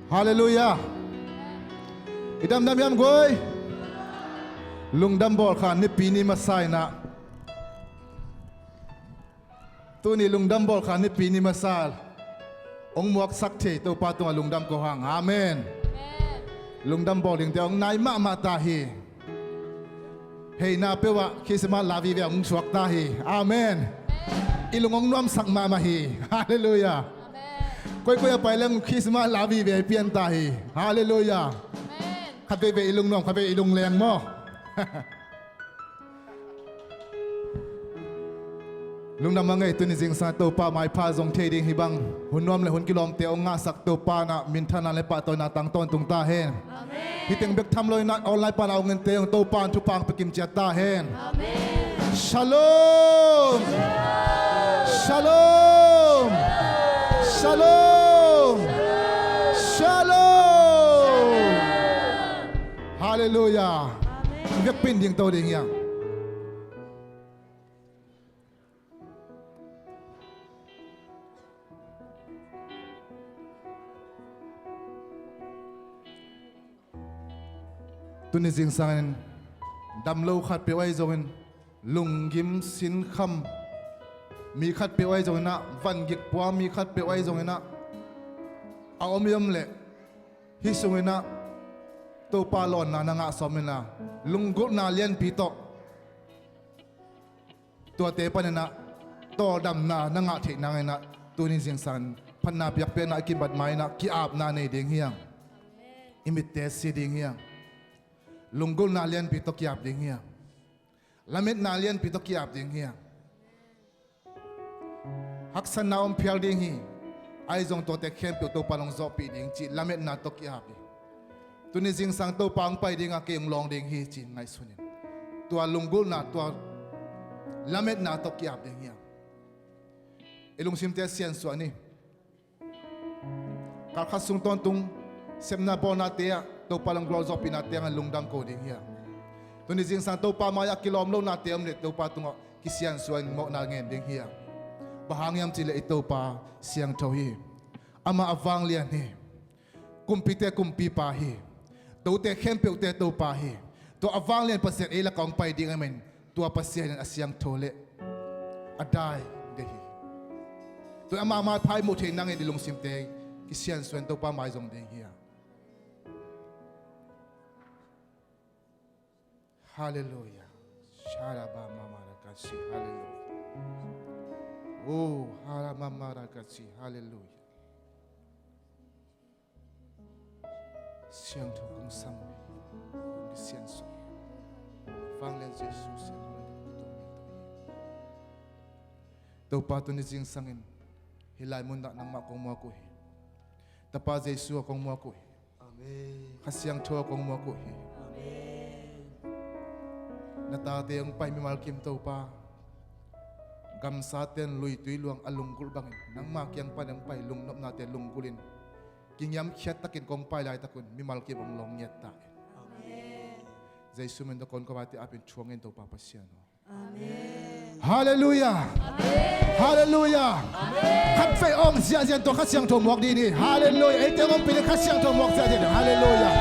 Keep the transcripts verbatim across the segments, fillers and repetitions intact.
Halleluiah. I damdam hiam guai? Lungdam bawlkha nipi ni masa in ah, tuni lungdam bawlkha nipi ni masa hong muaksak thei Topa tungah lungdam ko hang. Amen. Lungdam bawl dingte hong nai mahmah ta hi. Heina peuhah Christmas la vive hong suak ta hi. Amen. I lung hong nuamsak mahmah hi. Halleluiah. Koikoi a pai leng Christmas la vive pian ta hi. Halleluiah. Khat veivei i lungnuam, khat vei i lungleng maw? Lungdam a ngei, tuni zingsang Topa maipha zong thei ding hi bang. Hun nuam le hun kilawmte hong ngahsak Topa in ah minthanna le pahtawina tang tawntung ta hen. Hih teng bek tham lo in ah online pan a hong ente hong Topa in thupha hong pia kimciat ta hen. Shalom. Shalom. Shalom. Shalom. Halleluiah. Vekpi in dingto ding hiang. Tuni zingsangin damlo khatpeuh ahi zongin, lunggim sinkham mi khatpeuh ahi zongin ah, vangik pua mi khatpeuh ahi zongin ah, a om i om leh hih sungin ah Topa lawnna na ngah sawm in ah, lunggulhna lianpi tawh tuate panin ah tawldamna na ngah theih nangin ah, tuni zingsang phatna biakpiakna i kibat ma-in ah ki-apna nei ding hiang. I mitte si ding hiang. Lunggulhna lianpi tawh ki-ap ding hiang. Lametna lianpi tawh ki-ap ding hiang. Haksatna om phial ding hi. Ahi zong tuate khempeuh Topa in hong zawhpih ding cih lametna tawh ki-ap hi. Tuni zingsang Topa hong pai ding a, kei hong lawng ding hi ci-in ngaihsun in, tua lunggulhna, tua lametna tawh ki-ap ding hiang. I lungsimte siansuah ni. Kalkhat sung tawntung sepna bawlnate ah Topa in hong gualzawhpihnate hangin lungdam ko ding hiang. Tuni zingsang Topa mai-ah kilawm lonate om leh Topa tungah kisiansuah in mawhna ngen ding hiang. Bang hang hiam cih leh i Topa siangtho hi. Amah a vanglian hi. Kumpite Kumpipa hi. Tote khempeuhte Topa hi. Tua a vanglian Pasian ei lakah hong pai ding ahih manin, tua Pasian in a siangtho le a dai deih hi. Tua amah maipha i muh theih nangin i lungsimte kisiansuah in Topa mai zong ding hiang. Halleluiah. Shalabamamarakasi. Halleluiah. Oh, halamamarakasi. Halleluiah. Siangtho kong sam, kong kisiansuah. Vanglian Jesu siangtho. Topa, tuni zingsangin hih lai munah nangmah kong muak uh hi. Tapa Jesu ah kong muak uh hi. Amen. Kha Siangtho ah kong muak uh hi. Amen. Na tate hong pai mimal kim Topa, gamsate in luitui luang a lunggulh bangin nangma kiang pan hong pai lungnopnate lunggulh in, kingiamkhiat takin kong pai laitak un mimal kim hong lawng ngiat ta in. Amen. Jesu min tawh kong ko a, tua ap in thu ngen Topa Pasian aw. Amen. Halleluiah. Halleluiah. Khat vei hong ziahziah in tua Kha Siangtho muak dih ni. Halleluiah. Eite hong ompih ding Kha Siangtho muak ziahziah ni. Halleluiah.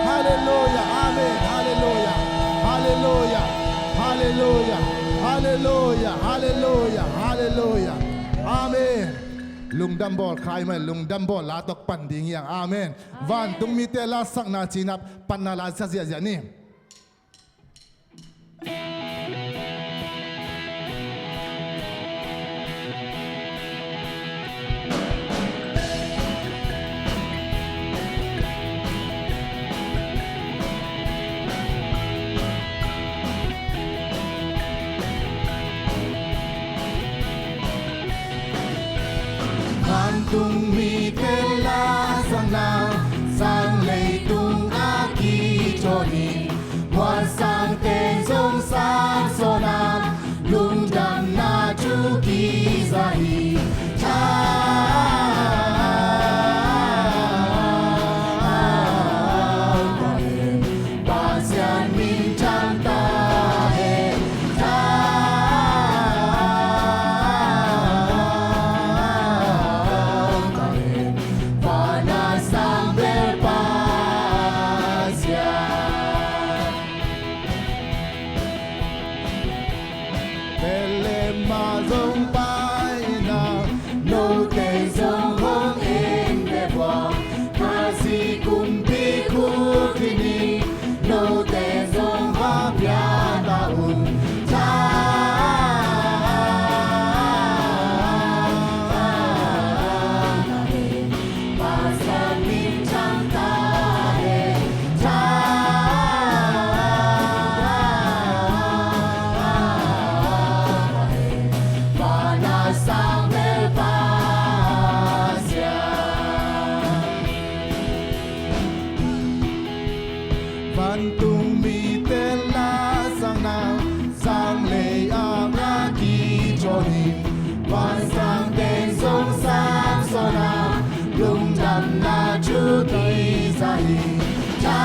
Halleluiah. Amen. Halleluiah. Halleluiah. Halleluiah. Halleluiah. Halleluiah. Halleluiah. Amen. Lungdam bawl khai mai, lungdam bawl la tawh pan ding hiang. Amen. Vantung mite la sakna cinah panna la ziahziah ni. Vantung mite la sakna sang, leitung a kithawn in mualsangte zong sang sawn a, lungdamna thu kiza hi. Thangpa'n Pasian minthang ta hen. Thangpa'n zong pai in ah, note zong hong en ve vua. Khazih kumpi khut hi ni, note zong va pia ta un. Tha Pasian min thang ta hen. Tha Van a sang bel Pasian. Vantung mite la sang na, sang lei a na ki tho hi. Van sang ten zong sang so na, lungdamna thu ki za hi. Tha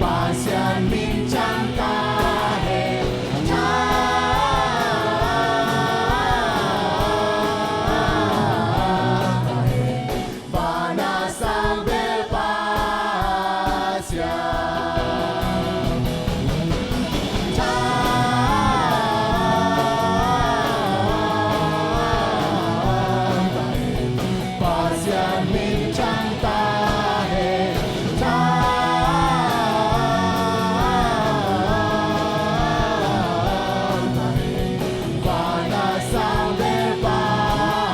Pasian min thang ta hen. Tha Van a sang bel Pasian. Tha Pasian min thang ta hen. Tha Van a sang bel Pasian.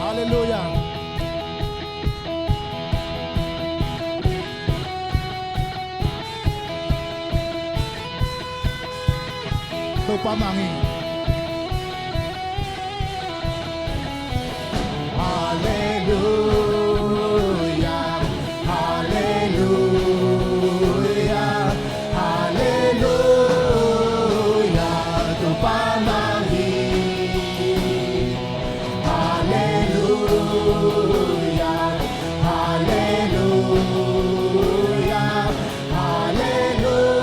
Halleluiah. Topa mang hi. Halleluiah, halleluiah, halleluiah, Topa mang hi. Halleluiah, halleluiah, halleluiah.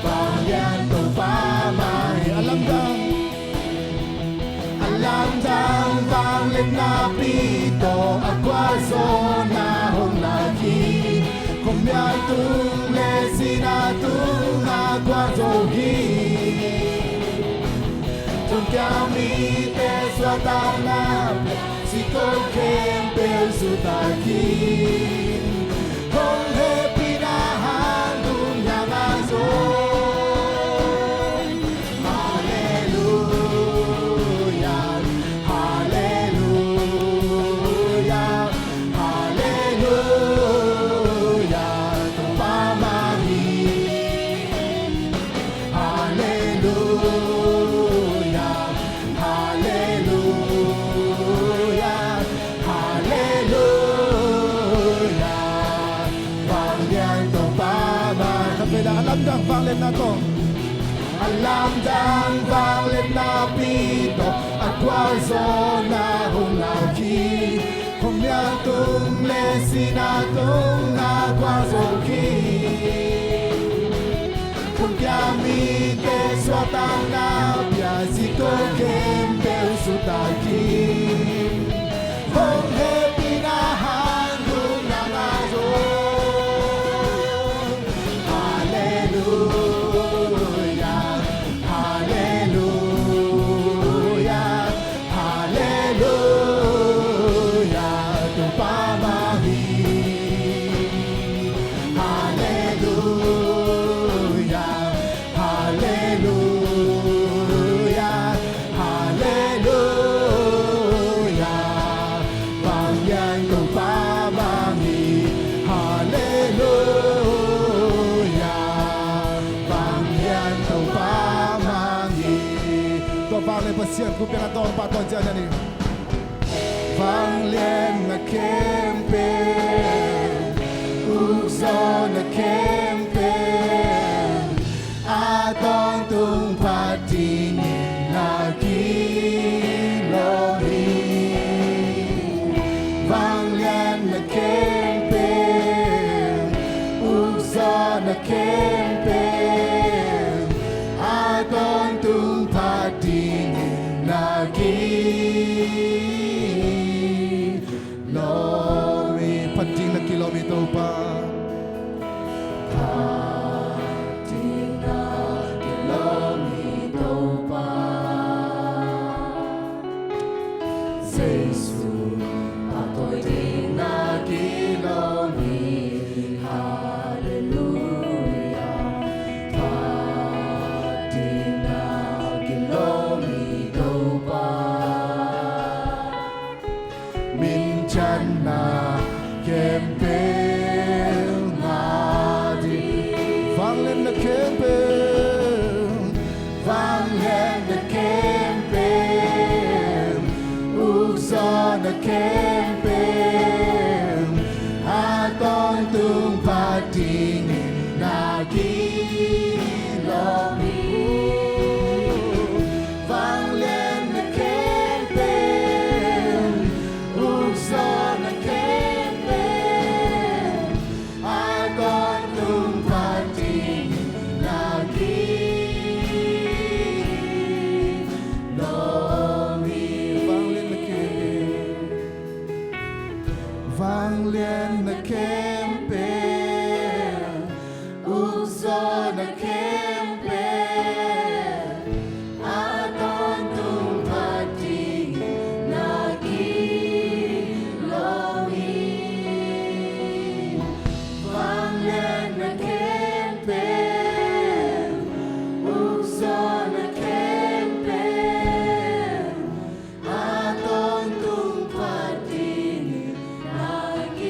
Vanglian Topa mang hi. A lamdang, a lamdang vangliatna pi tawh a gualzawhna hong lak hi. Khuamial tung le sihna tung a gualzo hi. Thongkia mite suahtakna pia, sihkhong khempeuh suahtak hi. Hong hehpihna hang dum nang a zong. Halleluiah, halleluiah, halleluiah, Topa mang hi. Halleluiah, halleluiah, halleluiah. Vanglian Topa mang. Khat vei la, a lamdang vangliatna tawh, a lamdang vangliatna pi tawh a gualzawhna hong lak hi. Khuamial tung le sihna tung a gualzo hi. Thongkia mite suahtakna pia, sihkhong khempeuh suahtak hi. Hong hehpihna hang dum nang a zong. Halleluiah, halleluiah, halleluiah, Topa mang hi. Halleluiah, halleluiah, halleluiah, vanglian Topa mang hi. Halleluiah, vanglian Topa mang hi. Tua vanglian Pasian, ku piang a tawng pa tawng cian ni. Vangliatna khempeuh, ukzawhna khempeuh, a tawntung phat ding in na kilawm hi. Vangliatna khempeuh, ukzawhna khempeuh, a tawntung phat ding in na kilawm khempeuh ngah ding. Vangliatna khempeuh, vangliatna khempeuh, ukzawhna khempeuh, a tawntung phat dingin na kilawm hi. Vangliatna khempeuh, ukzawhna khempeuh, a tawntung phat dingin na kilawm hi. Vangliatna khempeuh, vangliatna khempeuh, ukzawhna khempeuh, a tawntung phat dingin na kilawm hi. Vangliatna khempeuh, ukzawhna khempeuh, a tawntung phat dingin na kilawm hi.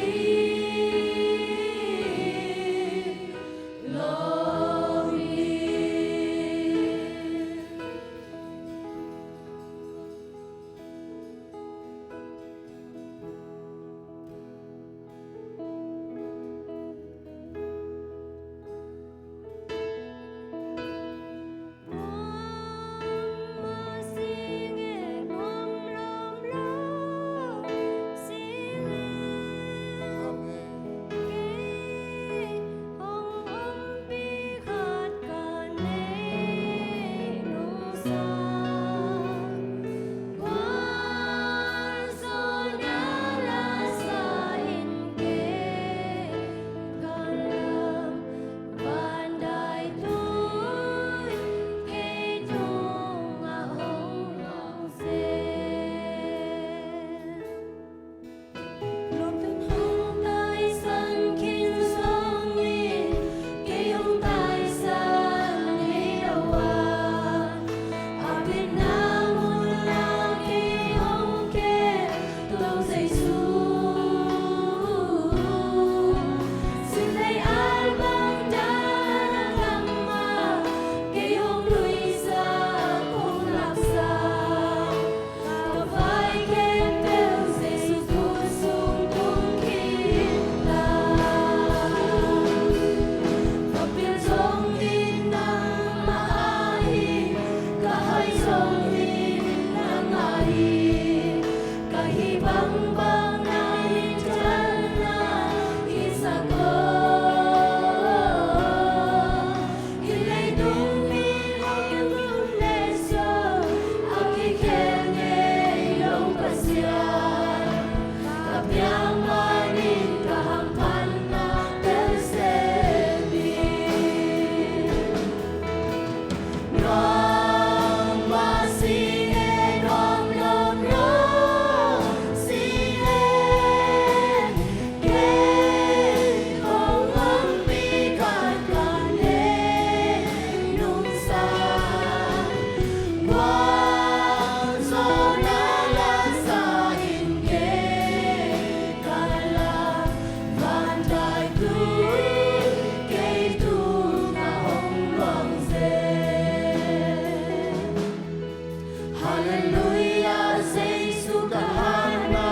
Halleluiah, Jesu ka hatna,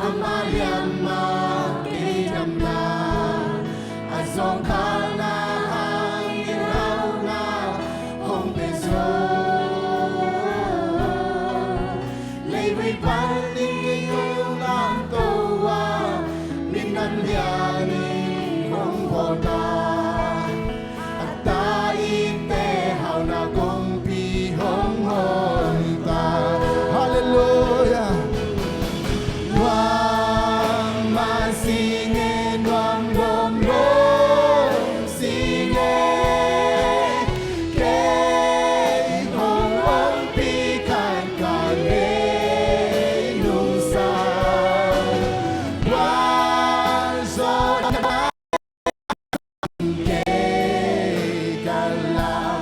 ama liamah kei damna, a zawngkhalna hangin hauhna hong pia zo. Leivui panin kei hong lamto a, minam lianin hong bawlta, a ta ite hauhna kongpi hong hawlta. Halleluiah. Nuam mah sing e, nuam lomlom sing e, kei hong ompih khat ka lei nungsa. Gualzawhna kei ka lam,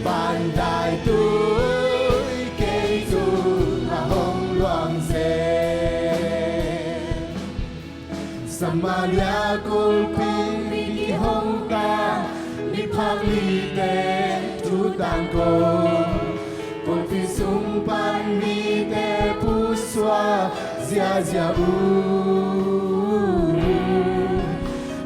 van daitui kei tungah hong luang zen. Samaria kulhpi kihong ta, miphak lite thu tangko, kulhpi sung pan mite pusuah ziazia uh.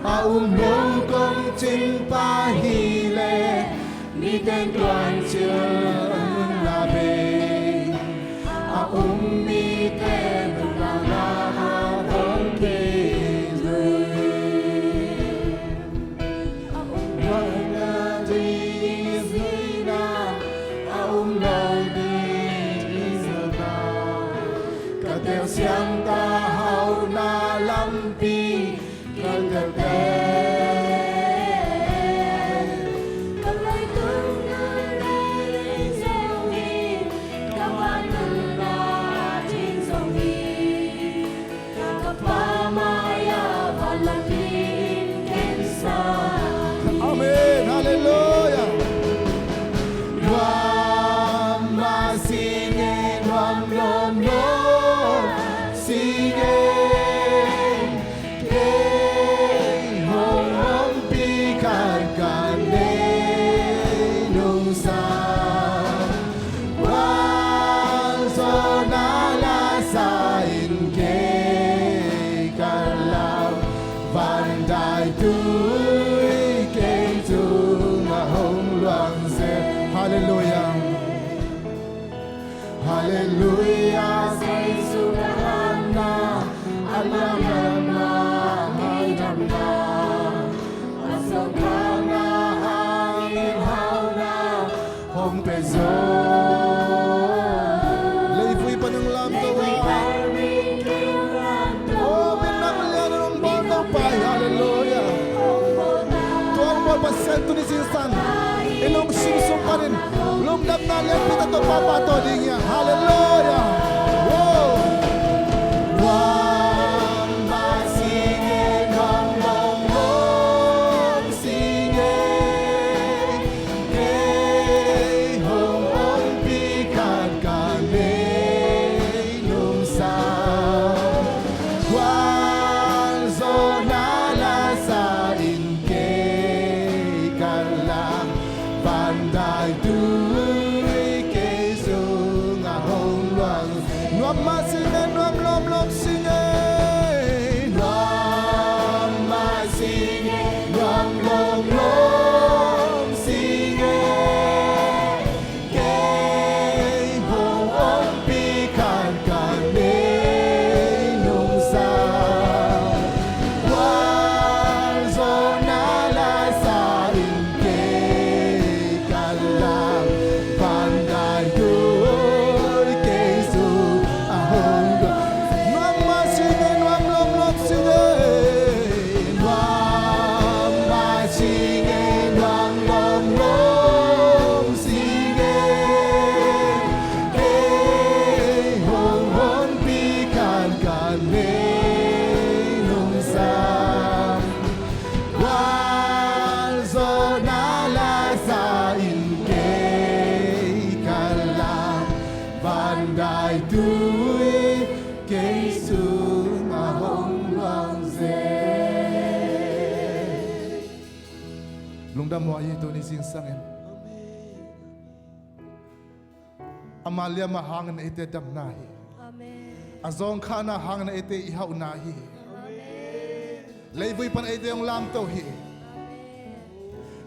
A um lo kong cingpa hileh, miten tuancil na bei, a um mite nuntakna ah hong kizui. A um lo ding i zuihna, a um lo ding i zuihna. Ka telsiam ta hauhna lampi ka teltel. Ka laitung nunna ding zong hi, ka van nunna ding zong hi. Ka Pa mai-ah van lampi in ken sa. Amen. Halleluiah. Nuam mah sing e, nuam lomlom sing e. Kei hong ompih khat ka nei nungsa. Gualzawhna la sa in kei ka lam, van daitui kei sungah hong luang zel. Halleluiah. Halleluiah. Jesu ka hatna, a lamlamna, a ngaidamna, a sawltakna hangin hauhna hong pia zaw. Leivui pan hong lamto a, aw, minam lian hong bawl Topa hi. Halleluiah. Tua hong bawl Pasian tuni zingsang i lungsim sung panin lungdamna lianpi tawh Topa pahtawi ding hi hang. Halleluiah. Wow. Nuam mah sing e, nuam lomlom sing e. Kei hong ompih khat ka nei nungsa. Gualzawhna la sa in kei ka lam, van daitui kei sungah hong luang. Nuam mah sing e, nuam lomlom sing e. Nuam mah sing e, nuam lomlom sing e. Kei hong ompih khat ka nei nungsa. Gualzawhna la sa in kei ka lam, van daitui kei sungah hong luang. Nuam mah sing e, nuam lomlom sing e. Nuam mah sing e, nuam lomlom sing e. Kei hong ompih khat ka nei nungsa. Gualzawhna la sa in kei ka lam, van daitui kei sungah hong luang zel. Lungdam uh hi tuni zingsang in. Ama liamma hangin eite damna hi. Amen. A zawngkhahna hangin eite i hauhna hi. Amen. Leivui pan eite hong lamto hi. Amen.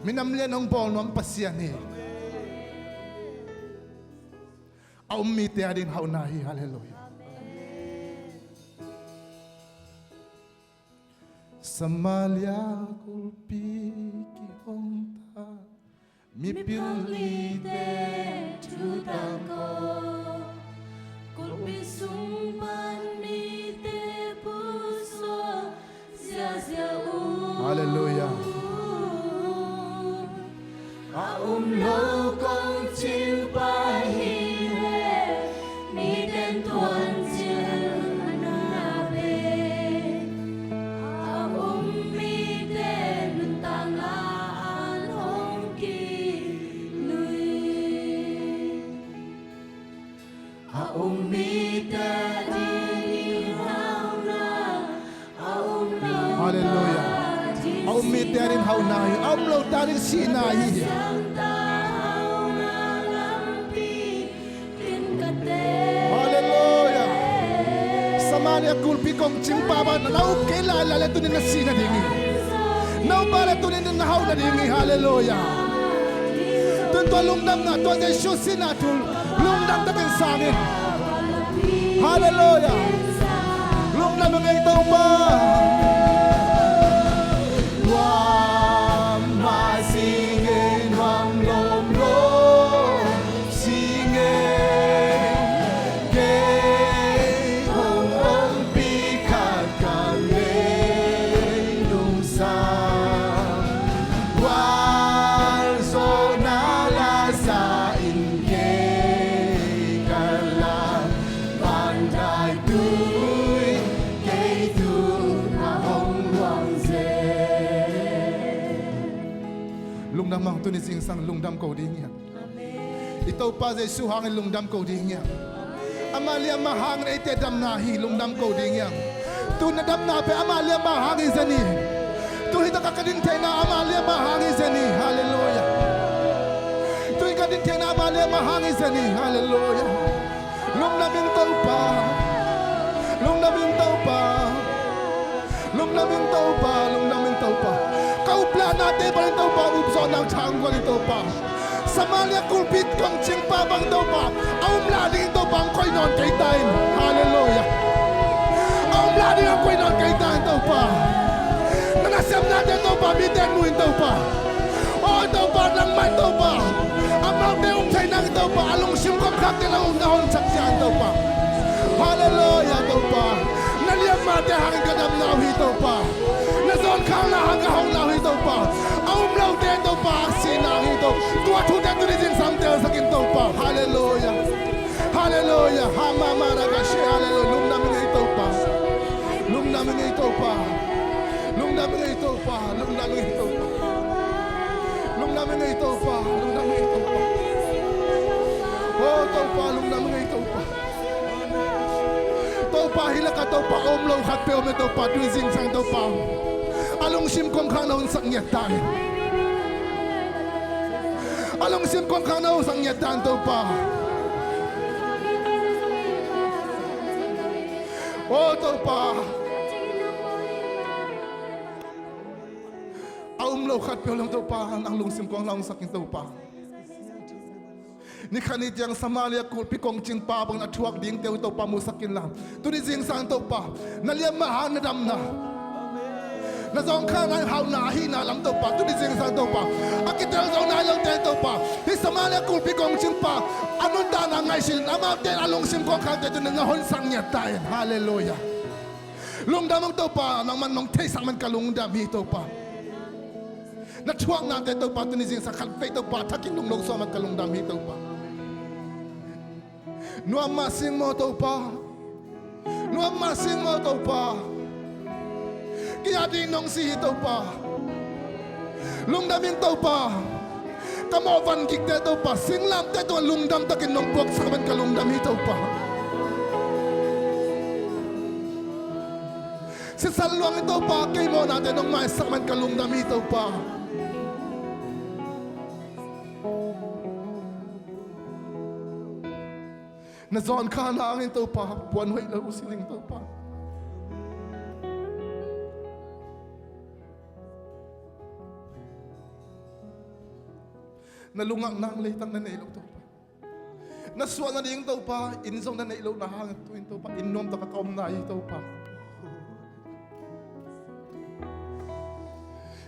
Minam lian hong bawl nuam Pasian hi. A um mite ading hauhna hi. Halleluiah. Amen. Samaria kulhpi kihong ta, mipil lite thu tangko, kulhpi sung pan mite pusuah ziazia uh. Halleluiah. A um lo kong cingpa hileh, miten tuancil na bei. A um mite nuntakna ah hong kilui. A um mite ding i hauhna, a um lo Om mite adingin hauhna hi, a om lote adingin sihna hi. Halleluia. Samaria kulhpi kongcingpa bang na up kei lai lai le tuni na sih nading hi. Na up a le tuni na hauh nading hi. Halleluia. Tun tua lungdamna, tua Jesu sihna thu lungdam takin sang in. Halleluia. Lungdam ing ei Topa. Nuam mah sing ei, nuam lomlom sing ei, kei hong ompih khat ka ngei nungsang. Gualzawhna la sa in kei ka lam, van dai tui kei tu a hong luang zel. Lungdam hang, tuni zingsang lungdam ko ding hi hang. I Topa Jesu hangin lungdam ko ding hi hang. Ama liamma hangin eite damna hi, lungdam ko ding hi hang. Tu na damna pen ama liamma hang hi zen hi. Tu hi taka ka din theihna ama liamma hang hi zen hi. Halleluia. Tu hi ka din theihna ama liamma hang hi zen hi. Halleluia. Lungdam ing Topa. Lungdam ing Topa. Lungdam ing Topa, lungdam ing Topa. Ka uplahnate bangin Topa, upzawhna thang gual ing Topa. Samaria kulhpi kongcingpa bang Topa, a um lai dingin Topa hong koih nawn kei ta in. Halleluia. A um lai dingin hong koih nawn kei ta in Topa. Na nasepnate Topa, mite mu in Topa. Aw Topa, nangmah in Topa, amaute um thei nang Topa, a lungsim kongkhakte na um na honsak ciang Topa. Halleluia Topa. Na liammate hangin ka damna uh hi Topa. Na zawnkhanna hangin ka hauhna uh hi Topa. A um lote Topa, a sihna uh hi Topa. Tua thute tuni zingsang telsak in Topa. Halleluia. Halleluia. Hamamara ka she. Halleluia. Lungdam ing ei Topa. Lungdam ing ei Topa. Lungdam ing ei Topa. Lungdam ing ei Topa. Lungdam ing ei Topa. Lungdam ing ei Topa. Oh Topa, lungdam ing ei Topa. Topa, hih lakah Topa, a um lo khat peuh om e Topa, tuni zingsang Topa. A lungsim kongkhak na honsak ngiat ta in. A lungsim kongkhak na honsak ngiat ta in Topa. Oh Topa. A um lo khat peuh lo Topa, nang lungsim kong na hong sak in Topa. Ni khat ni ciang Samaria kulhpi kongcingpa bangin a thuak dingte uh Topa musak in la. Tuni zingsang Topa, na liamma hang na damna, na zawnkhanna hauhna ahihna lam Topa, tuni zingsang Topa, a kitel zo nai lote Topa, hih Samaria kulhpi kongcingpa a nuntakna ngaihsun in amaute a lungsim kongkhakte tuni na honsak ngiat ta in. Halleluia. Lungdam ung Topa, nangman nong theisak man ka lungdam hi Topa. Na thuaknate Topa, tuni zingsang khatvei Topa, thakin nong lo suah man ka lungdam hi Topa. Nuam mah sing maw Topa. Nuam mah sing maw Topa. Kei a ding nong si hi Topa. Lungdam ing Topa. Ka mawh van gikte Topa, singlamteh tungah lungdam takin nong puaksak man ka lungdam hi Topa. Sisan luang in Topa, kei mawhnate nong maisak man ka lungdam hi Topa. Na zawnkhanna hangin Topa, puan hoih lo uh si ning Topa. Na lungah nang leitang na nei lo Topa. Na suah nading Topa, inn zong na neih lohna hangin tu-in Topa, inn nuamtak a ka omna hi Topa.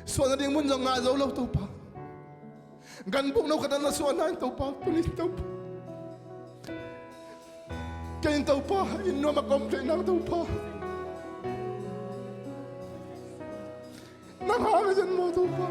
Suah nading mun zong ngah zo lo Topa. Ganbuk no khat na suahna in Topa, tuni in Topa, kei in Topa, inn nuam a ka om thei nang Topa. Nang hang a zen maw Topa.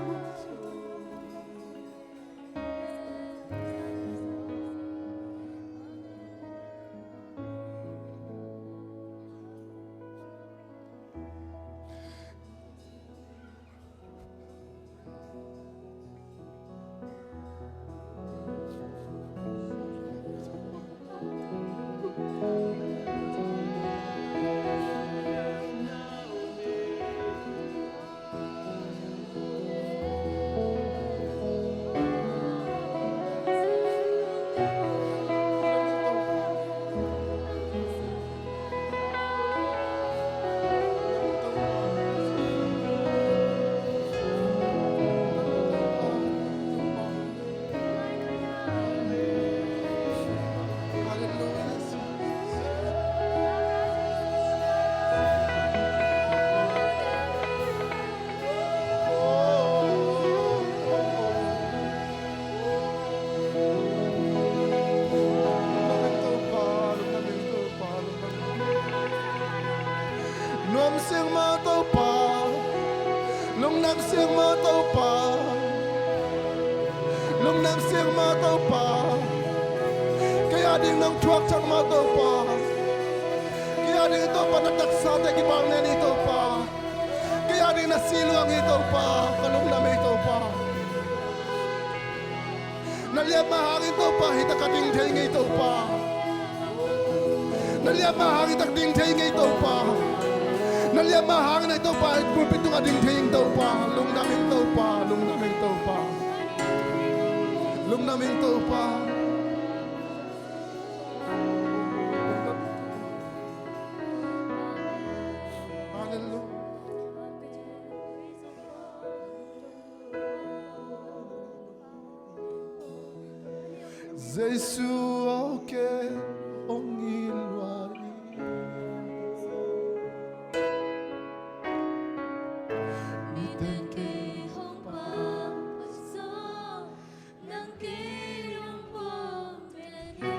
Lungdam siang mah Topa. Lungdam siang mah Topa. Kei a ding nong thuak ciang mah Topa. Kei a ding Topa na taksate kibang nen hi Topa. Kei a ding na si luang hi Topa. Ka lungdam hi Topa. Na liamma hangin Topa hi tak a ding thei ngei Topa. Na liamma hangin tak ding thei ngei Topa. Na liamma hangin ei Topa hi pulpit tungah ding thei ing Topa. Lungdam ing Topa. Lungdam ing Topa. Lungdam ing Topa. Hallelujah. Jesu aw kei hong it lua ing. Mite'n kei hong pampai zaw, nang kei nong pom pen hi.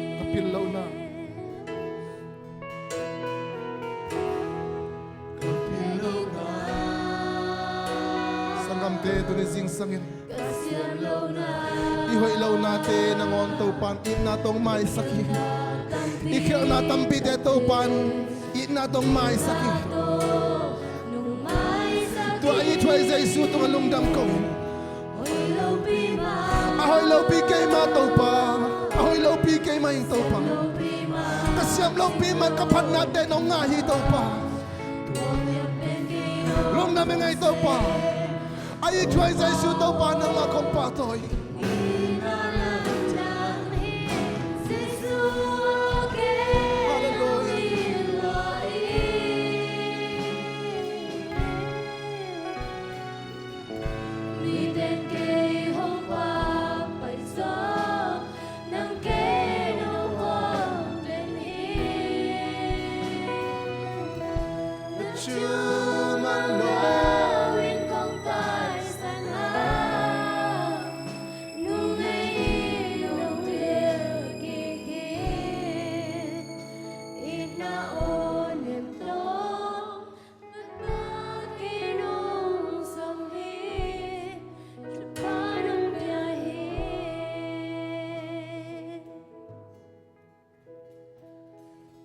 Ka pil lohna. Sanggamte, tuni zingsangin i hoih lohnate nangawn Topa'n itna tawh maisak hi. I khialhna tampite Topa'n itna tawh maisak hi. Tua a ithuai Jesu tungah lungdam ko. A hoih lopi keimah Topa. A hoih lopi keimah ing Topa. Ka siam lopi man ka phatnate nong ngah hi Topa. Lungdam ing ei Topa. A ithuai Jesu Topa nangmah kong pahtawi. Hallelujah. Mite'n kei hong pampai zaw, nang kei nong pom pen hi. Na thuman lo in kong taisan a, nung nei nong pil kik hi. Itna aw nem tawh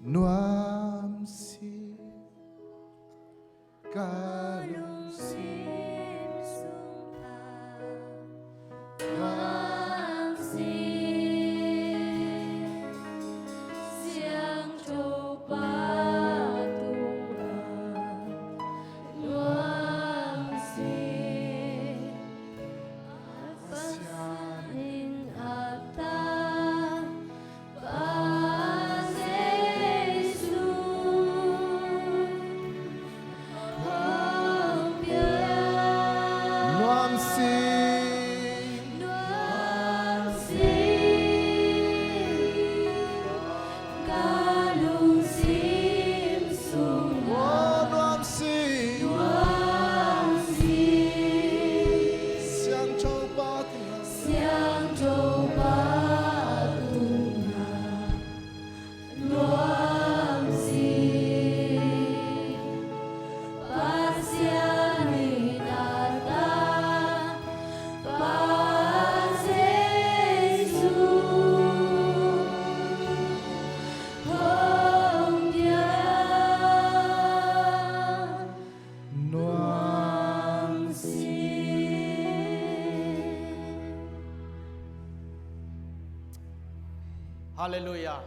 nuam si ka lungsim sung ah. Nuam si, Siangtho Pa tungah. Nuam si, Pasian in a ta Pa Jesu hong pia. Nuam si. Nuam si. Ka lungsim sung. Oh, nuam si. Nuam si. Siangtho Pa tungah. Siangtho Pa tungah. Nuam si. Pasian in a ta Pa Jesu hong pia. Nuam si. Hallelujah.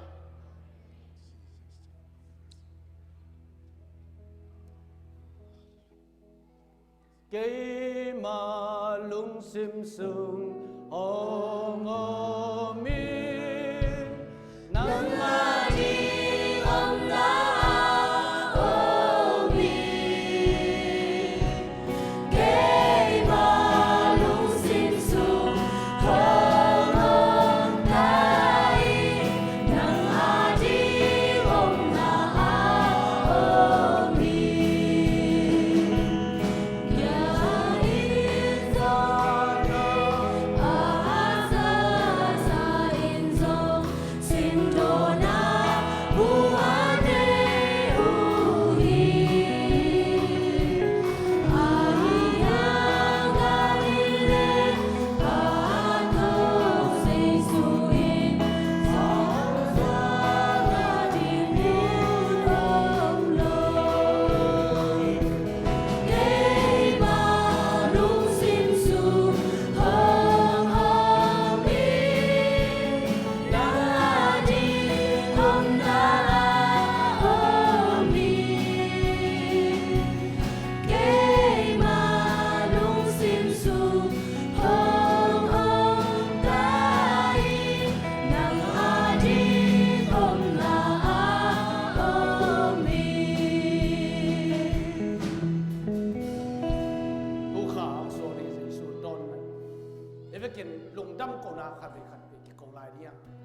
Keima lungsim sung hong om in, nangma ding omna ah om in. Keima lungsim sung hong om ta in.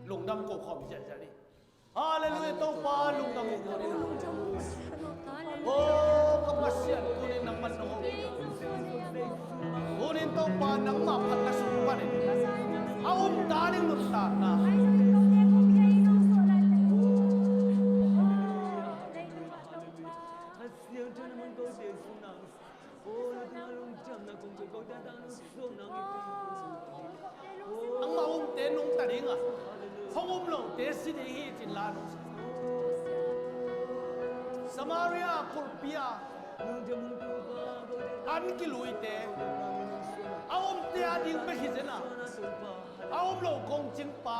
Lungdam ko khawm ziahziah ni. Halleluiah, Topa lungdam ko ni. Oh, ka Pasian, tuni nangman nong om. Tuni Topa nangmah phatna sung panin a om ta ding nuntakna. Nangmah omte nungta ding a, hong um lote si ding hi cin la nong sa. Samaria khulpi a an kiluite a omte a ding bek hi zen a, a om lo kong cingpa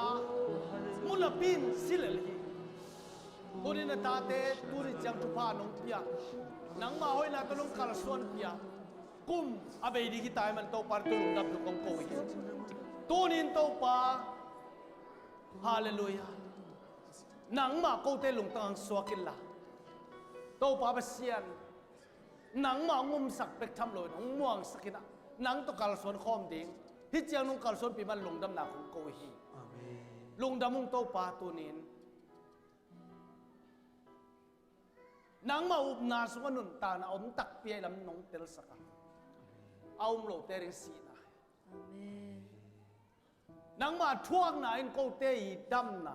mun a pin si lel hi. Tuni na tate tuni ciang thupha nong pia, nangmah hoihna tawh nong kalsuan pia, kum a bei ding hi ta ahih man Topa na tawh lungdam thu kong ko hi. Tunin Topa, halleluiah, nangmah kote lungtang hong suak inla, Topa Pasian, nangmah hong umsak bek tham loin hong muangsak in a, nang tawh kalsuan khawm ding hih ciang nong kalsuanpih man lungdamna kong ko hi. Amen. Lungdam ung Topa, tunin nangmah upna sungah nuntakna om takpi ahih lam nong telsak a, a um lote ding sihna hi. Amen. Nangmah thuakna in kote i damna,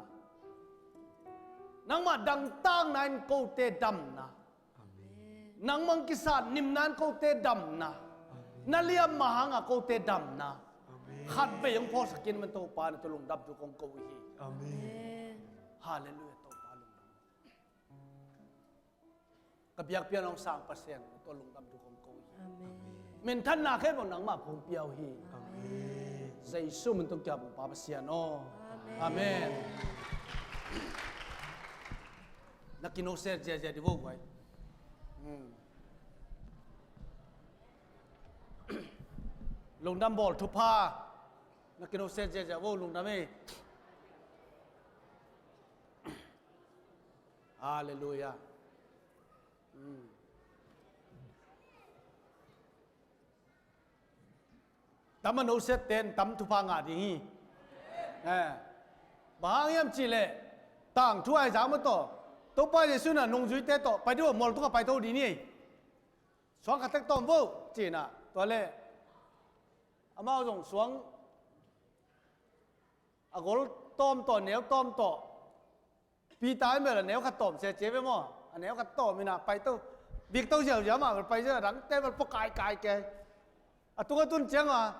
nangmah dangtakna in kote damna, Amen. Nangmah hong kisat nimna in kote damna, Amen. Na liamma hanga kote damna, Amen. Khatvei hong phawksak in man Topa na tawh lungdam thu kong ko hi. Amen. Halleluiah, Topa lungdam. Ka biakpiakna hong sang Pasian, na tawh lungdam thu kong ko hi. Amen. Minthanna khempeuh nangmah hong pia uh hi. Amen. Jesu min tawh kiang bang Pa Pasian aw. Amen. Amen. Na kinoset ziahziah dih vo guai. Hmm. Lungdam bawl thupha. Na kinoset ziahziah vo, lungdam ei. Halleluiah. Hmm. Tam a noset ten tam thupha ngah ding hi. Eh. Bang hang hiam cihleh tangthu ai zak mah tawh, Topa Jesu in a nungzuite tawh pai dih vo, mual tungah paito dih ni. Suang khat tek tawm vo ci-in a, tua leh amau zong suang a gol tawm tawh, a neu tawm tawh. Peter in bel a neu khat tawm se ci ve maw? A neu khat tawm in a paito, bikto ziauziau mah bel pai ziau, a dangte bel pua kaikai kei. A tung a tun ciang a,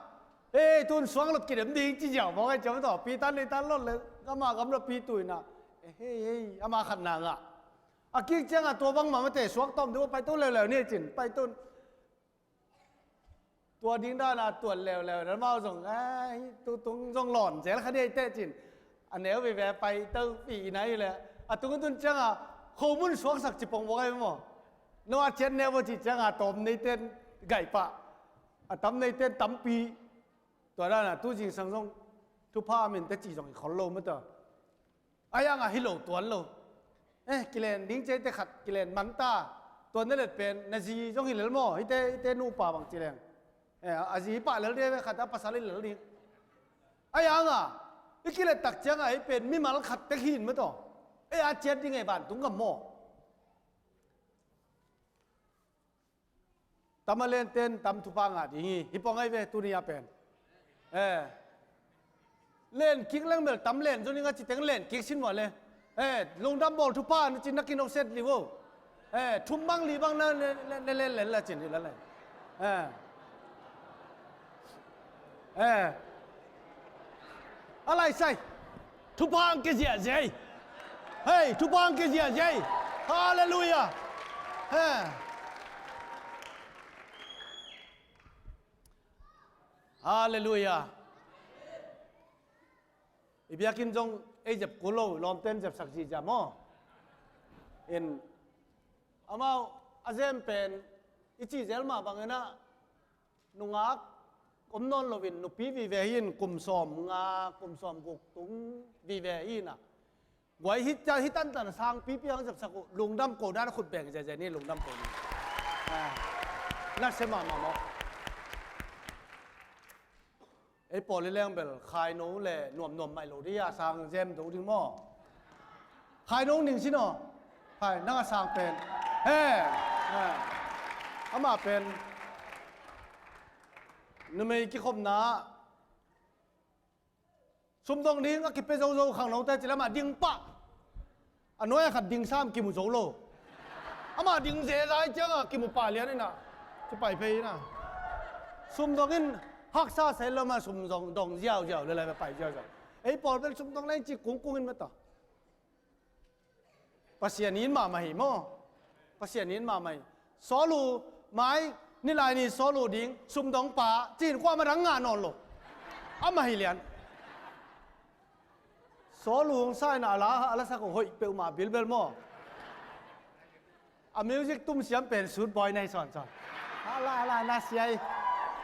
"Ei, tun suang lot kidem ding," ci ziau mawk ei ciang tawh. Peter nei tan lot le, amah gamlapi tu in a, "Eh, hei, hei," amah khat na ngah. A kik ciang a, "Tua bangmah mate, suang tawm ding vo, paito leuleu ni," ci-in paito. Tua ding dan a tuat leuleu in amau zong, "Ai, tu tung zong lawn zel kha ni ei teh," ci-in a neu veve paito pi in a hi leh, a tung a tun ciang a, khomun suaksak ci pong mawk ei maw? No a ciat neu vo ci ciang a, tawm neiten gaih pah, a tam neiten tampi. Tua dan a tu zingsang zong thupha a minte ci zong i khol lo mah ta. Ahi hangah hi lo tuan lo. Eh, kilen ding ci ei teh khat kilen man ta. Tua na let pen na zi zong hi lel maw? Hihte, hihte nupa bang ci leng, eh, a zi hi pah lel ding ve, khat a pasal hi lel ding. Ahi hangah i kilet tak ciangah hih pen mimal khat tek hi in mah taw. Eh, a ciat ding ei vantung gam maw? Tam a len ten tam thupha ngah ding hi. Hi pong ei ve tuni a pen. Eh. Len kik leng bel tam len zon ing a ci teng len kik sin vua le. Eh, lungdam bawl thupha na cin na kinoset li vo. Eh, thum bang li bang na le, le, le, le, le, le cin hi la le. Eh. Eh. A lai sai. Thupha ang ke ziahziah ei. Hei, thupha ang ke ziahziah ei. Halleluiah. Hei. Halleluiah. I biakinn zong ei zep kul lo, lawmten zepsak zihziah maw? In, amau a zem pen i cih zel mah bangin ah, nungak om nawn loin nupi vive hi in, kum sawm nga, kum sawm guk tung vive hi in ah. Guai hih tantan sangpipi hong zepsak uh, lungdam ko dan a khut beng ziahziah ni, lungdam ko ni. Ah, na sia mahmah maw? Ei pawl i leng bel khaino le nuamnuam mai lo dih a, sang zem do ding maw? Khaino ning sin aw. Khai nang a sang pen he, he. Amah pen numei kikhopna ah sumdong ding a kipia zozo khangnote ci le amah ding pah. A nuai a khat ding sam kimu zo lo. Amah ding zezai ciangah kimu pah lian inah ci pai phei inah. Sumdong in haksa sai lo mah, sumdong dong ziauziau le lai pai ziauziau. Ei pawl bel sumdong lai ci kungkung in mata. Pasian in mahmah hi maw? Pasian in mahmah hi. Sawlu mai, nilai ni sawlu ding sumdong pa cin kuamah dang ngah nawn lo. Amah hi lian. Sawlu hong sa inah a la, a la sak hoih peuhmah bilbel maw? A music tum siam pen sut bawi na hi sawnsawn. A la, a la, na sia hi.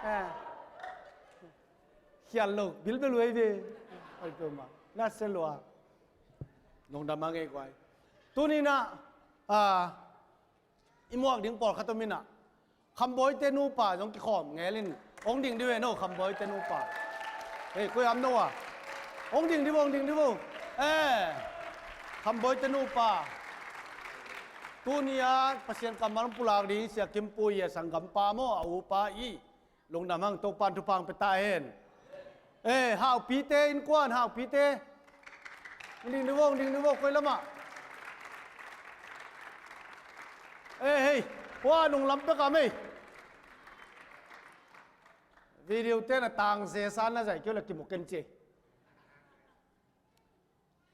Eh. Khial lo bilbel uh ei ve. Hoih peuhmah na sia lua. Lungdam a ngei guai. Tuninah a i muak ding pawlkhat om inah Khambawite nupa zong kikhawm ngelin hong ding dih ve no, Khambawite nupa. Hei, koi am no a? Hong ding dih vo, hong ding dih vo. Eh, Khambawite nupa. Tuni a Pasian kammal pulak ding Sia Kim Pu i a sanggampa maw, a upa i. Lungdam hang, Topan thupha pia ta hen. Eh, Haupite innkuan, Haupite. Ding ding vo, ding ding vo, koi lamah. Eh, hei, hua nung lam pek a mei. Video te na tang ze san na zai keu la kimu ken ci.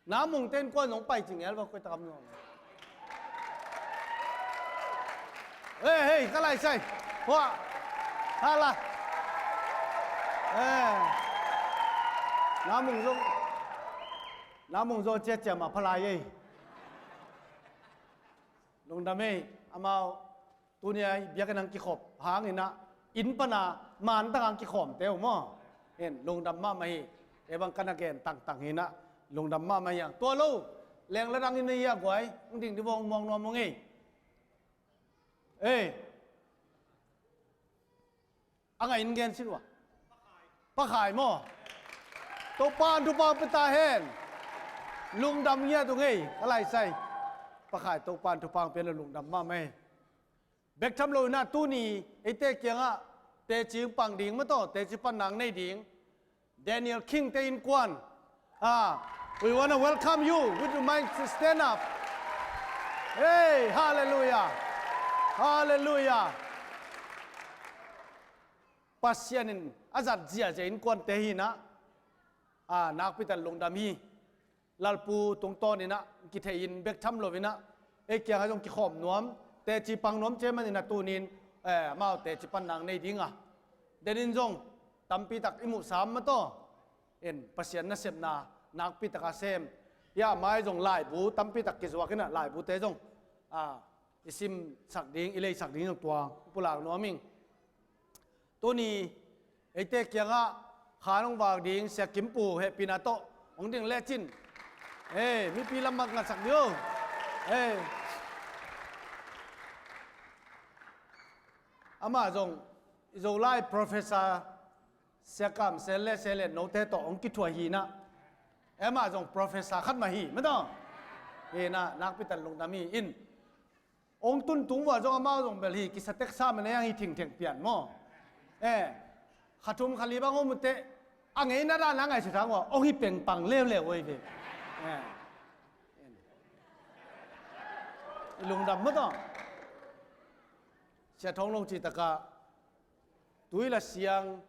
Na mung ten kuan zong pai cing el va koi takam nuam. Hei, hei, ka lai sai. Hua. Ha la. Eh. Na mung zong. Na mung zong cia cia ma pha lai ei. Lungdam ei, amau. Tuni a i biakinn hang kikhop hang inah inn pana man tak hang kikhawmte uh maw? Hen, lungdam mahmah hi. Ei bang ka na gen tangtang hi inah lungdam mahmah hi hang. Tua lo leng la dang in na hi a guai, hong ding dih vo, hong muang nuam hong ei. Ei. A ngai in gen sin uh a. Pakhai maw? Topan thupha pia ta hen. Lungdam ngiat uh ngei, ka lai sai. Pakhai Topan thupha pia la lungdam mahmah hi. Bek tham lo inah tuni eite kiangah teci pang ding maw taw, teci pan nang nei ding Daniel King te innkuan. Ah, we wanna welcome you. Would you mind to stand up? Hey, hallelujah. Hallelujah. Pasian in a zat ziahziah innkuante hi inah, ah, nakpi tak lungdam hi. Lalpu tungtawn inah kithei in bek tham lo inah ei kiangah zong kikhawm nuam, teci pang nuam cia man inah tunin, eh, amau teci pan nang nei ding a. Denin zong tampi tak i muhsam maw taw. En, Pasian nasepna nakpi tak a sem. Hiah mai zong laibu tampi tak kizuak inah laibute zong, ah, i simsak ding, i leisak ding zong tua pulak nuam ing. Tuni eite kiangah khan hong vak ding Sia Kim Pu hehpihna tawh hong ding lecin. Hei, mipi lam mat ngatsak dih o. Hei. Amah zong i Zolai professor Sia Kam Sel le Sia Lian Note tawh hong kithuah hi inah. Amah zong professor khat mah hi maw taw. Hi inah nakpi tak lungdam hi in. Hong tun tung vua zong amau zong bel hi kisa teksa man ei ang hi thingtheng pian maw? Eh, kha thum kha li bang om uh teh a ngeina dan a ngaihsut hang vua hong hi pengpang leuleu oi ve. Eh. I lungdam maw taw? Sia Thawng Lo cih takah tui la siang,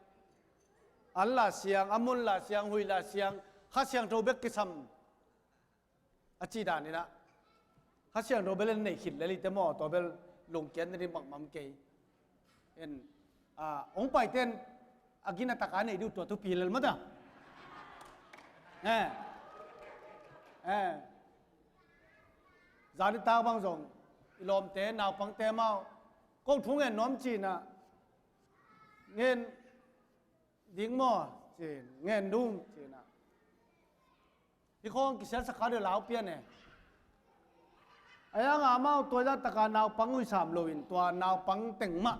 an la siang, a mun la siang, huih la siang, Kha Siangtho bek kisam a cih dan inah Kha Siangtho bel en nei khit lel hi te maw, tua bel lungkiat na ding mahmah kei. En, ah, hong paite in a gina taka nei dih uh tua thupi lel maw taw. Eh. Eh. Zan i tak bang zong i lawmte naupangte amau ko thu ngen nuam ci inah ngen ding maw? Ci-in ngen ding ci inah. Hi khawng kisialsak kha deuh lau pian e. A hiang a amau tua zah taka naupang huih sam loin tua naupang teng mah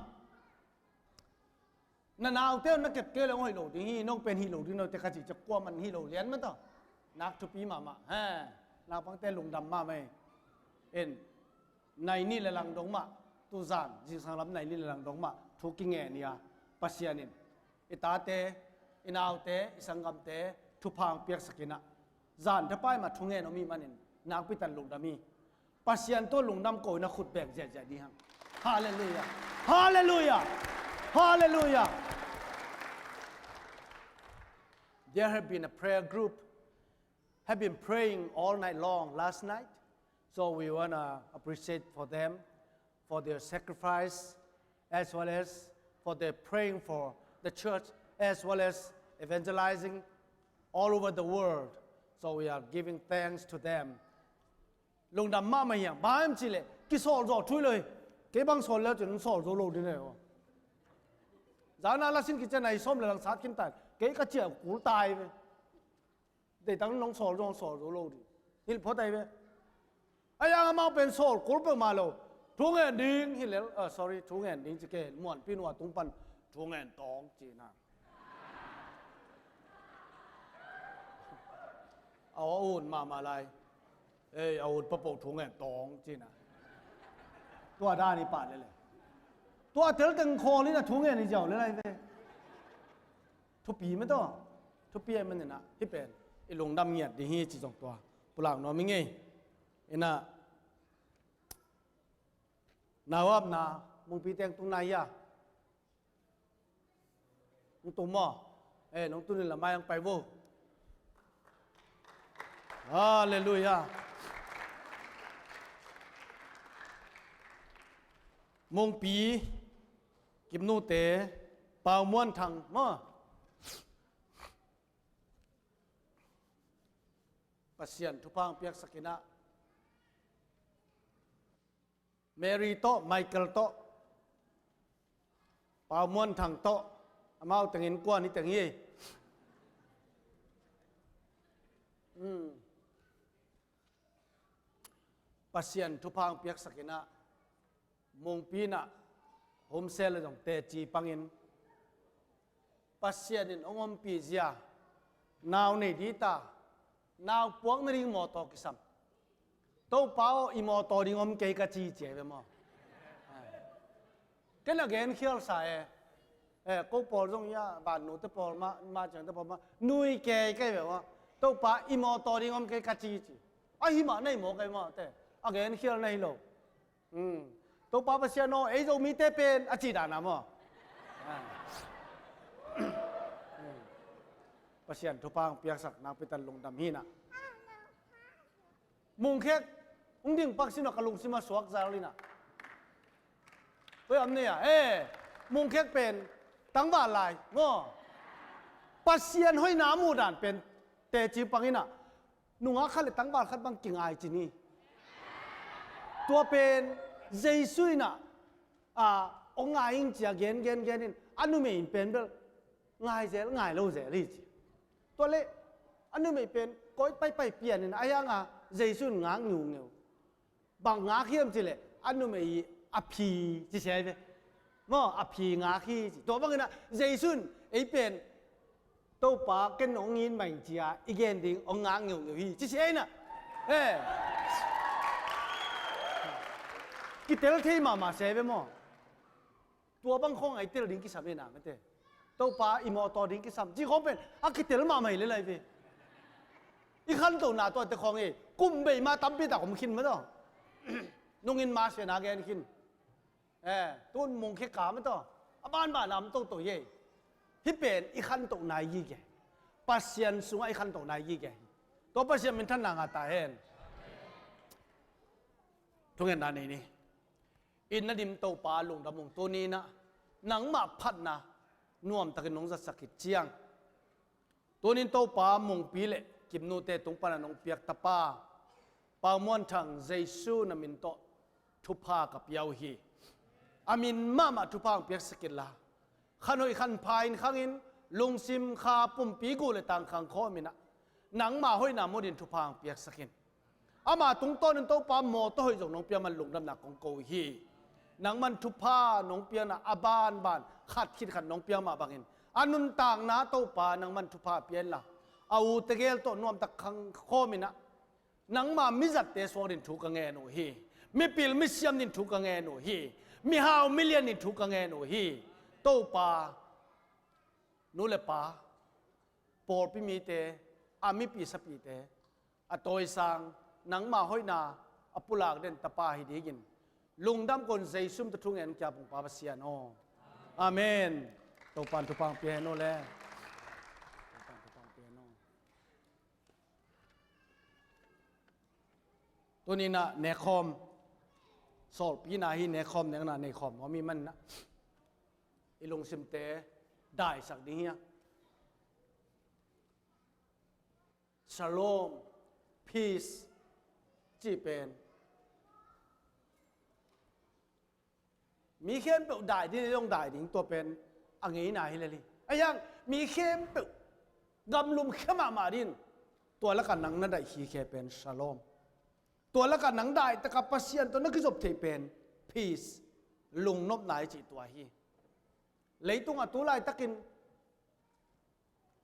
Na naute na kep kei leh hong hoih lo ding hi, nong pen hih lo ding note ka cih ciang kuaman hih lo lian mah tawh. Nak thupi mahmah. He, naupangte lungdam mahmah hi. En, nai nih le lang dong mah, tuzan, zingsang lam nai nih le lang dong mah, thu kingen hi a, Pasian in i tate, i naute, i sanggamte, thupha hong piaksak in ah, zan thapai mah thungen om hi manin, nakpi takin lungdam hi. Pasian tawh lungdam ko in ah khut beng ziahziah ding hang. Halleluiah. Halleluiah. Halleluiah. There have been a prayer group have been praying all night long last night. So we want to appreciate for them, for their sacrifice, as well as for their praying for the church, as well as evangelizing all over the world. So we are giving thanks to them. Lungdam mahmah hi hang, bang hiam cih leh, kisawl zawh thu hi lo hi. Kei bang sawl le cin sawl zo lo ding hi lo. Zan a lasin kician a hi sawm le lang sat khin ta in, kei ka ciah kul ta hi ve. Deih tak nong sawl zong sawl zo lo ding. Hilh phot ahi ve. Ahi hang amau pen sawl kul peuhmah lo. Thu ngen ding hi lel, ah, sorry, thu ngen ding ci kei, muanpi nu a tung pan thu ngen tawng ci na. A aw a ut mahmah lai. Ei, a ut papoh thu ngen tawng ci na. Tua dan hi pah lel e. Tua tel teng khawl in a thu ngen hi ziau lel ahi ve. Thupi mah tawh, thupi ahih manin ah, hih pen i lungdam ngiat ding hi ci zong tua pulak nuam ing ei. In ah, nauapna, Mungpi teng tung nai hia? Hong tung maw? Eh, nong tun in la mai hong pai vo. Halleluiah. Mungpi, Kipnute, Pau Muan Thang maw? Pasian thupha hong piaksak in ah, Mary tawh, Michael tawh, Pau Muan Thang tawh, amau teng innkuan hi teng hi. Hmm. Pasian thupha hong piaksak in ah, Mungpi in ah, home cell ah zong teci pangin, Pasian in hong ompih zia, nau nei ding ta, nau puak nading mawtaw kisam. Topa aw, i mawtaw ding om kei ka ci ci ahi ve maw? Ken a gen khial sa e. Eh, ko pawl zong hi a, vannute pawl mah, ma ciangte pawl mah, nui kei ka hi ve maw? Topa, i mawtaw ding om kei ka ci ci. Ahi mah na hi maw ka hi maw te? A gen khial na hi lo. Hmm. Topa Pasian aw, ei Zomite pen a ci dan a maw? Ah. Hmm. Pasian thupha hong piaksak nakpi takin lungdam hi in ah. Mungkhek hong ding pak sin a ka lungsim a suak zal in ah. Tua hi am nei a, eh, Mungkhek pen tangval lai maw? Pasian hoihna a muh dan pen teci pang in ah. Nungak khat le tangval khat bang kingai cin hi. Tua pen Jesu in ah, ah, hong ngai ing ci a gen, gen, gen in, a numei in pen bel ngai zel, ngai lo zel hi ci. Tua leh a numei pen koi paipai pian in, ahi hang a Jesu in ngak ngeungeu. Bang ngak hiam cih leh, a numei a phi ci sia hi ve. Maw, a phi ngak hi ci. Tua bangin ah, Jesu in ei pen, Topa ken hong it mah ing ci a, i gen ding hong ngak ngeungeu hi ci sia hi in ah. Eh. Kitel thei mahmah sia hi ve maw. Tua bang khawng a i tel ding kisam hi na, mate. Topa, i mawtaw ding kisam. Ci khawng pen, a kitel mahmah hi lel ahi ve. I khantohna tuate khawng hi, kum bei ma tampi tak om khin mah tawh. Nungin ma sian a gen khin. Eh, tun Mungkhek ka mah tawh. A banban a om toto hi. Hih pen, i khantohna hi gige. Pasian sungah i khantohna hi gige. Tua Pasian minthanna ngah ta hen. Thungetna nei ni. It na dim Topa lungdam ung, tuni in ah nangmah phatna nuamtakin nong zatsak khit ciang, tunin Topa Mungpi le Kipnute tung pana nong piak tapa Pau Muan Thang, Jesu na min tawh thupha ka pia uh hi. A min mahmah thupha hong piaksak inla, khanhoih khanpha in khangin, lungsim, kha, pumpi, guh le tang khang khawm in ah, nangmah hoihna mutin thupha hong piaksak in. Ama tungtawnin Topa mawtaw hoih zong nong pia man lungdamna kong ko uh hi. Nangman thupha nong piakna a banban khat khit khat nong piak mah bangin a nuntakna Topa nangman thupha pia inla, a u tegel tawh nuamtak khang khawm inah, nangma mizatte suak din thu ka ngen uh hi. Mipil misiam din thu ka ngen uh hi. Mihau milian din thu ka ngen uh hi. Topa, nu le pa, pawlpi mite, a mipi sapite, a tawisang, nangma hoihna a pulak den tapa hi dingin lungdam kon Jesu min tawh thu ngen kia pungpa Pasian aw. Amen. Topan thupha pia hen aw le. Topan thupha pia hen aw. Tuninah nekhawm, sawlpina hi nekhawm, nekna neikhawm nuam hi manah i lungsimte daisak ding hi a. Shalom, peace, ci pen mi khempeuh dai ding, i dong dai ding, tua pen a ngeina hi lel hi. A hiang mi khempeuh gamlum khe mahmah din, tua lakah nang na daih khikhe pen shalom. Tua lakah nang daih taka Pasian tawh na kizop theih pen peace, lungnopna i cih tua hi. Leitungah tu laitakin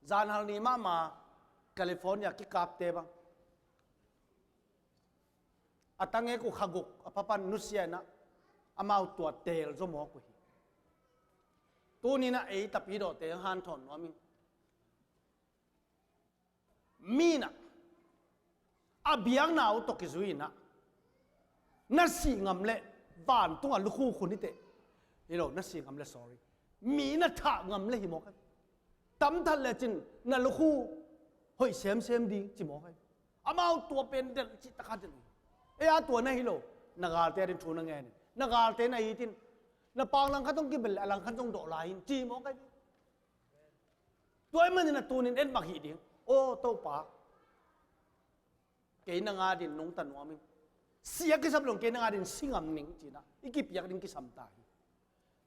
zanhal ni mahmah California kikapte bang a tangek uh kha guk a papan nusia inah amau tua teel zaw mawk uh hi. Tuninah ei tapidawhte hanthawn nuam in. Mi inah a biakna uh tawh kizui inah na sih ngam leh vantungah lukhu khun hi teh. Hi lo, na sih ngam leh, sorry, mi na thah ngam leh hi mawk hi. Tamthat lecin na lukhu hoih semsem ding ci mawk hi. Amau tua pen delh cih taka delh hi. Ei a tua na hi lo, na galte a din thu na ngen in, na galte na it in, na pang langkhat zong kibel leh a langkhat zong dawh lai in ci mawk hi. Tua ahih manin a tunin en bang hih ding. Aw Topa, kei nang a din nungta nuam in, si a kisam lo in kei nang a din si ngam ning cinah i kipiak ding kisam ta hi.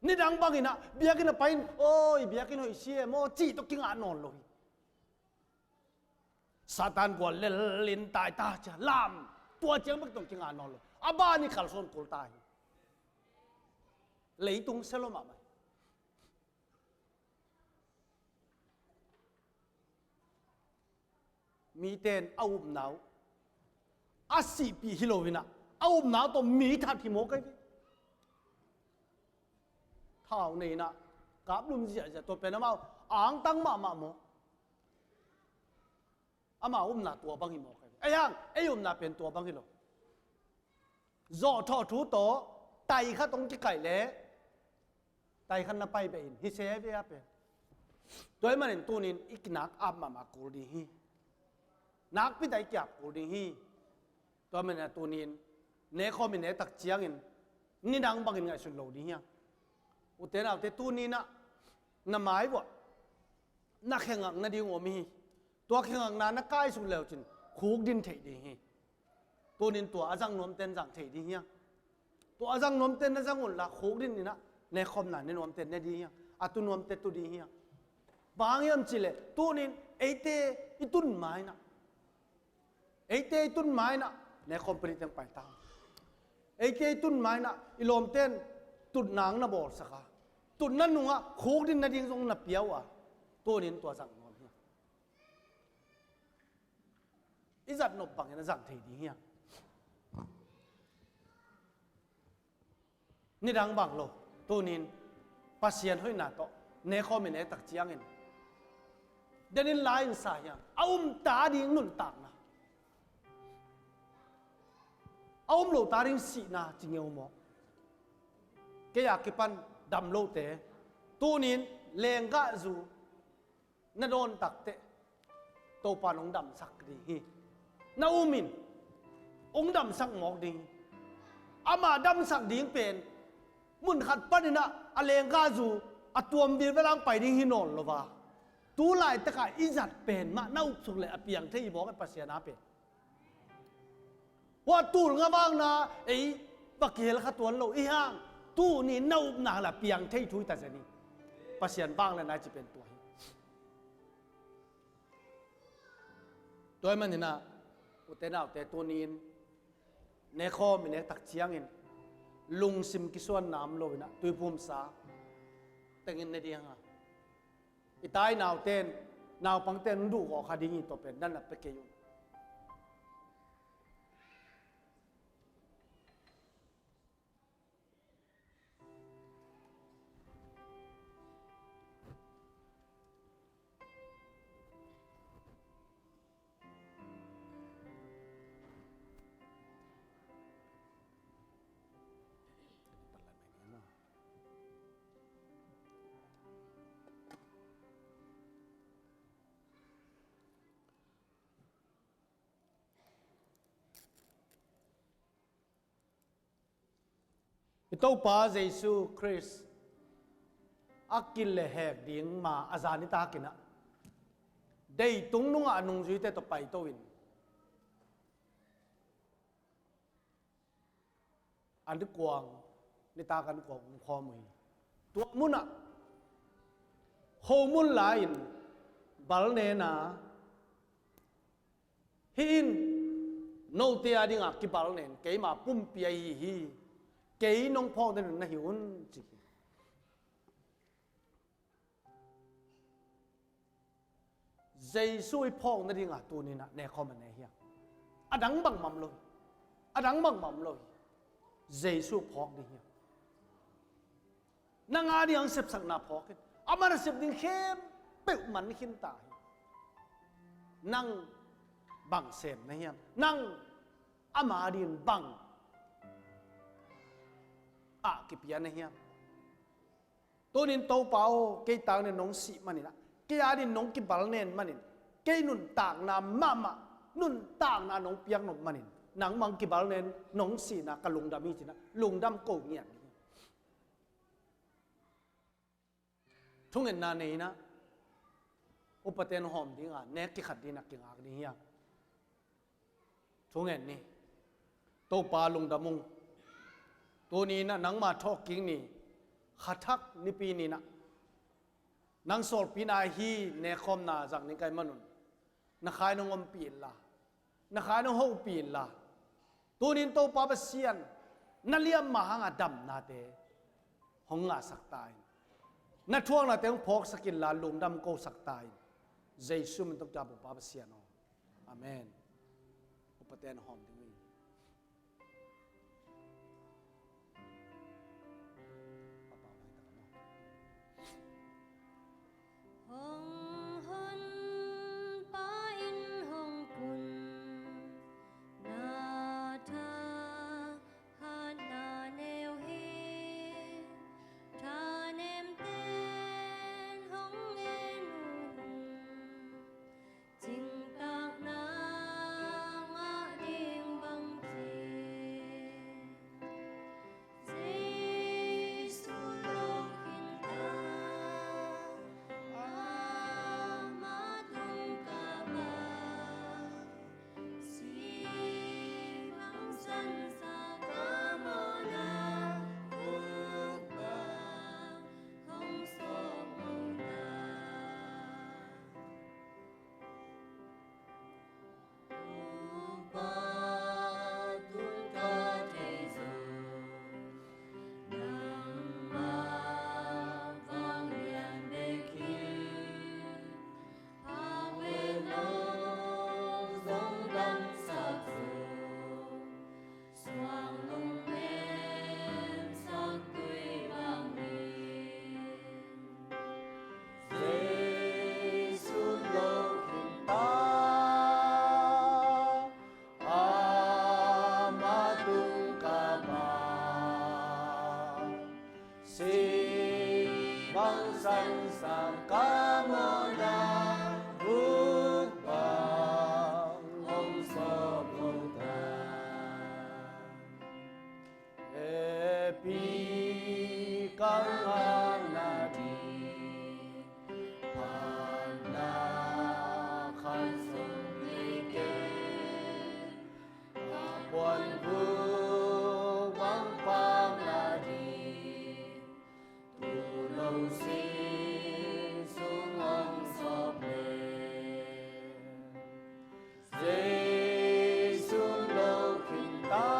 Nidang banginah biakinn a pai in, aw i biakinn hoih si e maw cih tawh kingah nawn lo hi. Satan gual lel in tai ta cia lam, tua ciang bek tawh kingah nawn lo. A ban i kalsuan kul ta hi. Leitung sia lo mahmah hi. Mite in a upna uh a sihpih hi lo inah a upna uh tawh mi that hi mawk hi. Thau nei inah kaplum ziahziah, tua pen amau angtang mahmah maw. Amau upna tua bang hi mawk hi. Ei hang ei upna pen tua bang hi lo. Zawhthawh thu tawh tai khat hong kikaih leh tai khat na pai beh in hi se ve a pen. Tua ahih manin tunin i kinak ap mahmah kul ding hi. Nakpi tak i kiap kul ding hi. Tua ahih manin a tunin nekhawm i nek tak ciangin nidang bangin ngaihsun lo ding hiang. Ute naute tuninah na mai vuah na khengak nading om hi. Tua khengakna na kaisuk leucin khukdin theih ding hi. Tunin tua a zang nuamten zang thei ding hiang. Tua a zang nuamten na zang unla khukdin inah nekhawmna ne nuamten ne ding hiang. A tu nuamte tu ding hiang. Bang hang hiam cihleh tunin eite i tun mainah, eite i tun mainah nekhawm pahnih teng pai ta. Eite i tun mainah i lawmten tutna na bawlsak a, tutna nungah khukdin nading zong na pia uh a, tunin tua zang nuam hiang. I zat nop bangin a zang thei ding hiang. Nidang bang lo, tunin Pasian hoihna tawh nekhawm i nek tak ciangin denin lai in sa hiang. A umta ding nuntakna, a um lo ta ding sihna ci ngeu maw? Kei a kipan dam lote tunin lenggahzu na dawn takteh Topa in hong damsak ding hi. Na um in hong damsak mawk ding hi. Amah damsak ding pen mun khat paninah a lenggahzu a tuam vilvel ang pai ding hi nawn lo a, tu laitakah i zat pen mah na upsuk leh a piang thei hi mawk a, Pasian a pen. Hua tul nga vangna ei va kihel kha tuan lo i hang, tuni na upna la piang thei thu i ta zen hi. Pasian vang le nai ci pen tua hi. Tua hi maninah ute naute tunin nekhawm i nek tak ciangin lungsim kisuanna om lo in ah tuiphumsa tengin ne ding a, i tai nauten, naupangten hong duhgawh kha ding hi. Tua pen na na pia kei un. I Topa Jesu Khrist a kilehhek ding ma a za nitakin ah, deitung nungah a nungzuite tawh paito in, an kuang, nitak an kuang hong khawm uh hi. Tua munah khomun lai-in bal nen a, "Hih in note a dingah kibal nen keima pumpi ahi hi. Kei nong phawk nading na hi un," ci hi. Jesu i phawk nadingah tuni-in ah nekhawm a ne hiam? A dang bangmah om lo hi. A dang bangmah om lo hi. Jesu phawk ding hiam? Nang a ding a sepsakna phawk in. Amah na sep ding khempeuh man khin ta hi. Nang bang sem na hiam? Nang ama ding bang a kipia na hiam? Tunin Topa aw, kei tangin nong sih manin ah, kei a dingin nong kibal nen manin, kei nuntakna mahmah, nuntakna nong piak nop manin, nangmah hong kibal nen nong sihna ka lungdam hi ci-in ah, lungdam ko ngiat ding hi. Thungetna nei-in ah, upaten hawm ding a, nek kikhat dingin ah kingak ding hi hang. Thungen ni. Topa lungdam ung. Tuni-in ah nangma thawhkik ni, kha thak nipi ni-in ah, nang sawlpina hi nekhawmna zang ning ka hih manun, na kha in hong ompih inla, na kha in hong hopih inla. Tunin Topa Pasian, na liamma hangah damnate hong ngahsak ta in, na thuaknate hong phawksak inla, lungdam kosak ta in. Jesu min tawh ka thum, Topa Pasian aw. Amen. Upaten hawm ding uh hi. Hong honpa in hong kun na tha, hatna neu hi. Thanemten hong ngen un, cingtak nang ngah ding bang ci. Jesu lo khin ta, amah tung ka bang, si bang sansa ka mawhna, guk bang hong sawp mawhna. Topa, tun ka thei zo, nangmah vanglian bek hi. Phak le lo zong damsak zo, suang lungnem sak tui bangin. Jesu lo khin ta, amah tung ka bang, si bang sansa ka mawhna, guk bang hong sawp mawhna. Hehpih ka ngahna ding, phatna khat zong nei kei. Ka puan guk bang pang na ding, tu lo sing sung hong sawp le. Jesu lo khin ta,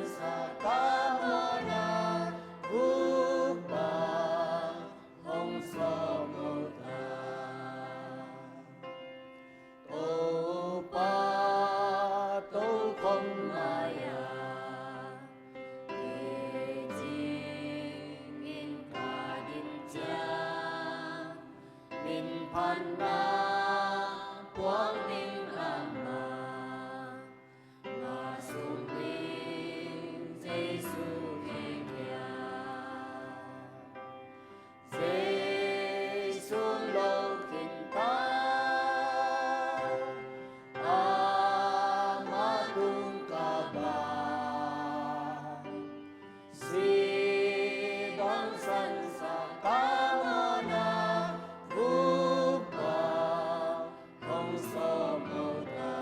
Sa ka mawhna vuk bang hong sawm lo ta. Topa tokhom mai-ah kicing in ka din ciang, minphatna puak ning amah. Ngah suk ning Jesu khe kiang. Jesu lo khin ta, amah tung ka ba. Si bang sansa ka mawhna vuk bang hong sawm lo ta.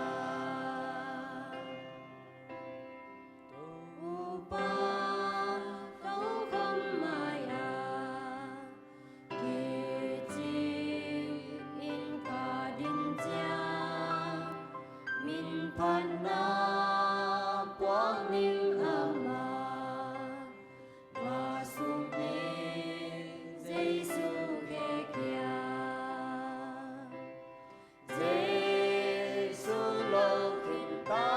Topa tokhom mai-ah kicing in ka din ciang, minphatna puak ning amah. Ngah suk ning Jesu khe kiang. Jesu lo khin ta,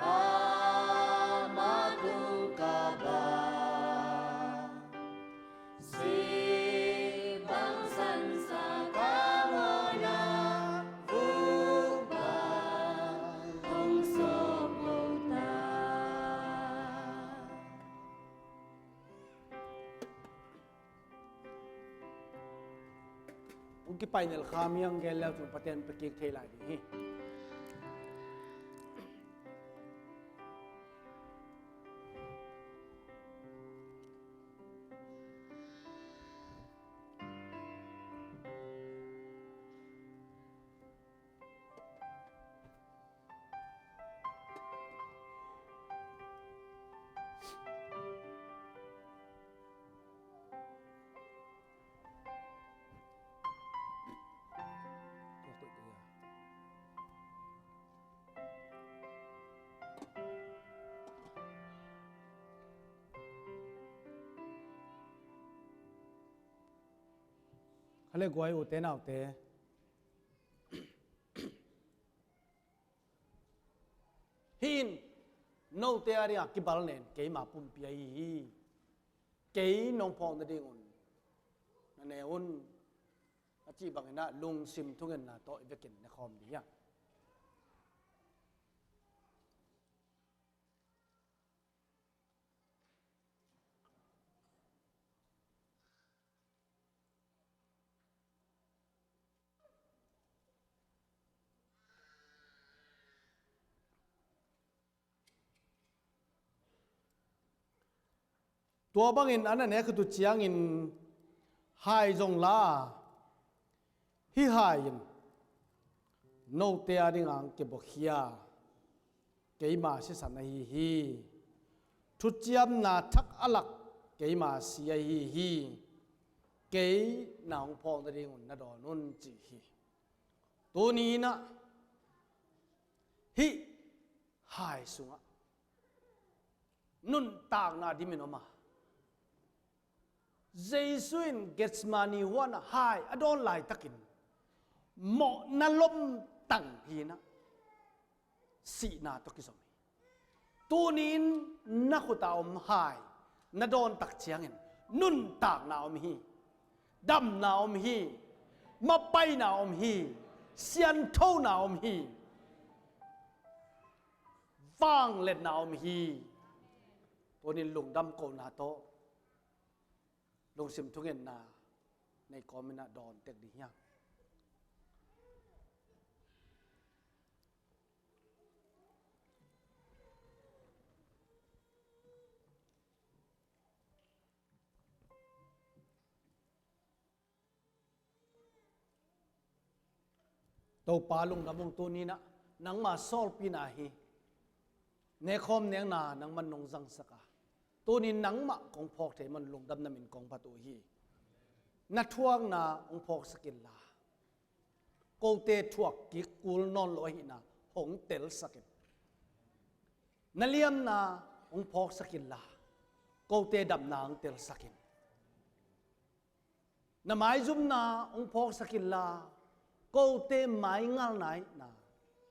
amah tung ka ba. Si bang sansa ka mawhna vuk bang hong sawm lo ta. Hong kipai nel kha miang gel leu cung Pathian pia kik thei lai ding hi. Kha le guai, ute naute. Hih in note a dingah kibal nen keima pumpi ahi hi. Kei nong phawk nadingun na ne un, a cih bangin ah lungsim thungetna tawh i vekin ne khawm ding hi hang. Tua bangin a na nek khit uh ciangin hai zong la, hih hai in note a dingah hong kibuakhia keima sisan ahi hi. Thuciamna thak a lak keima si ahi hi. Kei na hong phawk nadingun na dawn un, ci hi. Tuni in ah hih hai sungah nuntakna dimin om a, Jesu in Gethsemane huanah hai a dawn laitakin mawhna lomtang hi in ah sihna tawh kizom hi. Tuni in na khut a om hai na dawn tak ciangin nuntakna om hi. Damna om hi. Mapaina om hi. Sianthona om hi. Vangliatna om hi. Tuni in lungdam kohna tawh lungsim thungetna nei kawmin ah dawn tek ding hi hang. Topa, lungdam ung. Tuni in ah nangma sawlpina hi. Nekhawm nekna nangman nong zangsak a, tuni in nangmah kong phawk thei man lungdamna min kong phat uh hi. Na thuakna hong phawksak inla, kote thuak kik kul nawn lo ahihna hong telsak in. Na liamna hong phawksak inla, kote damna hong telsak in. Na maizumna hong phawksak inla, kote maingalna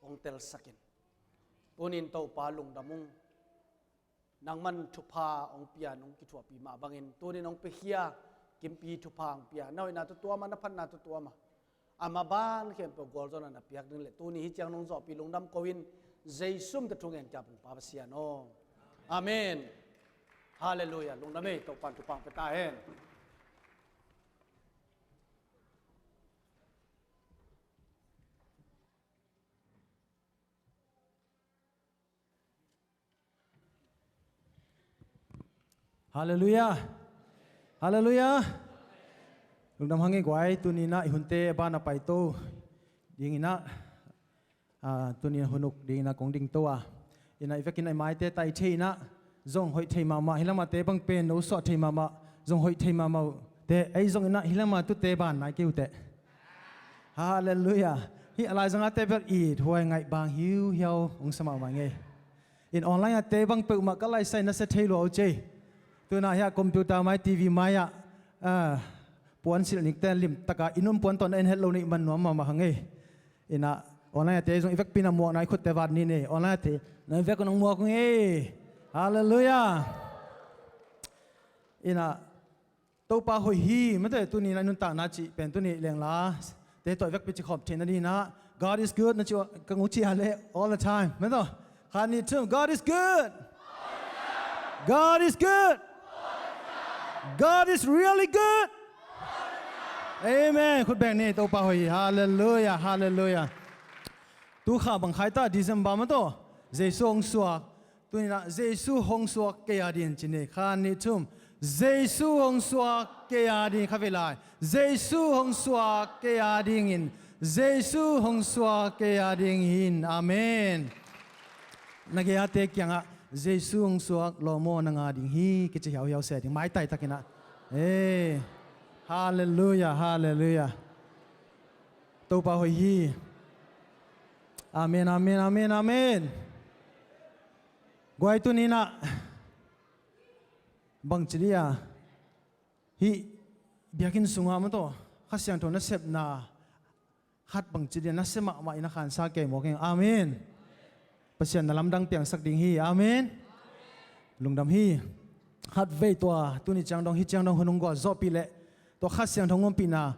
hong telsak in. Tunin Topa lungdam ung. Nangman thupha hong pia, hong kithuahpih mah bangin tunin hong piakhia, kimpi thupha hong pia. Na hoihna tutuam a, na phatna tutuam a, a maban khempeuh gualzawhna na piak ding le tuni hih ciang nong zawhpih lungdam ko in, Jesu min tawh thu ngen kiap ung, Pa Pasian aw. Amen. Halleluiah. Lungdam ei, Topa'n thupha hong pia ta hen. Halleluiah. Halleluiah. Lungdam hang ei guai, tuni-in ah i hunte a ban a paito dingin ah, ah, tuni-in hun uk dingin ah kong dingto a. In ah i vekin ah i maite tai thei in ah, zong hoih thei mahmah, hih lamah te bang pen no suah thei mahmah, zong hoih thei mahmah uh teh, ei zongin ah hih lamah tute ban nai kei uh teh. Halleluiah. Hih a laizang a te bel it huai ngaih bang hiuhiau hong sa mahmah ngei. In online a te bang peuhmah ka laisai nasia thei lua uh cei. Tu-in ah hih a computer mai, TV mai ah, ah, puansilh nik te limtak a i nun puan tawh na en het lo nih man nuam mahmah hang ei. In ah online a te zong i vekpi in ah muak nai, khutte vat ni nei. Online a te na vek nong muak ngei. Halleluiah. In ah Topa hoih hi, mate, tuni-in ah i nuntakna cih pen tuni lengla te tawh i vekpi cikhawm theihna dingin ah, God is good, na cih uh, ka ngu cih a leh all the time, mate. Khat, nih, thum, God is good. God is good. God is really good. Amen. Khut beng ni, Topa hoih hi. Halleluiah, halleluiah. Tu kha bang khai ta, December mate. Jesu hong suak. Tuni-in ah Jesu hong suak kei a dingin ci ni. Khat, nih, thum. Jesu hong suak kei a dingin, kha vei lai. Jesu hong suak kei a dingin. Jesu hong suak kei a dingin. Amen. Na gei a te kiangah Jesu hong suak lawm aw, nang a ding hi, kici hiauhiau se ding. Maitai takin ah. Hey. Halleluiah, halleluiah. Topa hoih hi. Amen, amen, amen, amen. Guai, tuni-in ah bangci dia hih biakinn sungah mate, Kha Siangtho nasepna khat bangci dia nasia mahmah in ah khansa kei mawk ing. Amen. Pasian na lamdang piangsak ding hi. Amen. Lungdam hi. Khatvei tua tuni ciang dong, hih ciang dong hun hong gualzawhpih leh tua Kha Siangtho hong ompihna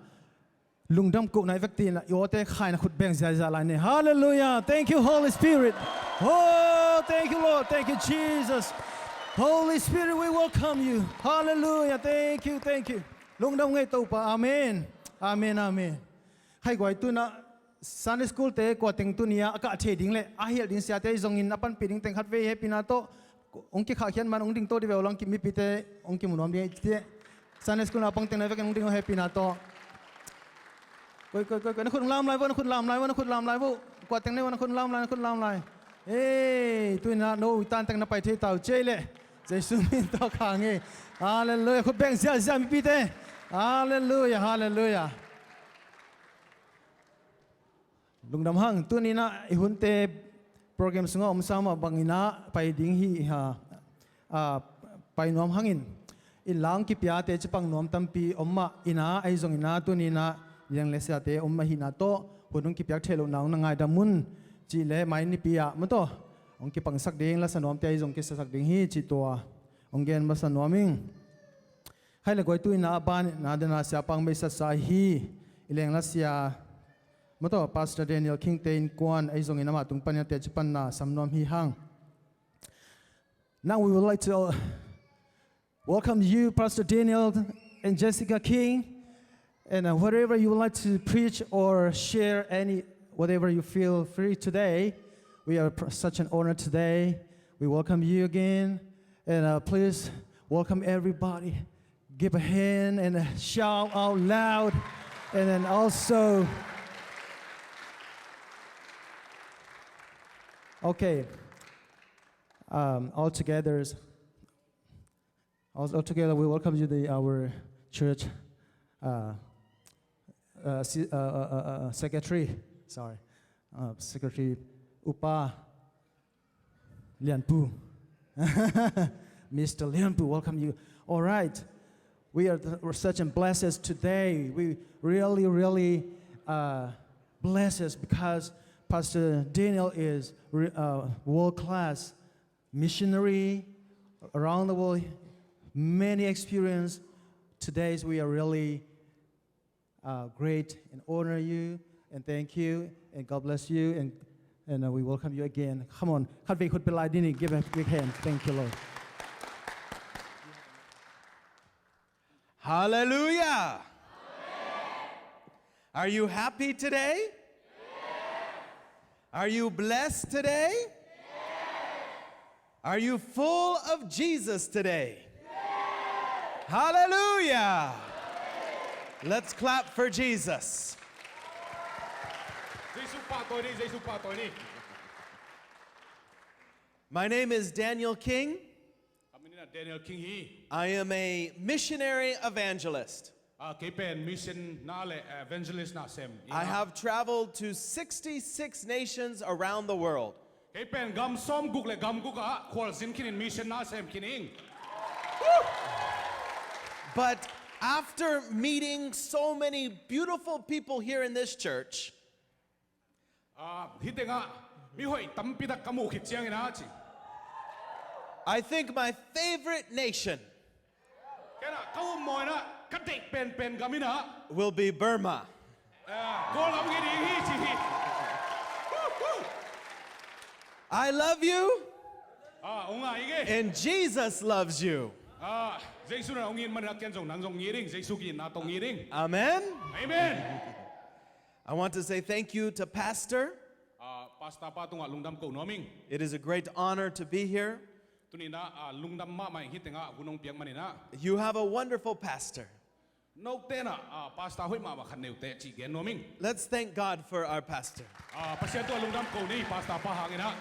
lungdam kohna i vekpi in ah i awte khaina khut beng ziahziah lai ni. Halleluiah. Thank you, Holy Spirit. Oh, thank you, Lord. Thank you, Jesus. Holy Spirit, we welcome you. Halleluiah. Thank you, thank you. Lungdam ngei Topa. Amen. Amen, amen. Khai guai, tu-in ah Sunday school te kua teng tuni-a a kah thei ding le a hial ding siate zongin a panpih ding teng khatvei hehpihna tawh hong kikhahkhiat man hong dingto dih ve uh lang, mipite hong kimu nuam ding hi teh. Sunday school naupang teng na vekin hong ding uh hehpihna tawh. Koi, koi, koi, koi, na khut hong lam lai vo, na khut lam lai vo, na khut lam lai vo. Kua teng na hi uh, na khut hong lam lai, na khut lam lai. Ei, tu-in ah no i tan teng na pai thei ta uh cei leh Jesu min tawh kha ngei. Halleluiah. Khut beng ziahziah mipite. Halleluiah, halleluiah. Lungdam hang, tuni-in ah i hunte program sungah om sa mah bangin ah pai ding hi ha, ah, pai nuam hangin. Inn la hong kipia teci pang nuam tampi om mah in ah, ahi zongin ah tuni-in ah liang le siate om mah ahihna tawh hun hong kipiak theih lohna hong na ngaidam un cih leh mai Nipi ah mate hong kipangsak ding, lasa nuamte ahi zong kisasak ding hi cih tua hong gen masa nuam ing. Khai le guai, tu-in ah a ban in ah dena siapa hong beisaksa hi, i lengla sia mate, Pastor Daniel King te innkuan ahi zongin amah tung panin a teci panna sam nuam hi hang. Now we would like to, uh, welcome you, Pastor Daniel and Jessica King. And, uh, whatever you would like to preach or share, any, whatever you feel free today, we are pr-, such an honor today. We welcome you again. And, uh, please welcome everybody. Give a hand and a shout out loud. And then also, okay, um, all together, all, all together, we welcome you to our church, uh, uh, si-, uh, uh, uh, uh, secretary. Sorry, uh, secretary Upa. Lianpu. Mister Lianpu, welcome you. All right. We are th- we're such a blessed today. We really, really uh, blessed because Pastor Daniel is re- uh, world class missionary around the world, many experience. Today's we are really uh, great and honor you and thank you and God bless you and and uh, we welcome you again. Come on, khat vei khut pe lai ding, give a big hand. Thank you, Lord. Hallelujah. Are you happy today? Are you blessed today? Are you full of Jesus today? Hallelujah. Let's clap for Jesus. Jesu pahtawi ni, Jesu pahtawi ni. My name is Daniel King. Ka min in ah Daniel King hi. I am a missionary evangelist. Ah, kei pen mission na le evangelist na sem. I have traveled to sixty-six nations around the world. Kei pen gam sawmguk le gam guk ah khualzin khin in mission na sem khin ing. But after meeting so many beautiful people here in this church, Ah, hih tengah mi hoih tampi tak ka muh khit ciangin ah ci. I think my favorite nation Ken ah ka upmawh in ah ka deih penpen gam in ah will be Burma. Ah, Kawlgam hi ding hi ci hi. I love you, Ah, ong ngai ing e. And Jesus loves you. Ah, Jesu in ah ong it manin ah ken zong nang zong it ing, Jesu ki-itna tawh it ing. Amen. Amen. I want to say thank you to Pastor. Ah, Pastor pa tungah lungdam ko nuam ing. It is a great honor to be here. Tuni in ah, ah, lungdam mahmah ing, hih tengah hun ong piak manin ah. You have a wonderful pastor. Note in ah, ah, pastor hoih mahmah khat nei uh teh cih gen nuam ing. Let's thank God for our pastor. Ah, Pasian tungah lungdam ko ni, pastor pa hangin ah.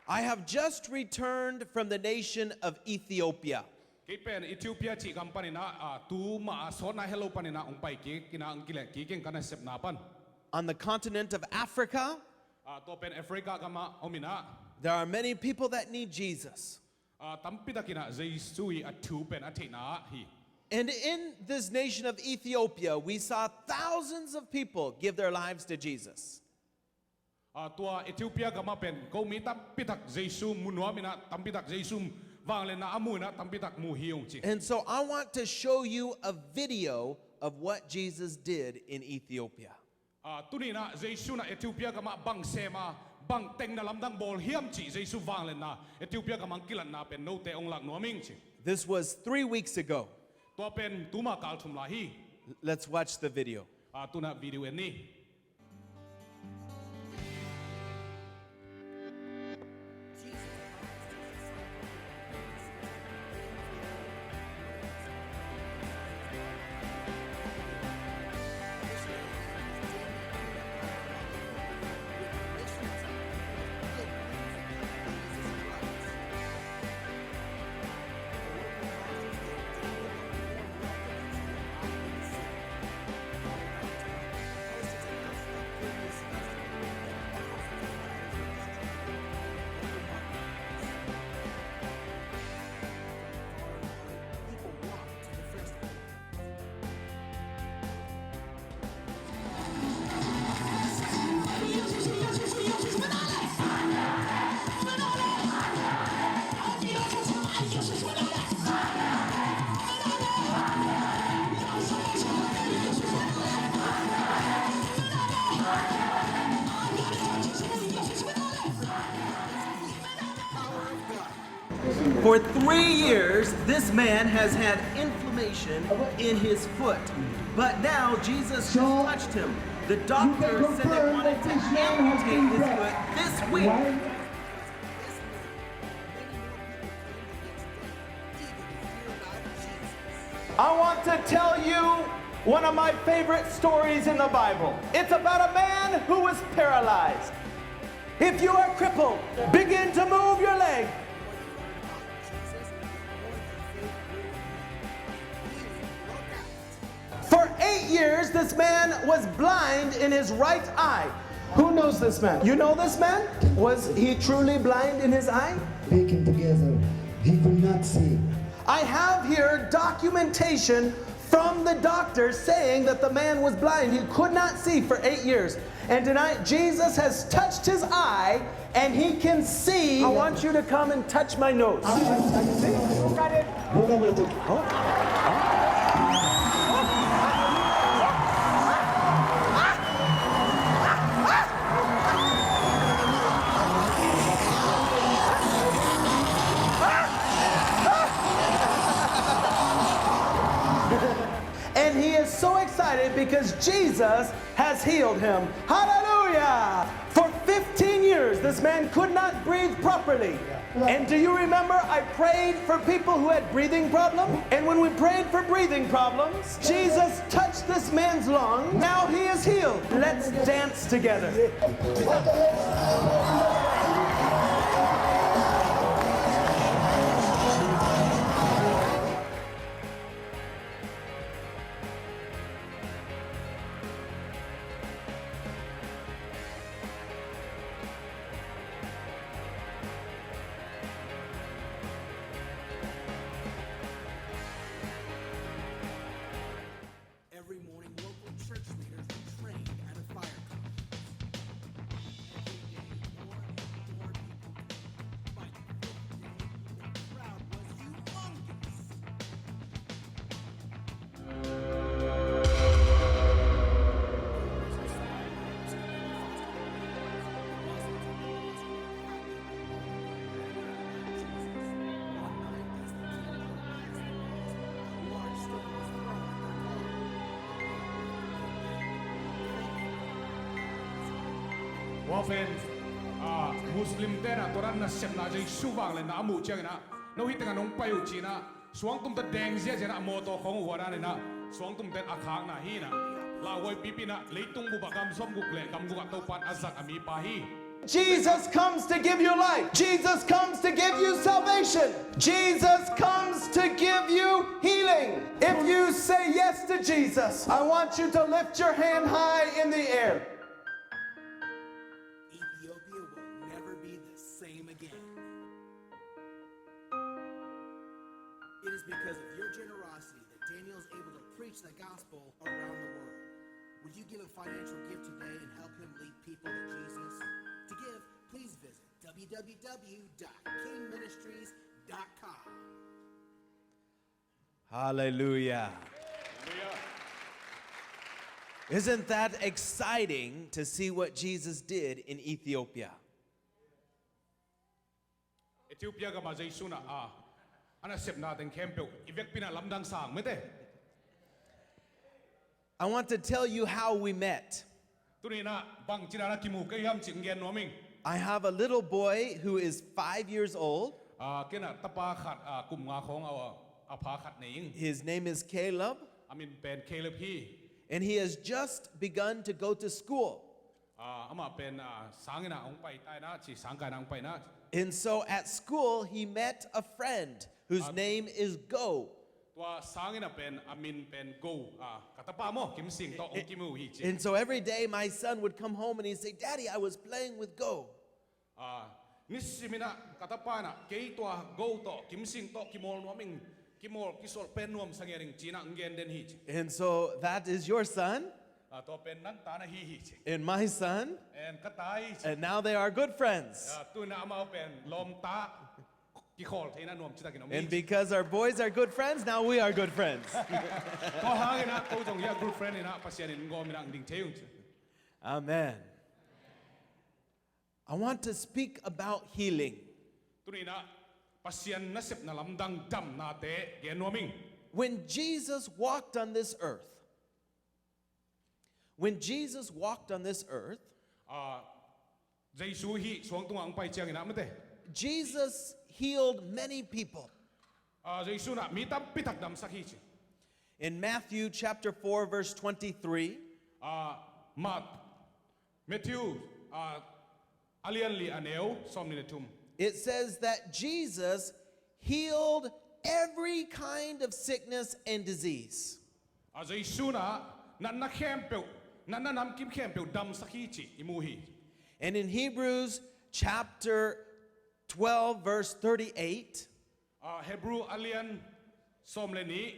I have just returned from the nation of Ethiopia. Kei pen Ethiopia cih gam panin ah, ah, tu mah a sawtna helo panin ah ong pai kik in ah ong kileh kik ing ka nasepna pan. On the continent of Africa, Ah, tua pen Africa gam ah om in ah. There are many people that need Jesus. Ah, tampi tak in ah Jesu i a thu pen a theihna ah hi. And in this nation of Ethiopia, we saw thousands of people give their lives to Jesus. Ah, tua Ethiopia gam ah pen ko mi tampi tak Jesu mu nuam in ah, tampi tak Jesu vangliatna a mu in ah, tampi tak mu hi ung ci. And so I want to show you a video of what Jesus did in Ethiopia. Ah, tuni in ah Jesu in ah Ethiopia gam ah bang sem a, bang teng na lamdang bawl hiam cih Jesu vangliatna Ethiopia gam ah ong kilatna pen note ong lak nuam ing ci. This was three weeks ago. Tua pen tu mah kal thum lai hi. Let's watch the video. Ah, tu in ah video en ni. For three years, this man has had inflammation in his foot. But now Jesus just touched him. The doctor said they wanted to amputate his foot this week. I want to tell you one of my favorite stories in the Bible. It's about a man who was paralyzed. If you are crippled, begin to move your leg. For eight years, this man was blind in his right eye. Who knows this man? You know this man? Was he truly blind in his eye? Beat him together. He could not see. I have here documentation from the doctor saying that the man was blind. He could not see for eight years. And tonight, Jesus has touched his eye and he can see. I want you to come and touch my nose. See? Look at it. And he is so excited because Jesus has healed him. Hallelujah! For fifteen years, this man could not breathe properly. And do you remember I prayed for people who had breathing problems? And when we prayed for breathing problems, Jesus touched this man's lung. Now he is healed. Let's dance together. Every morning, local church leaders are trained at a fire company. Every day, more and more people came. By the fifth day, the crowd was humongous. Tua pen, ah, Muslim te na tua dan nasepna Jesu vangliatna a muh ciangin ah, no hih tengah nong pai uh ci-in ah, suangtum tawh deng ziahziah in ah, mawtaw khawng uh huat dan in ah, suangtum ten a khakna hi in ah, lauhuai pipi in ah, leitung bup ah gam sawmguk le gam guk ah Topa'n a zat a mipa hi. Jesus comes to give you life. Jesus comes to give you salvation. Jesus comes to give you healing. If you say yes to Jesus, I want you to lift your hand high in the air. Ethiopia will never be the same again. It is because of your generosity that Daniel is able to preach the gospel around the world. Would you give a financial gift today and help him lead people to Jesus? To give, please visit w w w dot king ministries dot com. Hallelujah. Isn't that exciting to see what Jesus did in Ethiopia? Ethiopia gam ah Jesu in ah, ah, a nasepna teng khempeuh i vekpi in ah lamdang sang mete. I want to tell you how we met. Tuni in ah bangci dan a kimu ka hiam cih gen nuam ing. I have a little boy who is five years old. Ah, ken ah tapa khat, ah, kum nga khawng a, a pha khat nei ing. His name is Caleb. A min pen Caleb hi. And he has just begun to go to school. Ah, amah pen, ah, sang in ah hong pai ta in ah, ci sang kai in ah hong pai in ah. And so at school, he met a friend whose name is Go. Tua sang in ah pen, a min pen Go, ah, ka tapa maw, Kimsing tawh hong kimu hi ci. And so every day my son would come home and he'd say, "Daddy, I was playing with Go." Ah, nisim in ah ka tapa in ah, kei tua Go tawh, Kimsing tawh kimawl nuam ing, kimawl, kisual pen nuam sa ngiat ing ci in ah hong gen den hi ci. And so that is your son. Ah, tua pen nang ta na hi hi ci. And my son. And ka ta hi ci. And now they are good friends. Ah, tu in ah amau pen lawmta, kikhawl thei in ah nuam citakin om hi ci. And because our boys are good friends, now we are good friends. Tua hang in ah ko zong hi a good friend in ah Pasian in gawm in ah hong ding thei ung ci. Amen. I want to speak about healing. Tuni in ah Pasian nasepna lamdang damnate gen nuam ing. When Jesus walked on this earth, when Jesus walked on this earth, ah, Jesu hih suang tungah hong pai ciangin ah mate, Jesus healed many people. Ah, Jesu in ah mi tampi tak damsak hi ci. In Matthew chapter four, verse twenty-three, ah, Mat-, Matthew, ah, a lian li a neu sawmnih le thum. It says that Jesus healed every kind of sickness and disease. Ah, Jesu in ah natna khempeuh, Natna namkim khempeuh damsak hi cih i mu hi. And in Hebrews chapter twelve, verse thirty-eight, Ah, Hebrew a lian sawm le nih,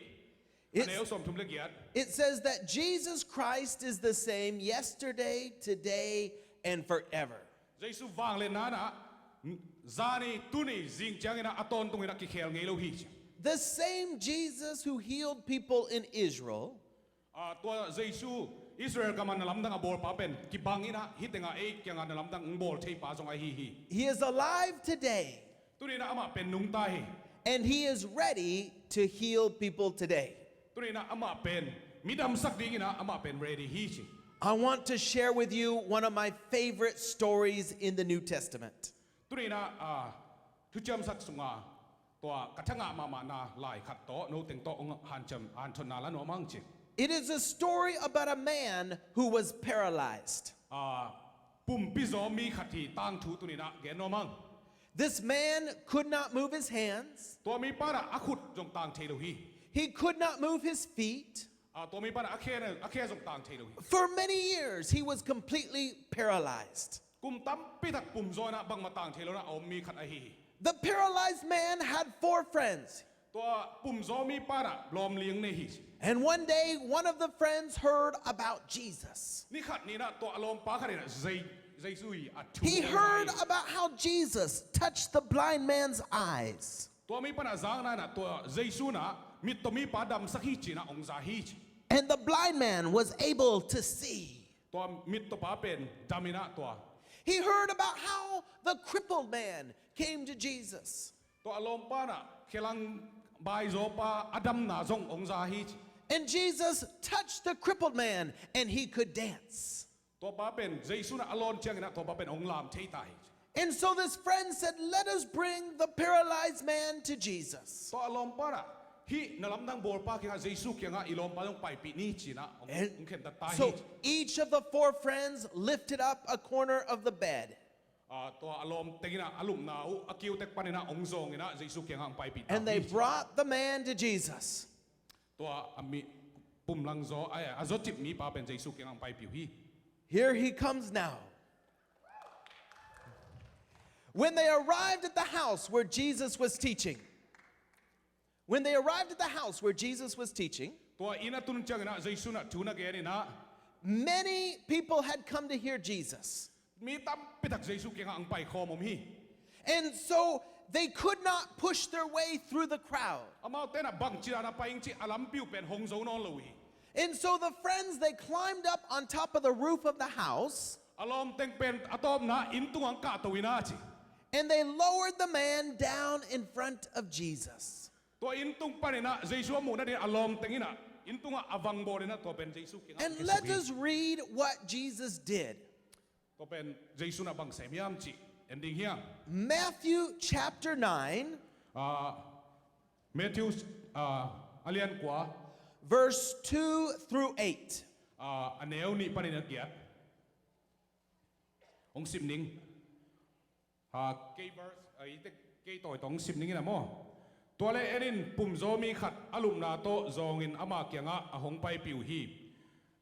a It's- neu sawmthum le giat. it says that Jesus Christ is the same yesterday, today, and forever. Jesu vangliatna in ah, zani, tuni, zing ciangin ah a tawntung in ah kikhel ngei lo hi ci. The same Jesus who healed people in Israel Ah, tua Jesu Israel gam ah na lamdang a bawlpa pen kibang in ah, hih teng ah ei kiangah na lamdang hong bawl theipa zong ahi hi. He is alive today, Tuni in ah amah pen nungta hi. and he is ready to heal people today. Tuni in ah amah pen mi damsak dingin ah amah pen ready hi ci. I want to share with you one of my favorite stories in the New Testament. Tuni in ah, ah, thuciamsak sunga tua ka thangah mahmahna lai khat tawh, no teng tawh hong hanciam, hanthotna la nuam ing ci. It is a story about a man who was paralyzed. Ah, pumpi zaw mi khat hi tangthu tuni in ah gen nuam ing. This man could not move his hands. Tua mipa in ah a khut zong tang thei lo hi. He could not move his feet. Ah, tua mipa in ah a khe, a khe zong tang thei lo hi. For many years, he was completely paralyzed. Kum tampi tak pumzaw in ah bangmah tang thei lo in ah a om mi khat ahi hi. The paralyzed man had four friends. Tua pumzaw mipa in ah lawmling nei hi. And one day, one of the friends heard about Jesus. Ni khat ni in ah tua a lawmpa khat in ah Jei-, Jesu i a thu He a heard ngai. About how Jesus touched the blind man's eyes. Tua mipa in ah zang nai in ah tua Jesu in ah mittaw mipa damsak hi ci in ah hong za hi ci. And the blind man was able to see. Tua mittawpa pen dam in ah tua. He heard about how the crippled man came to Jesus. Tua a lawmpa in ah khelang baizawpa a damna zong hong za hi ci. And Jesus touched the crippled man, and he could dance. Tuapa pen Jesu in ah a lawn ciangin ah tuapa pen hong lam thei ta hi ci. And so this friend said, "Let us bring the paralyzed man to Jesus." Tua a lawmpa in ah hih na lamdang bawlpa kiangah, Jesu kiangah i lawmpa zong paipih ni ci in ah hong, And hong khentat ta hi so ci. Each of the four friends lifted up a corner of the bed. Ah, tua a lawm teng in ah a lupna uh a kiu tek pan in ah hong zawng in ah Jesu kiangah hong paipih ta And they hi ci. Brought the man to Jesus. Tua a mi pumlang zaw, a, a zawcip mipa pen Jesu kiangah hong paipih uh hi. Here he comes now. When they arrived at the house where Jesus was teaching, when they arrived at the house where Jesus was teaching, Tua inn a tun ciangin ah Jesu in ah thu na gen in ah, many people had come to hear Jesus. mi tampi tak Jesu kiangah hong paikhawm om hi. And so they could not push their way through the crowd. Amaute in ah bangci dan a pai ing cih a lampi uh pen hong zo nawn lo hi. And so the friends, they climbed up on top of the roof of the house, A lawm teng pen a tawpna inn tungah hong kahto in ah ci. and they lowered the man down in front of Jesus. Tua inn tung pan in ah Jesu a muh nading a lawm teng in ah inn tungah a vang bawl in ah tua pen Jesu kiangah hong And let kiasuk hi. Us read what Jesus did. Tua pen Jesu in ah bang sem hiam cih en ding hiam? Matthew chapter nine, Ah, Matthew, ah, a lian kua, verse two through eight. ah, a neu nih panin a giat. Hong sim ning. Ah, kei verse, ah, i tek kei tawi tawh hong sim ning in ah maw. Tua leh en in, pumzaw mi khat a lupna tawh zawngin ama kiangah a hong paipih uh hi.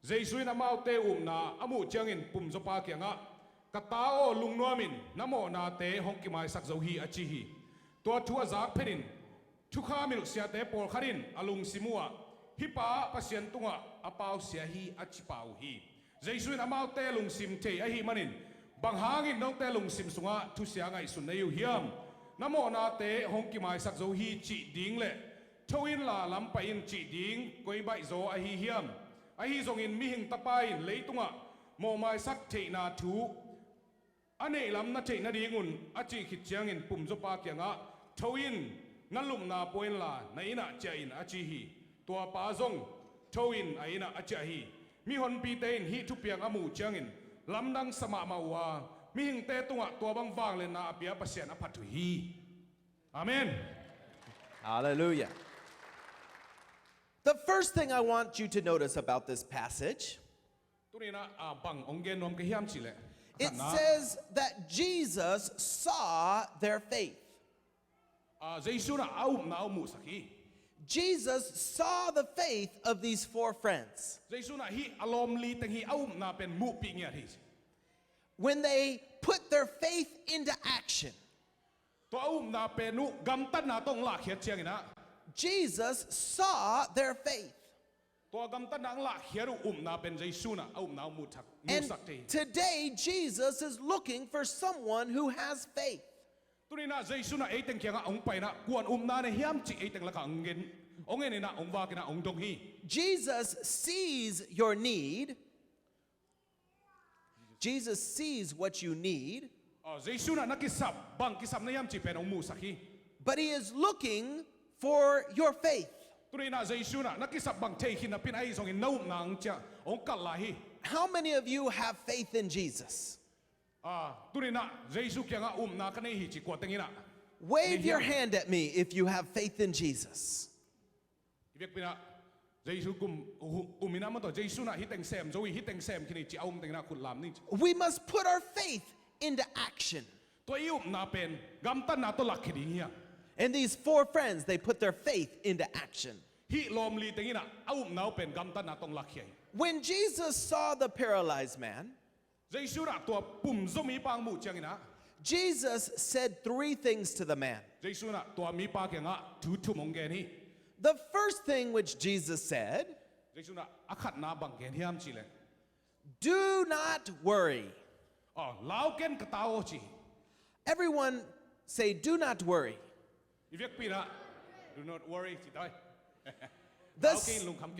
Jesu in amaute upna a muh ciangin pumzawpa kiangah, "Ka ta aw, lungnuam in, na mawhnate hong kimaisak zo hi," a ci hi. Tua thu a zak phetin thukham hilh siate pawlkhat in a lungsim uhah, "Hih pa Pasian tungah a pau sia hi," a ci pah uh hi. Jesu in amaute lungsim thei ahih manin, "Bang hangin note lungsim sungah thusia ngaihsun na hi uh hiam? Na mawhnate hong kimaisak zo hi cih ding leh, tho inla lam pai in cih ding koi baihzaw ahi hiam? Ahi zongin Mihing Tapa in leitungah mawhmaisak theihna thu a neih lam na theih nadingun a cih khit ciangin pumzawpa kiangah, 'Tho in, na lupna pua inla na innah ciah in,' a ci hi. Tuapa zong, 'Tho in,' a innah a ciah hi. Mihonpite in hih thupiang a muh ciangin lamdang sa mahmah uh a, mihingte tungah tua bang vangliatna a pia Pasian a phat uh hi. Amen. Hallelujah. The first thing I want you to notice about this passage, Tuninah, ah, bang hong gen nuam ka hiam cihleh, it khatna, says that Jesus saw their faith. ah, Jesu nah a upna uh muhsak hi. Jesus saw the faith of these four friends. Jesu in ah hih a lawm li teng hi a upna pen muhpih ngiat hi. When they put their faith into action, tua a upna pen uh gamtatna tawh hong lahkhiat ciangin ah, Jesus saw their faith. Tua gamtatna hong lahkhiat uh upna pen Jesu in ah a upna hong musak, and musak thei hi. Today, Jesus is looking for someone who has faith. Tuni in ah Jesu in ah ei teng kiangah hong pai in ah, kuan upna nei hiam cih ei teng lakah hong en, hong en in ah, hong vak in ah, hong dong hi. Jesus sees your need. Jesus sees what you need. Ah, Jesu in ah na kisap, bang kisap na hiam cih pen hong musak hi. But he is looking for your faith. Tuni in ah Jesu in ah na kisap bang thei khin napi in, ahi zongin na upna hong ciah, hong kalh lai hi. How many of you have faith in Jesus? Ah, tuni in ah Jesu kiangah upna ka nei hi ci kua teng in ah, wave your hand at me if you have faith in Jesus. I vekpi in ah Jesu kum, um in ah maw, tua Jesu in ah hih teng sem zo hi, hih teng sem khin hi ci a um teng in ah khut lam ni ci. We must put our faith into action. Tua i upna pen gamtatna tawh lakkhia ding hi a. And these four friends, they put their faith into action. Hih lawm li teng in ah a upna uh pen gamtatna tawh hong lakkhia hi. When Jesus saw the paralyzed man, Jesu in ah tua pum zo mipa hong muh ciangin ah, Jesus said three things to the man. Jesu in ah tua mipa kiangah thu thum hong gen hi. The first thing which Jesus said, Jesu in ah a khatna bang gen hiam cih leh, "Do not worry." Oh, lau ken, ka tau aw ci. Everyone say, "Do not worry." I vekpi in ah, "Do not worry," ci tai. The,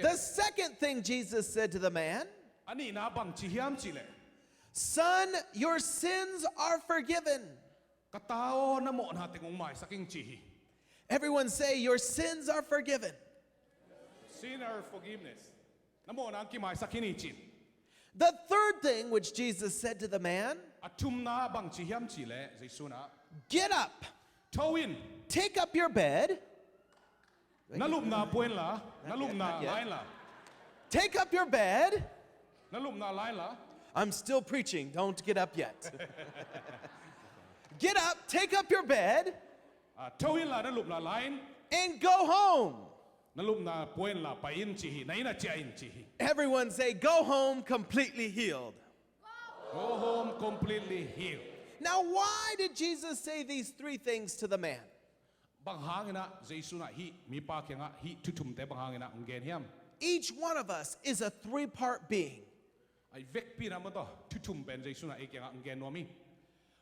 the second thing Jesus said to the man, a nihna bang ci hiam cih leh, "Son, your sins are forgiven." Ka tau aw, na mawhna teng hong maisak ing ci hi. Everyone say, "Your sins are forgiven." Sin are forgiveness. Na mawhna hong kimaisak hi ni ci. The third thing which Jesus said to the man, a thumna bang ci hiam cih leh Jesu in ah, "Get up. Tho in. Take up your bed." Na lupna pua inla, na lupna la inla. Take up your bed. Na lupna la inla. I'm still preaching. Don't get up yet. Get up, take up your bed. Ah, tho inla, na lupna la in. And go home. Na lupna pua inla, pai in ci hi, na inn ah ciah in ci hi. Everyone say, "Go home completely healed." Go home completely healed. Now, why did Jesus say these three things to the man? Bang hangin ah Jesu in ah hih mipa kiangah hih thu thumte bang hangin ah hong gen hiam? Each one of us is a three-part being. I vekpi in ah maw, tua thu thum pen Jesu in ah ei kiangah hong gen nuam hi.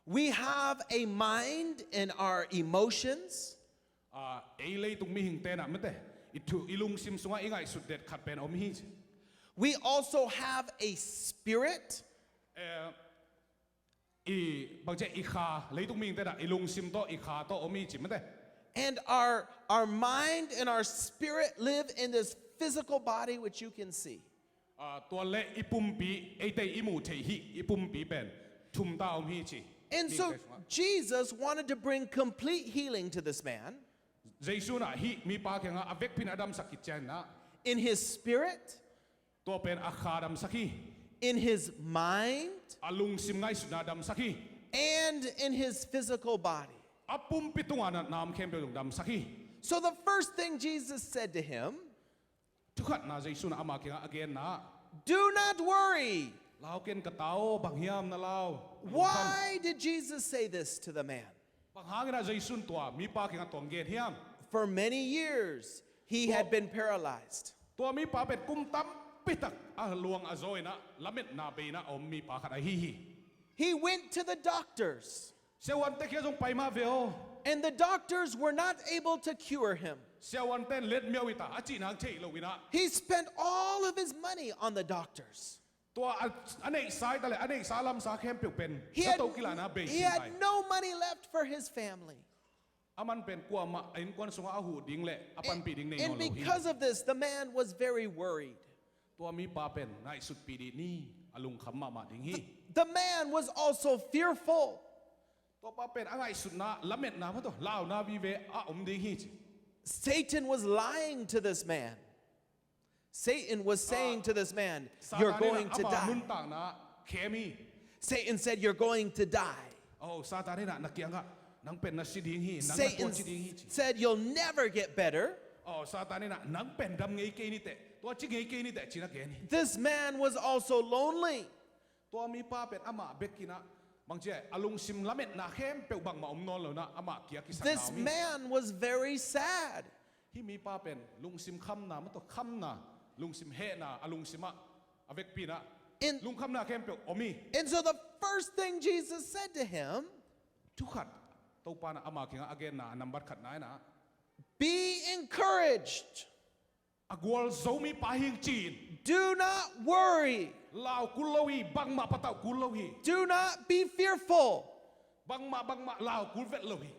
We have a mind and our emotions. Ah, ei leitung mihingte in ah mate, i thu, i lungsim sungah i ngaihsut det khat pen om hi. We also have a spirit. Eh, i, bangci, i kha, leitung mihingte in ah i lungsim tawh, i kha tawh om hi ci mate. And our, our mind and our spirit live in this physical body which you can see. Ah, tua leh i pumpi, eite i muh theih hih i pumpi pen thum ta om hi ci. And so Jesus wanted to bring complete healing to this man. Jesu in ah hih mipa kiangah a vekpi in a damsak khit ciangin ah, in his spirit, tua pen a kha damsak hi. In his mind, a lungsim ngaihsutna damsak hi. And in his physical body. A pumpi tungah natna om khempeuh zong damsak hi. So the first thing Jesus said to him, thu khatna Jesu in ah ama kiangah a genna, "Do not worry." Lau ken, ka tau aw, bang hiam na lau? Why did Jesus say this to the man? Bang hangin ah Jesu in tua mipa kiangah tua hong gen hiam? For many years, he had been paralyzed. Tua mipa pen kum tampi tak a luang a zaw in ah, lametna bei in ah a om mipa khat ahi hi. He went to the doctors. Siavuante kiang zong pai mah ve aw. And the doctors were not able to cure him. Siavuante in let miau hi ta, a cihna hong theih lo in ah. He spent all of his money on the doctors. Tua a, a neihsa hi ta leh, a neihsa lamsa khempeuh pen, he had, zato kilahna bei sin ta hi. He had no money left for his family. Aman pen kuamah a innkuan sungah a huh ding leh a panpih ding nei nawn lo hi. And because of this, the man was very worried. Tua mipa pen ngaihsutpih dih ni, a lungkham mahmah ding hi. The, the man was also fearful. Tua pa pen a ngaihsutna, lametna maw, tua launa vive a om ding hi ci. Satan was lying to this man. Satan was saying to this man, "You're going to die." Satan in ah ama nuntakna khem hi. Satan said, "You're going to die." Oh, Satan in ah na kiangah, "Nang pen na si ding hi, nang na tua ci ding hi," ci. Satan said, "You'll never get better." Aw, Satan in ah, "Nang pen dam ngei kei ni teh, tua ci ngei kei ni teh," ci-in a gen hi. This man was also lonely. Tua mipa pen amah bek in ah, bangci a, a lungsim lametna khempeuh bangmah om nawn lo in ah, amah kia kisakna om hi. This man was very sad. Hih mipa pen lungsim khamna, mataw khamna, lungsim hehna, a lungsim ah, a vekpi in ah, lungkhamna khempeuh om hi. And so the first thing Jesus said to him, Thukhat, Topa in ah ama kiangah a genna, a nambat khatna in ah, "Be encouraged. A gualzo mipa hi ing," ci-in. "Do not worry. Lau kul lo hi, bangmah patauh kul lo hi. Do not be fearful. Bangmah, bangmah lau kul vet lo hi.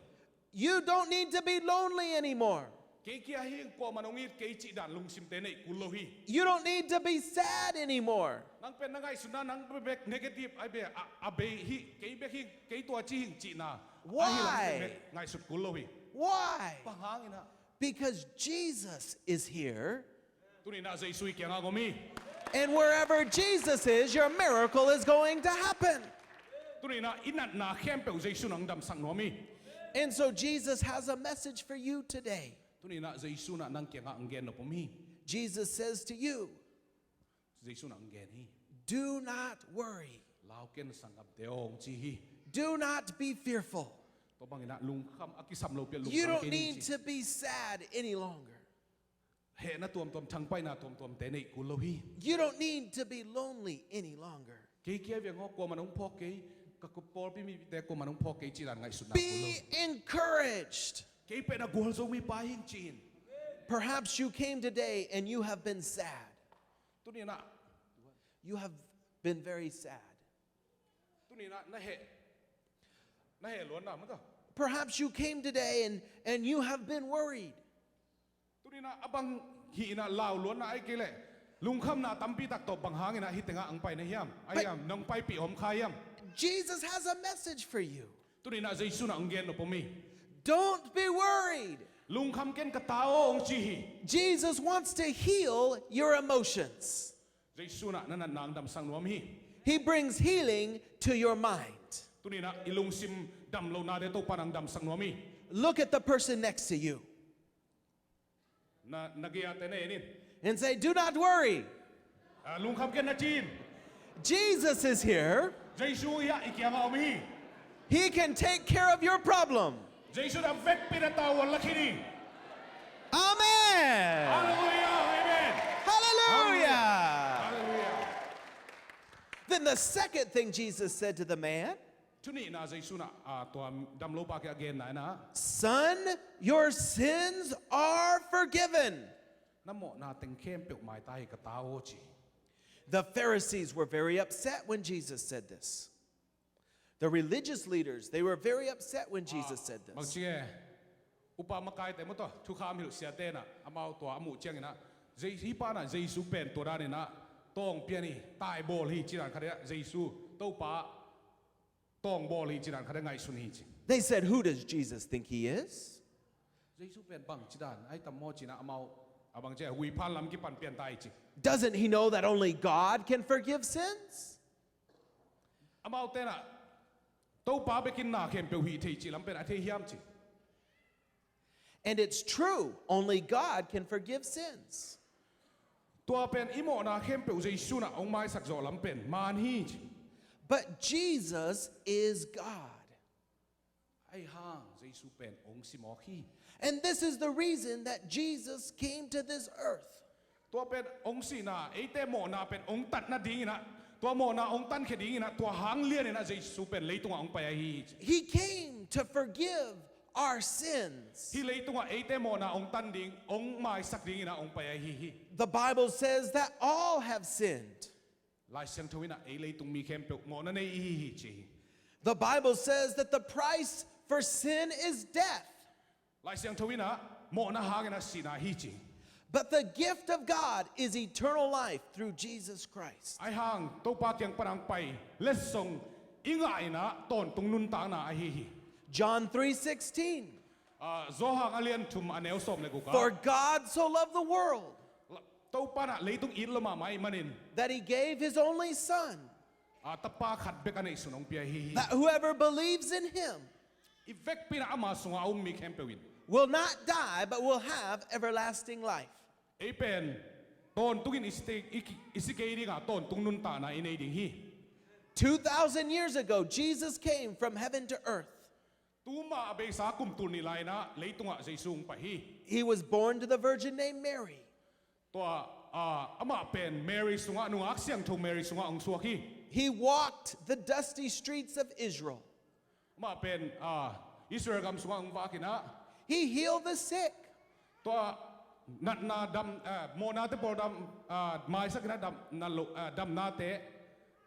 You don't need to be lonely anymore. Kei kia hi ing, kuamah in hong it kei cih dan lungsimte neih kul lo hi. You don't need to be sad anymore." Nang pen na ngaihsutna, nang bek negative, ai be, a, a bei hi, kei bek hi, kei tua ci hi ing cihna. Why? Ahi lam bek ngaihsut kul lo hi. Why? Bang hangin ah? Because Jesus is here. Tuni in ah Jesu i kiangah om hi. And wherever Jesus is, your miracle is going to happen. Tuni in ah i natna khempeuh Jesu in hong damsak nuam hi. And so Jesus has a message for you today. Tuni in ah Jesu in ah nang kiangah hong gen nop om hi. Jesus says to you, Jesu in ah hong gen hi. "Do not worry. Lau ken, sanggamte aw," hong ci hi. "Do not be fearful. Tua bangin ah lungkham, a kisam lopi ah lungkham kei ni," ci. You don't need to be sad any longer. Hehna tuamtuam, thangpaihna tuamtuamte neih kul lo hi. You don't need to be lonely any longer. Kei kia veng aw, kuamah in hong phawk kei, ka pawlpi mite kuamah in hong phawk kei cih dan ngaihsutna kul lo hi. Be encouraged. Kei pen a gualzo mipa hi ing ci-in. Perhaps you came today and you have been sad. Tuni in ah. You have been very sad. Tuni in ah na heh, na heh luanna mataw. Perhaps you came today and, and you have been worried. Tuni in ah a bang hi in ah lau luanna ai kei leh lungkhamna tampi tak tawh bang hangin ah hih tengah hong pai na hiam? Ai hiam, nong paipih om kha hiam? Jesus has a message for you. Tuni in ah Jesu in ah hong gen nop om hi. Don't be worried. Lungkham ken ka ta aw, hong ci hi. Jesus wants to heal your emotions. Jesu in ah na natna hong damsak nuam hi. He brings healing to your mind. Tuni in ah i lungsim damlohnate Topa in hong damsak nuam hi. Look at the person next to you. Na, na gei-ate na en in. And say, "Do not worry." Ah, lungkham ken na ci in. Jesus is here. Jesu hi a, i kiangah om hi. He can take care of your problem. Jesu in a vekpi in a tavuan la khin hi. Amen. Hallelujah. Amen. Hallelujah. Hallelujah. Then the second thing Jesus said to the man, Thu nihna Jesu in ah, ah, tua damlopa kiang a genna in ah, "Son, your sins are forgiven." Na mawhna teng khempeuh maita hi ka ta aw, ci. The Pharisees were very upset when Jesus said this. The religious leaders, they were very upset when Jesus said this. Ah, bangci e, upa makaite maw, tua thukham hilh siate in ah, amau tua a muh ciangin ah, Je-, hih pa in ah Jesu pen tua dan in ah tawng pian hi, taibawl hi, ci dan khat in ah, Jesu, Topa tawngbawl hi, ci dan khat in ah ngaihsun hi, ci. They said, "Who does Jesus think he is?" Jesu pen bangci dan, ai tam maw, ci in ah amau, a bangci a, huiphan lam kipan pian ta hi, ci. Doesn't he know that only God can forgive sins? Amaute in ah, Topa bek in na khempeuh hih thei cih lam pen a thei hiam, ci. And it's true, only God can forgive sins. Tua pen i mawhna khempeuh Jesu in ah hong maisak zawh lam pen man hi, ci. But Jesus is God. Ahi hang Jesu pen hong si mawk hi. And this is the reason that Jesus came to this earth. Tua pen hong sihna, eite mawhna pen hong tat nading in ah, tua mawhna hong tankhia ding in ah, tua hang lian in ah Jesu pen leitungah hong pai ahi hi, ci. He came to forgive our sins. Hih leitungah eite mawhna hong tan ding, hong maisak ding in ah hong pai ahi hi. The Bible says that all have sinned. Lai Siangtho in ah ei leitung mi khempeuh mawhna nei i hi hi, ci hi. The Bible says that the price for sin is death. Lai Siangtho in ah mawhna hang in ah sihna hi, ci. But the gift of God is eternal life through Jesus Christ. Ahi hang Topa kiang pan hong pai letsong i ngah in ah tawntung nuntakna ahi hi. John three sixteen. Ah, Johan a lian thum a neu sawm le guk ah. For God so loved the world. Topa in ah leitung it lua mahmah ahih manin. That he gave his only Son. Ah, Tapa khat bek a neihsun hong pia hi hi. That whoever believes in him. I vekpi in ah ama sungah a um mi khempeuh in. will not die, but will have everlasting life. Ei pen tawntungin i si te- i ki- i si kei dingah tawntung nuntakna i nei ding hi. Two thousand years ago, Jesus came from heaven to earth. Tuma a beisa kum tul nih lai-inah leitungah Jesu hong pai hi. He was born to the virgin named Mary. Tua ah, amah pen Mary sungah, nungak siangtho Mary sungah hong suak hi. He walked the dusty streets of Israel. Amah pen ah, Israel gam sungah hong vakinah He healed the sick. tua natna dam, ah, mawhnate pawl dam, ah, maisakinah dam, na lo, ah, damnate,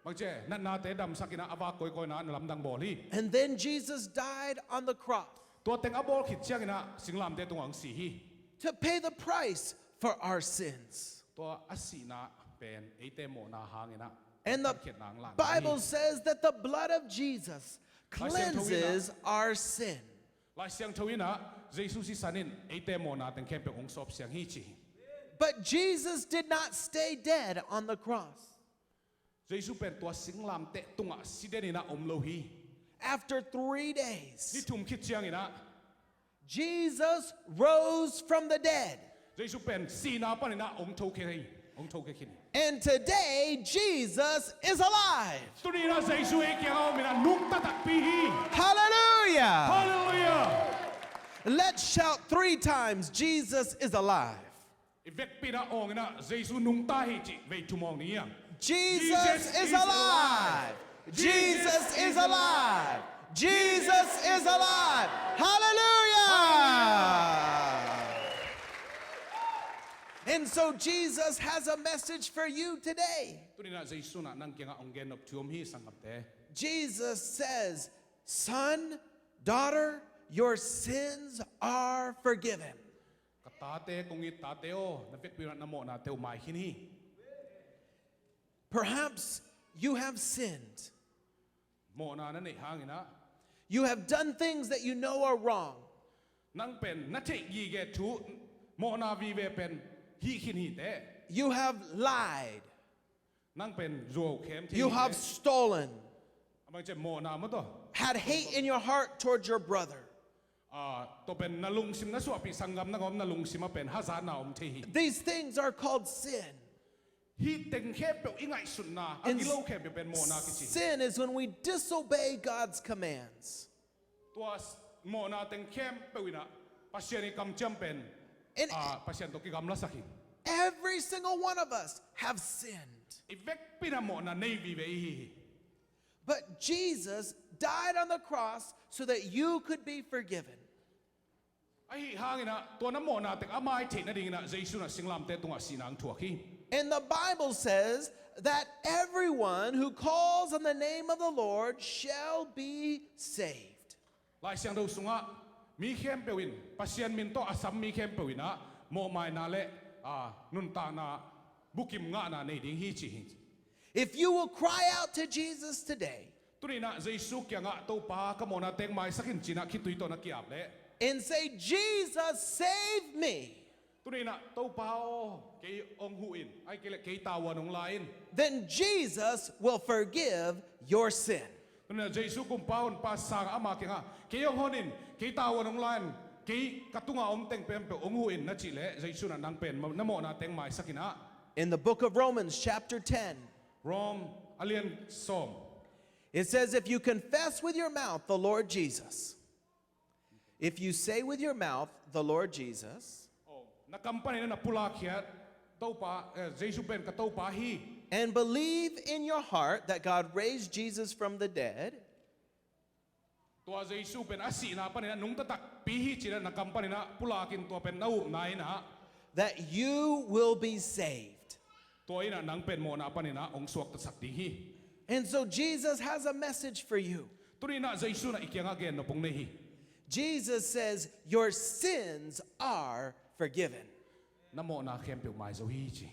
bangci, natnate damsakinah a vak kawikawina na lamdang bawl hi. And then Jesus died on the cross Tua teng a bawl khit cianginah singlamteh tungah hong si hi. to pay the price for our sins. Tua a sihna pen eite mawhna hanginah And the khiatna hong lak Bible hi. Says that the blood of Jesus cleanses our sin. Lai Siangtho inah Jesu sisan in eite mawhna teng khempeuh hong sawp siang hi ci hi. But Jesus did not stay dead on the cross. Jesu pen tua singlamteh tungah si deninah om lo hi. After three days, Ni thum khit cianginah Jesus rose from the dead. Jesu pen sihna paninah hong thokhe hi. Hong thokhe khin hi. And today, Jesus is alive. Tuninah Jesu ei kiangah ominah nungta takpi hi. Hallelujah. Halleluiah. Let's shout three times, Jesus is alive. I vekpinah awnginah Jesu nungta hi cih vei thum awng ni hiam? Jesus is alive. Jesus is alive. Jesus is alive. Hallelujah. And so Jesus has a message for you today. Tuninah Jesu nah nang kiangah hong gennop thu om hi, sanggamte. Jesus says, "Son, daughter, your sins are forgiven." Ka tate, kong it tate aw, na vekpinah na mawhnate uh mai khin hi. Perhaps you have sinned. Mawhna na neih hanginah You have done things that you know are wrong. Nang pen na theih gige thu, mawhna vive pen hih khin hi teh. You have lied. Nang pen zuau khem thei You hi have teh. Stolen. A bangci mawhna maw tawh. Had hate in your heart towards your brother. Ah, tua pen na lungsim na suahpih, sanggam na gawm na lungsim a pen hazatna om thei hi. These things are called sin. Hih teng khempeuh i ngaihsutna a And gilo khempeuh pen mawhna kici. Sin is when we disobey God's commands. Tua s- mawhna teng khempeuh inah Pasian i kamciam pen And- ah, Pasian tawh kigamlasak hi. Every single one of us have sinned. I vekpinah mawhna nei vive i hi hi. But Jesus died on the cross so that you could be forgiven. Ahi hanginah tua na mawhna teng a mai theih nadinginah Jesu nah singlamteh tungah sihna hong thuak hi. And the Bible says that everyone who calls on the name of the Lord shall be saved. Lai Siangtho sungah mi khempeuh in Pasian min tawh a sam mi khempeuh inah mawhmaina le ah, nuntakna bukim ngahna nei ding hi ci hi. If you will cry out to Jesus today Tuninah Jesu kiangah Topa ka mawhna teng maisak in cinah khitui tawh na ki-ap leh and say, "Jesus, save me," Tuninah Topa aw, kei hong huh in, ai kei le kei tavuan hong la in. then Jesus will forgive your sin. Tuninah Jesu kumpa honpa sang ama kiangah kei hong hon in, kei tavuan hong la in, kei ka tungah om teng pempeuh hong huh in na cih leh Jesu nah nang pen na mawhna teng maisak inah. In the book of Romans, chapter ten, Rom a lian sawm. It says, "If you confess with your mouth the Lord Jesus, if you say with your mouth the Lord Jesus, Na kam panin na pulak khiat Topa, eh, Jesu pen ka Topa hi. and believe in your heart that God raised Jesus from the dead, Tua Jesu pen a sihna panin a nungta takpi hi cinah na kam panin a pulakin tua pen na upna inah that you will be saved." Tua inah nang pen mawhna panin a hong suaktasak ding hi. And so Jesus has a message for you. Tuninah Jesu nah i kiangah gennop hong nei hi. Jesus says, "Your sins are forgiven." Na mawhna khempeuh maizo hi ci.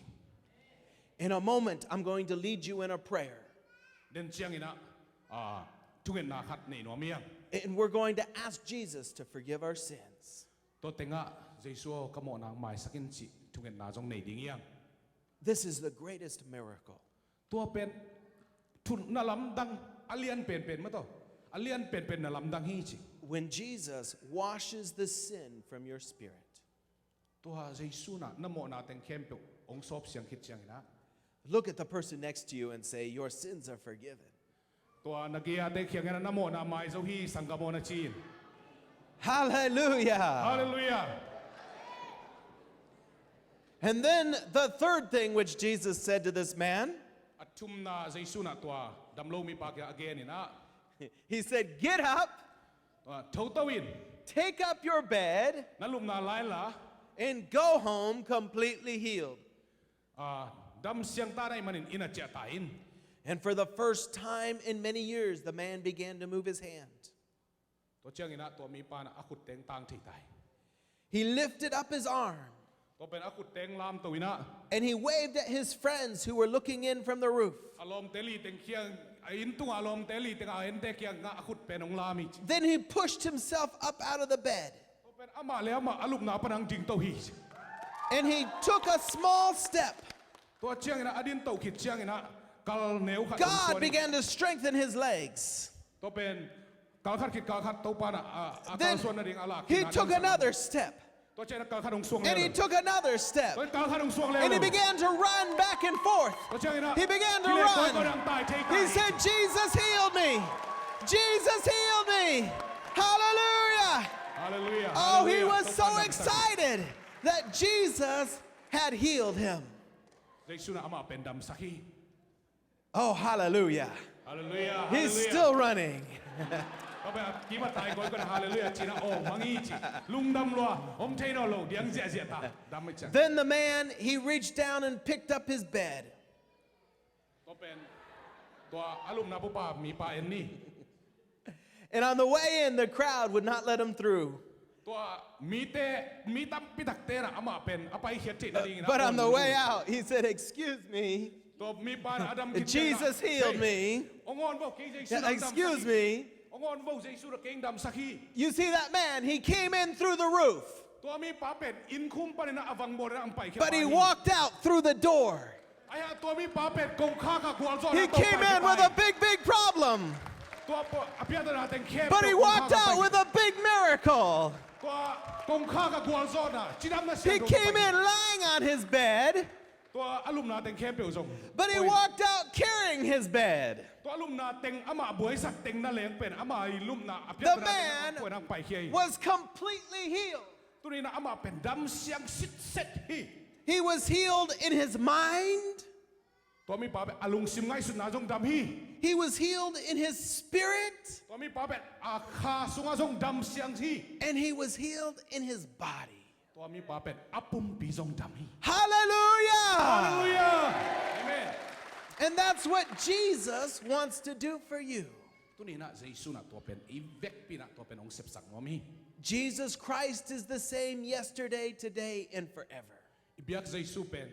In a moment, I'm going to lead you in a prayer. Den cianginah ah, thungetna khat nei nuam hiang. And we're going to ask Jesus to forgive our sins. Tua tengah Jesu aw ka mawhna maisak in cih thungetna zong nei ding hiang. This is the greatest miracle. Tua pen thun na lamdang a lian penpen mataw. A lian penpen na lamdang hi ci. When Jesus washes the sin from your spirit, Tua Jesu in ah na mawhna teng khempeuh hong sawp siang khit ciangin ah, look at the person next to you and say, "Your sins are forgiven." Tua na gei-a te kiangah na mawhna mai zo hi, sanggam aw, na ci in. Hallelujah. Halleluiah. And then the third thing which Jesus said to this man, A thumna Jesu in ah tua damlo mipa kiangah a gen in ah, he said, "Get up, tua, "Tho to in, take up your bed, na lupna la in la, and go home completely healed." ah, dam siang ta na hih manin inn ah ciah ta in." And for the first time in many years, the man began to move his hand. Tua ciangin ah tua mipa in ah a khut teng tang thei ta hi. He lifted up his arm Tua pen a khut teng lam to in ah, and he waved at his friends who were looking in from the roof. a lawmte li teng kiang, a inn tungah a lawmte li teng a ente kiangah a khut pen hong lam hi ci. Then he pushed himself up out of the bed Tua pen amah le amah a lupna pan hong ding to hi ci. and he took a small step. Tua ciangin ah a din to khit ciangin ah kal neu khat hong God suan hi. Began to strengthen his legs. Tua pen kal khat khit kal khat Topa in ah a, a Then kalsuan nading a lak he khit took hong suan. Another step. Tua ciangin ah kal khat hong suang And he lel. Took another step. Tua kal khat hong suang lel. And he began to run back and forth. Tua ciangin ah He began to kileh koi run. Koi dang tai thei He tai. Said, "Jesus healed me. Jesus healed me. Hallelujah." Halleluiah. Oh, he Halleluiah. was so Topa in ah damsak hi. Excited that Jesus had healed him. Jesu in ah amah pen damsak hi. Oh, hallelujah. Halleluiah. He's Halleluiah. Still running. Tua pen a kim a tai koi koi in halleluiah ci in ah, oh, mang hi ci. Lungdam lua, om thei nawn lo, diang ziahziah ta. Dam hi ci. Then the man, he reached down and picked up his bed. Tua pen, tua a lupna pupa mipa en ni. And on the way in, the crowd would not let him through. Tua mite, mi tampi takte in ah amah pen a paikhiat theih nadingin ah. But on the way out, he said, "Excuse me." Tua mipa in ah a dam khit ciangin ah, "Jesus healed "Hey, me." hong on vo, kei Jesu Yeah, in ah hong damsak "Excuse hi. me." Hong on vo, Jesu in ah kei hong damsak hi. You see that man? He came in through the roof. Tua mipa pen inn khum panin ah a vang bawl in ah hong paikhiat. But he walked out through the door. Ahi hong, tua mipa pen kongkhak ah gualzawhna. He came in with a big, big problem. Tua pen a piatana teng khempeuh. But he walked out with a big miracle. Tua kongkhak ah gualzawhna, cidamna siangtho. He came in lying on his bed, Tua a lupna teng khempeuh zong. but he walked out carrying his bed. Tua lupna teng, amah buaisak teng na leng pen, amah i lupna a The piatana man teng hong paikhia hi. Was completely healed. Tuni in ah amah pen dam siang sitset hi. He was healed in his mind. Tua mipa pen a lungsim ngaihsutna zong dam hi. He was healed in his spirit. Tua mipa pen a kha sungah zong dam siang hi. And he was healed in his body. Tua mipa pen a pumpi zong dam hi. Hallelujah! Halleluiah. Amen. And that's what Jesus wants to do for you. Tuni in ah Jesu in ah tua pen i vekpi in ah tua pen hong sepsak nuam hi. Jesus Christ is the same yesterday, today, and forever. I biak Jesu pen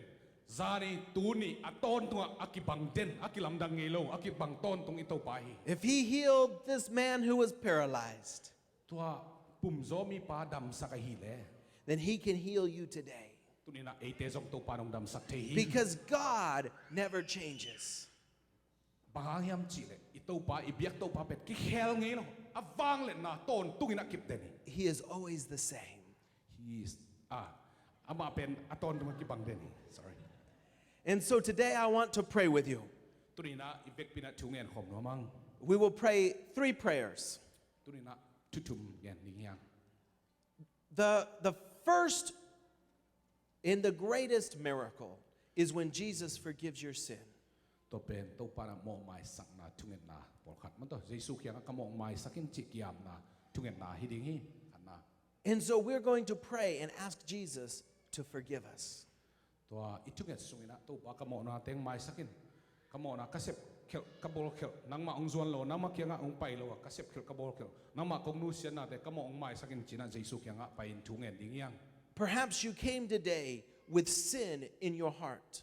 zani, tuni, a tawntungah a kibang den, a kilamdang ngei lo, a kibang tawntung i Topa hi. If he healed this man who was paralyzed, Tua pumzaw mipa damsak ahih leh, then he can heal you today. Tuni in ah eite zong Topa in hong damsak thei hi. Because God never changes. Bang hang hiam cih leh i Topa, i biak Topa pen kikhel ngei lo. A vangliatna tawntung in ah kip den hi. He is always the same. He is, ah, amah pen a tawntung a kibang den hi. Sorry. And so today I want to pray with you. Tuni in ah i vekpi in ah thu ngen khawm nuam ing. We will pray three prayers. Tuni in ah thu thum ngen ding hi hang. The, the first and the greatest miracle is when Jesus forgives your sin. Tua pen Topa in ah mawhmaisakna thungetna pawlkhat, man tawh Jesu kiangah ka mawhmaisak in cih kiamna thungetna hi ding hi. Khatna. And so we're going to pray and ask Jesus to forgive us. Tua i thunget sung in ah, Topa, ka mawhna teng maisak in. Ka mawhna ka sep khelh, ka bawl khelh, nangmah hong zuan lo, nangmah kiangah hong pai lo a, ka sep khelh, ka bawl khelh, nangmah kong nusiatnate ka mawh hong maisak in ci in ah Jesu kiangah pai in thu ngen ding hi hang. Perhaps you came today with sin in your heart.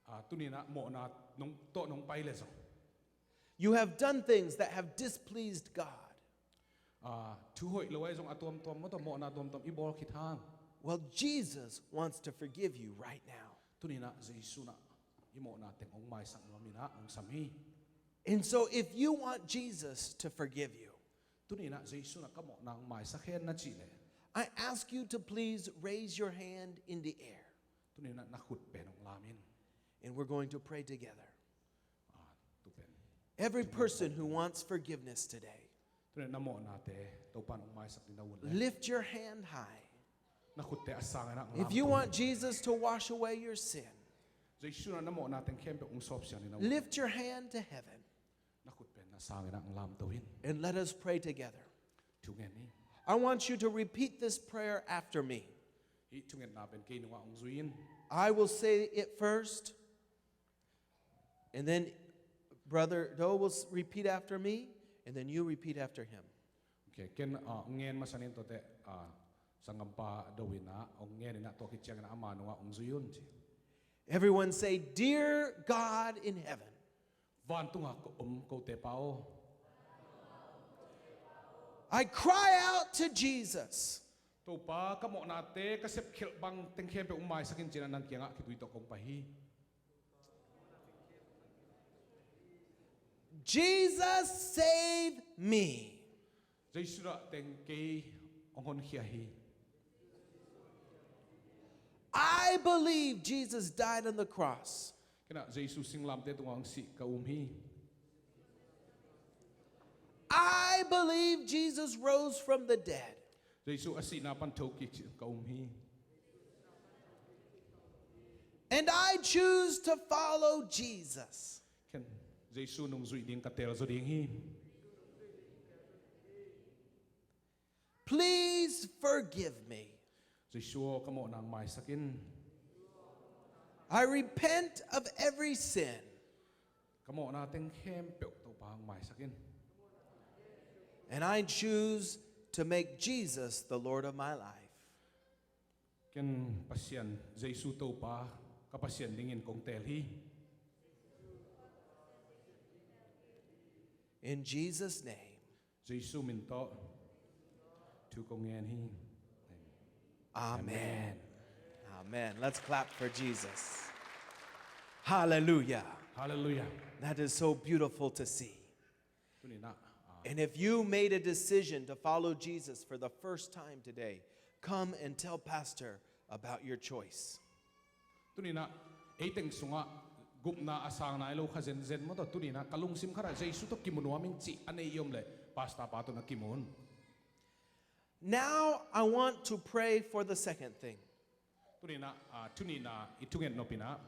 Ah, tuni in ah mawhna nong, tawh nong pai leh zong. You have done things that have displeased God. Ah, thu hoih lo ahi zong a tuamtuam, man tawh mawhna tuamtuam i bawl khit hang. Well, Jesus wants to forgive you right now. Tuni in ah Jesu in ah i mawhna teng hong maisak nuam in ah hong sam hi. And so if you want Jesus to forgive you, Tuni-in ah Jesu in ah ka mawhna hong maisak hen na cih leh, I ask you to please raise your hand in the air. Tuni-in ah na khut pen hong lam in. And we're going to pray together. Ah, tu pen. Every person who wants forgiveness today, Tuni-in ah na mawhnate Topa'n hong maisak ding na ut leh, lift your hand high. Na khutte a sangin ah hong lamto in. If you want Jesus to wash away your sin, Jesu in ah na mawhna teng khempeuh hong sawpsiang ding na ut leh, lift your hand to heaven. Na khut pen a sangin ah hong lamto in. And let us pray together. Thungen ni. I want you to repeat this prayer after me. Hih thungetna pen kei nungah hong zui in. I will say it first, and then Brother Do will s-, repeat after me, and then you repeat after him. Okay, ken, ah, hong ngen masa ning, tuate, ah, sanggampa Do in ah hong ngen in ah, tua khit ciangin ah ama nungah hong zui un ci. Everyone say, "Dear God in heaven." Vantung a om kote Pa aw. I cry out to Jesus. Topa, ka mawhnate, ka sepkhialh bang teng khempeuh hong maisak in, ci-in ah nang kiangah khitui tawh kong pai hi. Jesus, save me. Jesu in ah teng kei hong honkhia hi. I believe Jesus died on the cross. Ken ah Jesu singlamteh tungah hong sih ka um hi. I believe Jesus rose from the dead. Jesu a sihna pan thokik cih ka um hi. And I choose to follow Jesus. Ken Jesu nungzuih ding ka teel zaw ding hi. Please forgive me. Jesu aw, ka mawhna hong maisak in. I repent of every sin. Ka mawhna teng khempeuh Topa hong maisak in. And I choose to make Jesus the Lord of my life. Ken Pasian, Jesu Topa ka Pasian dingin kong teel hi. In Jesus' name. Jesu min tawh thu kong ngen hi. Amen. Amen. Let's clap for Jesus. Hallelujah. Hallelujah. That is so beautiful to see. Tuni-in ah, ah. And if you made a decision to follow Jesus for the first time today, come and tell Pastor about your choice. Tuni-in ah, ei teng sungah gupna a sang nai lo kha zenzen maw tawh, tuni-in ah ka lungsim khatah Jesu tawh kimu nuam ing cih a nei i om leh, Pastor pa tawh na kimu un. Now I want to pray for the second thing. Tuni-in ah, ah, tuni-in ah i thunget nop in ah,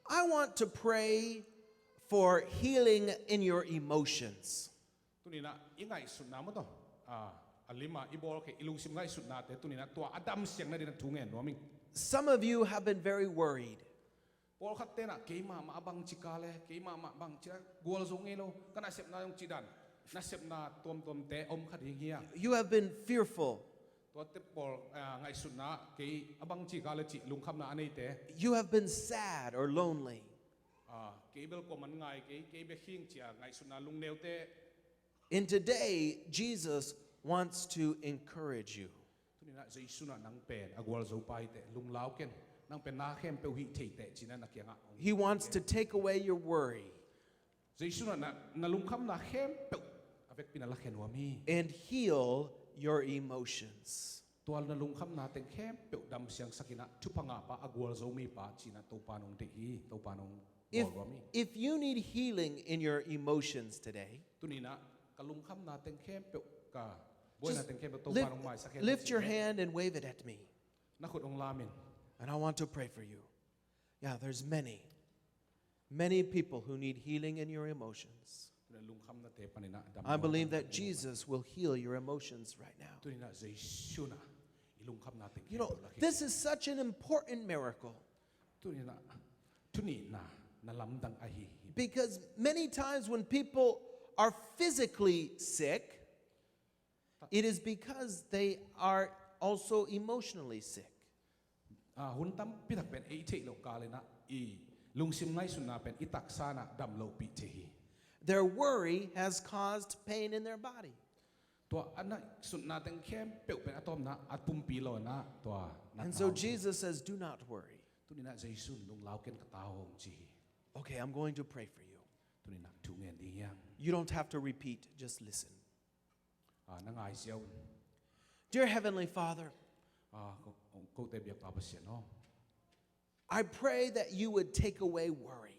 I want to pray for healing in your emotions. Tuni-in ah i ngaihsutna maw tawh, ah, a lim a i bawl khia i lungsim ngaihsutnate, tuni-in ah tua a damsiang nadingin thu ngen nuam ing. Some of you have been very worried. Pawlkhatte in ah, "Keimah mah a bangci ka le, keimah mah bangci a gualzo ngei lo, ka nasepna zong cih dan, nasepna tuamtuamte om kha ding hi a." You have been fearful. Tuate pawl, ah, ngaihsutna, "Kei a bangci ka le," cih lungkhamna a neite. You have been sad or lonely. Ah, "Kei bel kuaman ngai kei, kei bek hi ing," ci-a ngaihsutna lungneute. And today, Jesus wants to encourage you. Tuni-in ah Jesu in ah nang pen a gualzo pa hi teh, lunglau ken. Nang pen na khempeuh hih thei teh, ci-in ah na kiangah hong. He wants to take away your worry. Jesu in ah na, na lungkhamna khempeuh a vekpi-in a lakhia nuam hi. And heal your emotions. Tua na lungkhamna teng khempeuh damsiangsak in ah, thupha ngahpa, a gualzo mipa ci-in ah Topa'n hong deih hi, Topa'n hong bawl nuam hi. If, if you need healing in your emotions today, tuni-in ah ka lungkhamna teng khempeuh, ka buaina teng khempeuh Topa'n hong maisak hen, lift your hand and wave it at me. Na khut hong lam in. And I want to pray for you. Yeah, there's many, many people who need healing in your emotions. Tuni-in ah lungkhamnate panin ah damna. I believe that Jesus will heal your emotions right now. Tuni-in ah Jesu in ah i lungkhamna teng khempeuh la khin. You know, this is such an important miracle. Tuni-in ah, tuni-in ah na lamdang ahi hi. Because many times when people are physically sick, it is because they are also emotionally sick. Ah, hun tampi tak pen ei theih loh kal in ah i lungsim ngaihsutna pen i taksa in ah dam lohpih thei hi. Their worry has caused pain in their body. Tua a ngaihsutna teng khempeuh pen a tawpna a pumpi lawn ah tua na. And so Jesus says, "Do not worry." Tuni-in ah Jesu in, "Lunglau ken, ka ta aw," hong ci hi. Okay, I'm going to pray for you. Tuni-in ah thu ngen ding hi hang. You don't have to repeat, just listen. Ah, na ngai ziau. Dear Heavenly Father, ah, ko, kote biakpa Pasian aw. I pray that you would take away worry.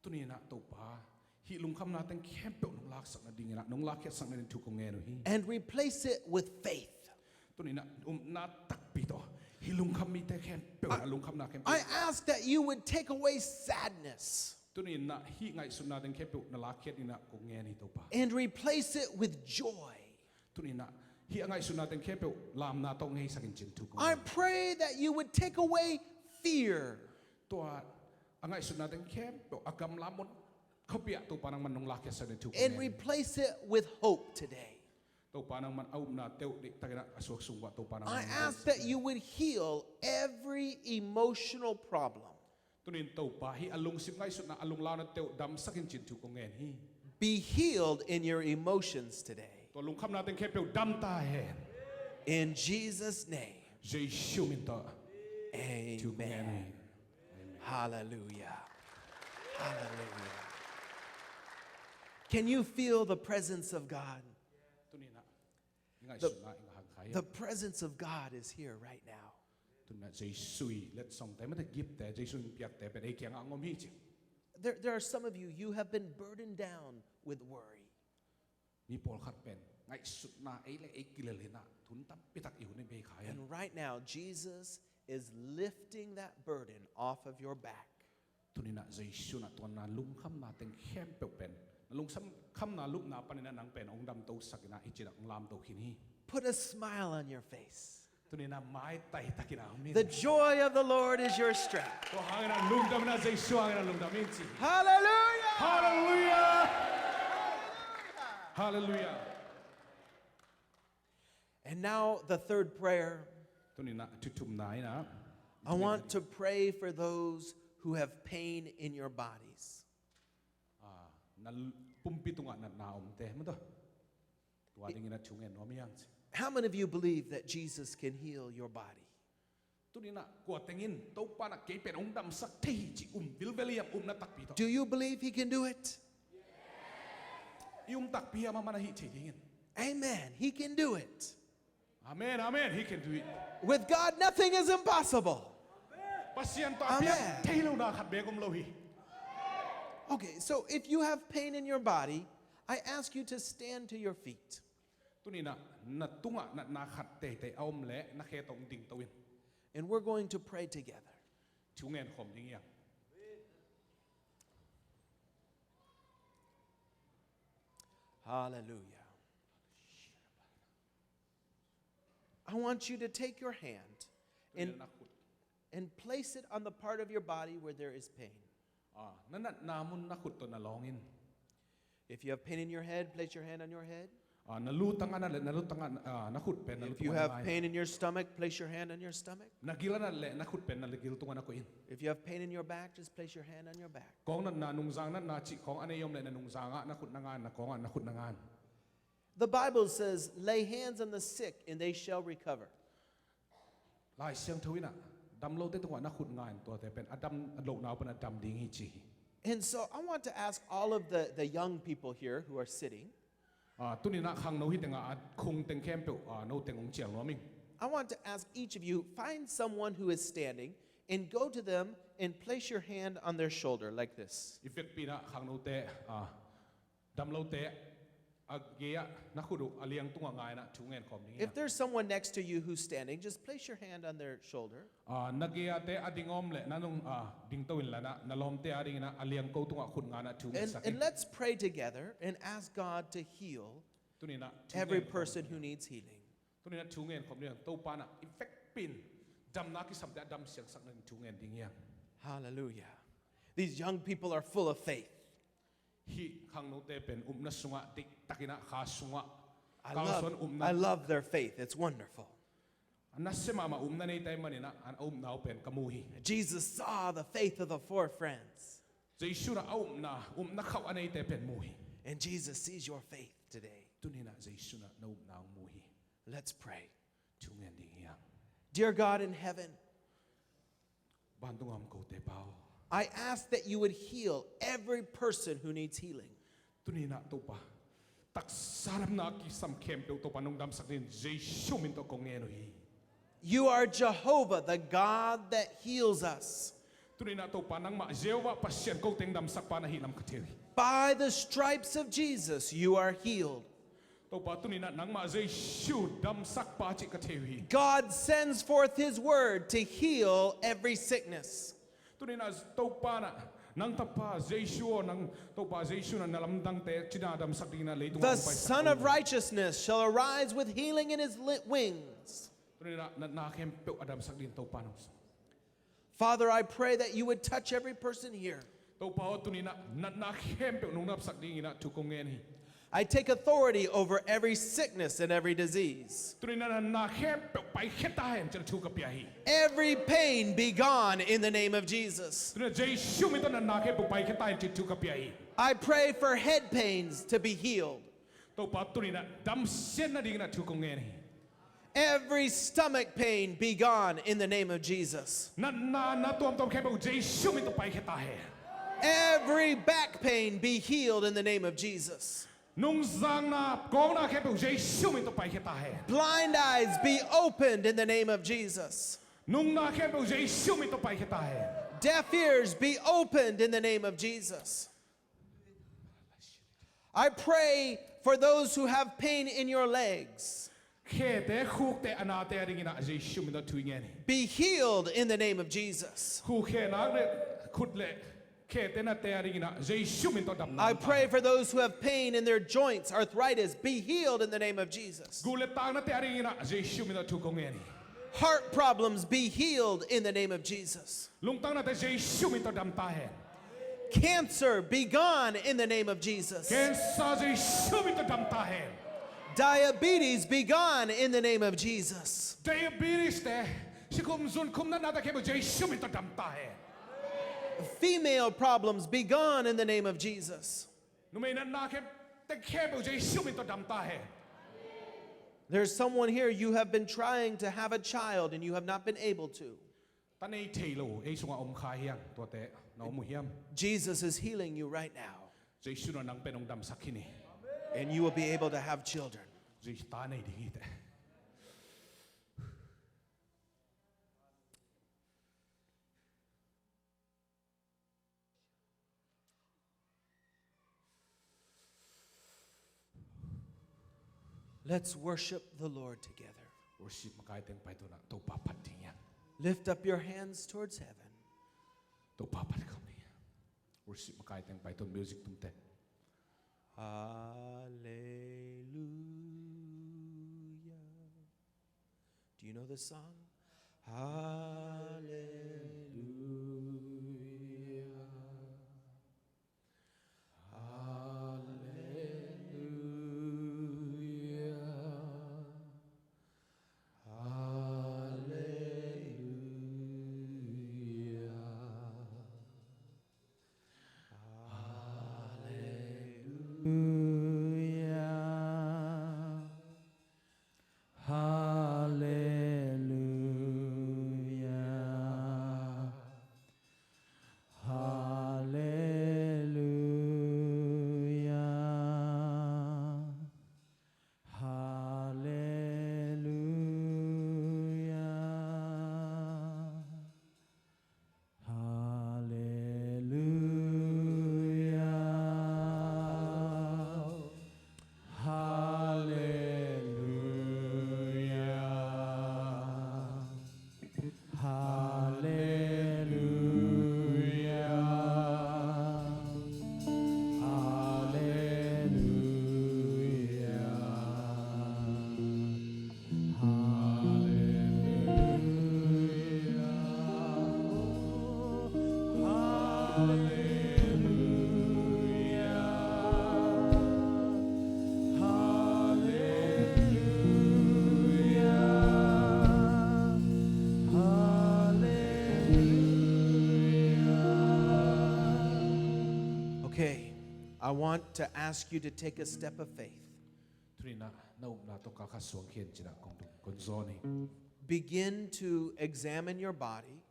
Tuni-in ah Topa, hih lungkhamna teng khempeuh nong laksak nadingin ah, nong lakkhiatsak nadingin thu kong ngen uh hi. And replace it with faith. Tuni-in ah upna takpi tawh hih lungkham mite khempeuh, I, ah, lungkhamna khempeuh. I ask that you would take away sadness. Tuni-in ah hih ngaihsutna teng khempeuh na lakkhiat dingin ah kong ngen hi Topa. And replace it with joy. Tuni-in ah hih a ngaihsutna teng khempeuh lamna tawh ngeisak in cin thu kong ngen. I pray that you would take away fear. Tua a ngaihsutna teng khempeuh, a gamla mun khuapi ah Topa nangman nong lakkhiatsak dingin thu kong ngen. And replace it with hope today. Topa nangman a upna teng uh deihtakin ah a suak sung uah Topa nangman. I ask that you would heal every emotional problem. Tuni-in Topa, hih a lungsim ngaihsutna, a lunglauna teng uh damsak in cin thu kong ngen hi. Be healed in your emotions today. Tua lungkhamna teng khempeuh dam ta hen. In Jesus' name. Jesu min tawh. Amen. Thu kong ngen hi. Amen. Hallelujah. Hallelujah. Can you feel the presence of God? Tuni-in ah i ngaihsutna i ngah hang kha hiam? The presence of God is here right now. Tuni-in ah Jesu i letsongte, mate, gift-te, Jesu in piakte pen ei kiangah hong om hi ci. There, there are some of you, you have been burdened down with worry. Mi pawlkhat pen ngaihsutna ei le ei kilel in ah thu tampi tak i hun i bei kha hi. And right now, Jesus is lifting that burden off of your back. Tuni-in ah Jesu in ah tua na lungkhamna teng khempeuh pen, na lungkhamna lupna panin ah nang pen hong damtosak in ah hih ci-in ah hong lamto khin hi. Put a smile on your face. Tuni-in ah maitai takin ah hong min. The joy of the Lord is your strength. Tua hangin ah lungdam in ah, Jesu hangin ah lungdam in ci. Hallelujah! Hallelujah! Hallelujah! And now the third prayer. Tuni-in ah thu thumna in ah, I want to pray for those who have pain in your bodies. Ah, na l-, pumpi tungah natna omte, mate, tua dingin ah thu ngen nuam hi hang ci. How many of you believe that Jesus can heal your body? Tuni-in ah kua teng in Topa in ah kei pen hong damsak thei hi ci um vilvel hiam, upna takpi tawh? Do you believe he can do it? I um takpi hiam, amah in ah hih thei dingin? Amen. He can do it. Amen, amen. He can do it. With God, nothing is impossible. Pasian tawh a piang thei lo na khat beek om lo hi. Okay, so if you have pain in your body, I ask you to stand to your feet. Tuni-in ah na tungah natna khat teitei a om leh na khe tawh hong dingto in. And we're going to pray together. Thu ngen khawm ding hi hang. Hallelujah. I want you to take your hand and, and place it on the part of your body where there is pain. Ah, na natna mun na khut tawh na lawng in. If you have pain in your head, place your hand on your head. Ah, na lu tang a nat leh na lu tang a, ah, na khut pen na lu tungah na ngai in. If you have pain in your stomach, place your hand on your stomach. Na gil a nat leh na khut pen na gil tungah na koih in. If you have pain in your back, just place your hand on your back. Kawng natna, nungzang natna cih khawng a nei om leh na nungzang ah na khut na ngai in, na kawng ah na khut na ngai in. The Bible says, "Lay hands on the sick and they shall recover." Lai Siangtho in ah, damlote tungah na khut ngai in, tuate pen a dam, a lohna uh pen a dam ding hi ci hi. And so I want to ask all of the, the young people here who are sitting, Ah, tuni-in ah khangno hi tengah a khung teng khempeuh, ah, no teng hong cial nuam ing. I want to ask each of you, find someone who is standing and go to them and place your hand on their shoulder like this. I vekpi-in ah khangnote, ah, damlote a gei-ah na khut uh a liang tungah ngai in ah thu ngen khawm ding hi. If there's someone next to you who's standing, just place your hand on their shoulder. Ah, na gei-ate a ding om leh na nung, ah, dingto inla, na lawmte a dingin ah a liangko tungah khut ngai in ah thu ngen sak in. And, and let's pray together and ask God to heal every person who needs healing. Tuni-in ah thu ngen khawm ding hi hang. Topa in ah i vekpi-in damna kisamte a dam siangsak nading thu ngen ding hi hang. Hallelujah. These young people are full of faith. Hih khangnote pen upna sungah, deihtakin ah kha sungah, kalsuan upna. I love their faith. It's wonderful. A nasia mahmah upna neite ahih manin ah, a upna uh pen ka mu hi. Jesus saw the faith of the four friends. Jesu in ah a upna, upna khauh a neite pen mu hi. And Jesus sees your faith today. Tuni-in ah Jesu in ah na upna hong mu hi. Let's pray. Thu ngen ding hi hang. Dear God in heaven, vantung a om kote Pa aw, I ask that you would heal every person who needs healing. Tuni-in ah Topa, Taksa damna a kisam khempeuh Topa nong damsak dingin Jesu min tawh kong ngen uh hi. You are Jehovah, the God that heals us. Tuni-in ah Topa nangmah Jehovah Pasian, ko teng damsakpa na hi lam ka thei uh hi. By the stripes of Jesus, you are healed. Topa tuni-in ah nangmah Jesu damsakpa cih ka thei uh hi. God sends forth his word to heal every sickness. Tuni-in ah Topa in ah nang tapa Jesu aw, nang Topa Jesu in ah na lamdangte cina damsak dingin ah leitung ah hong paisak. The Son of Righteousness shall arise with healing in his li-, wings. Tuni-in ah natna khempeuh a damsak dingin Topa nong Father, I pray that you would touch every person here. Topa aw, tuni-in ah natna khempeuh nong damsak dingin ah thu kong ngen hi. I take authority over every sickness and every disease. Tuni-in ah natna khempeuh paikhia ta hen cih thu ka pia hi. Every pain be gone in the name of Jesus. Tuni-in ah Jesu min tawh natna khempeuh paikhia ta hen cih thu ka pia hi. I pray for head pains to be healed. Topa tuni-in ah damsiatna dingin ah thu kong ngen hi. Every stomach pain be gone in the name of Jesus. Natna na tuamtuam khempeuh Jesu min tawh paikhia ta hen. Every back pain be healed in the name of Jesus. Nungzakna kawkna khempeuh Jesu min tawh paikhia ta hen. Blind eyes be opened in the name of Jesus. Nungna khempeuh Jesu min tawh paikhia ta hen. Deaf ears be opened in the name of Jesus. I pray for those who have pain in your legs. Khete khukte a nate a dingin ah Jesu min tawh thu ngen hi. Be healed in the name of Jesus. Khuk khe nak le khut le khete nate a dingin ah Jesu min tawh damna. I pray for those who have pain in their joints, arthritis, be healed in the name of Jesus. Gu le tang nate a dingin ah Jesu min tawh thu kong ngen hi. Heart problems be healed in the name of Jesus. Lungtang nate Jesu min tawh dam ta hen. Cancer be gone in the name of Jesus. Cancer Jesu min tawh dam ta hen. Diabetes be gone in the name of Jesus. Diabetes te, sikhum zunkhum natna te khempeuh Jesu min tawh dam ta hen. Female problems be gone in the name of Jesus. Numei natna khempeuh Jesu min tawh dam ta hen. There's someone here, you have been trying to have a child and you have not been able to. Ta nei thei lo ei sungah om kha hi hang, tuate na om uh hiam? Jesus is healing you right now. Jesu in ah nang pen hong damsak hi ni. And you will be able to have children. Jesu ta nei ding hi teh. Let's worship the Lord together. Worship makai teng paito-in ah Topa phat ding hi hang. Lift up your hands towards heaven. Topa phat kham ni. Worship makai teng paito-in music tumte. Hallelujah. Do you know this song? Hallelujah. Hallelujah. Hallelujah. Hallelujah. Hallelujah. Hallelujah. Hallelujah. Hallelujah. Hallelujah. Hallelujah. Hallelujah. Hallelujah. Hallelujah. Hallelujah. Okay, I want to ask you to take a step of faith. Tuni-in ah na upna tawh kha khat suang khia in ci-in ah kong dong, kong zawn hi. Begin to examine your body.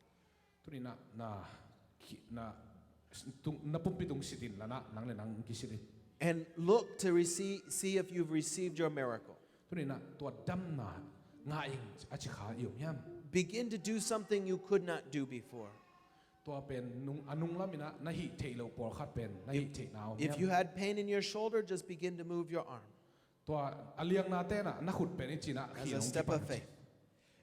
Tuni-in ah na, na, na pumpi tung sit in la, nang le nang kisit in. And look to receive, see if you've received your miracle. Tuni-in ah tua damna ngah ing a ci kha i om hiam? Begin to do something you could not do before. Tua pen nung, a nung lamin ah na hih theih loh pawlkhat pen na hih theihna om hiam? If you had pain in your shoulder, just begin to move your arm. Tua a liangnate in ah na khut pen i cih in ah khi hong kipan ci.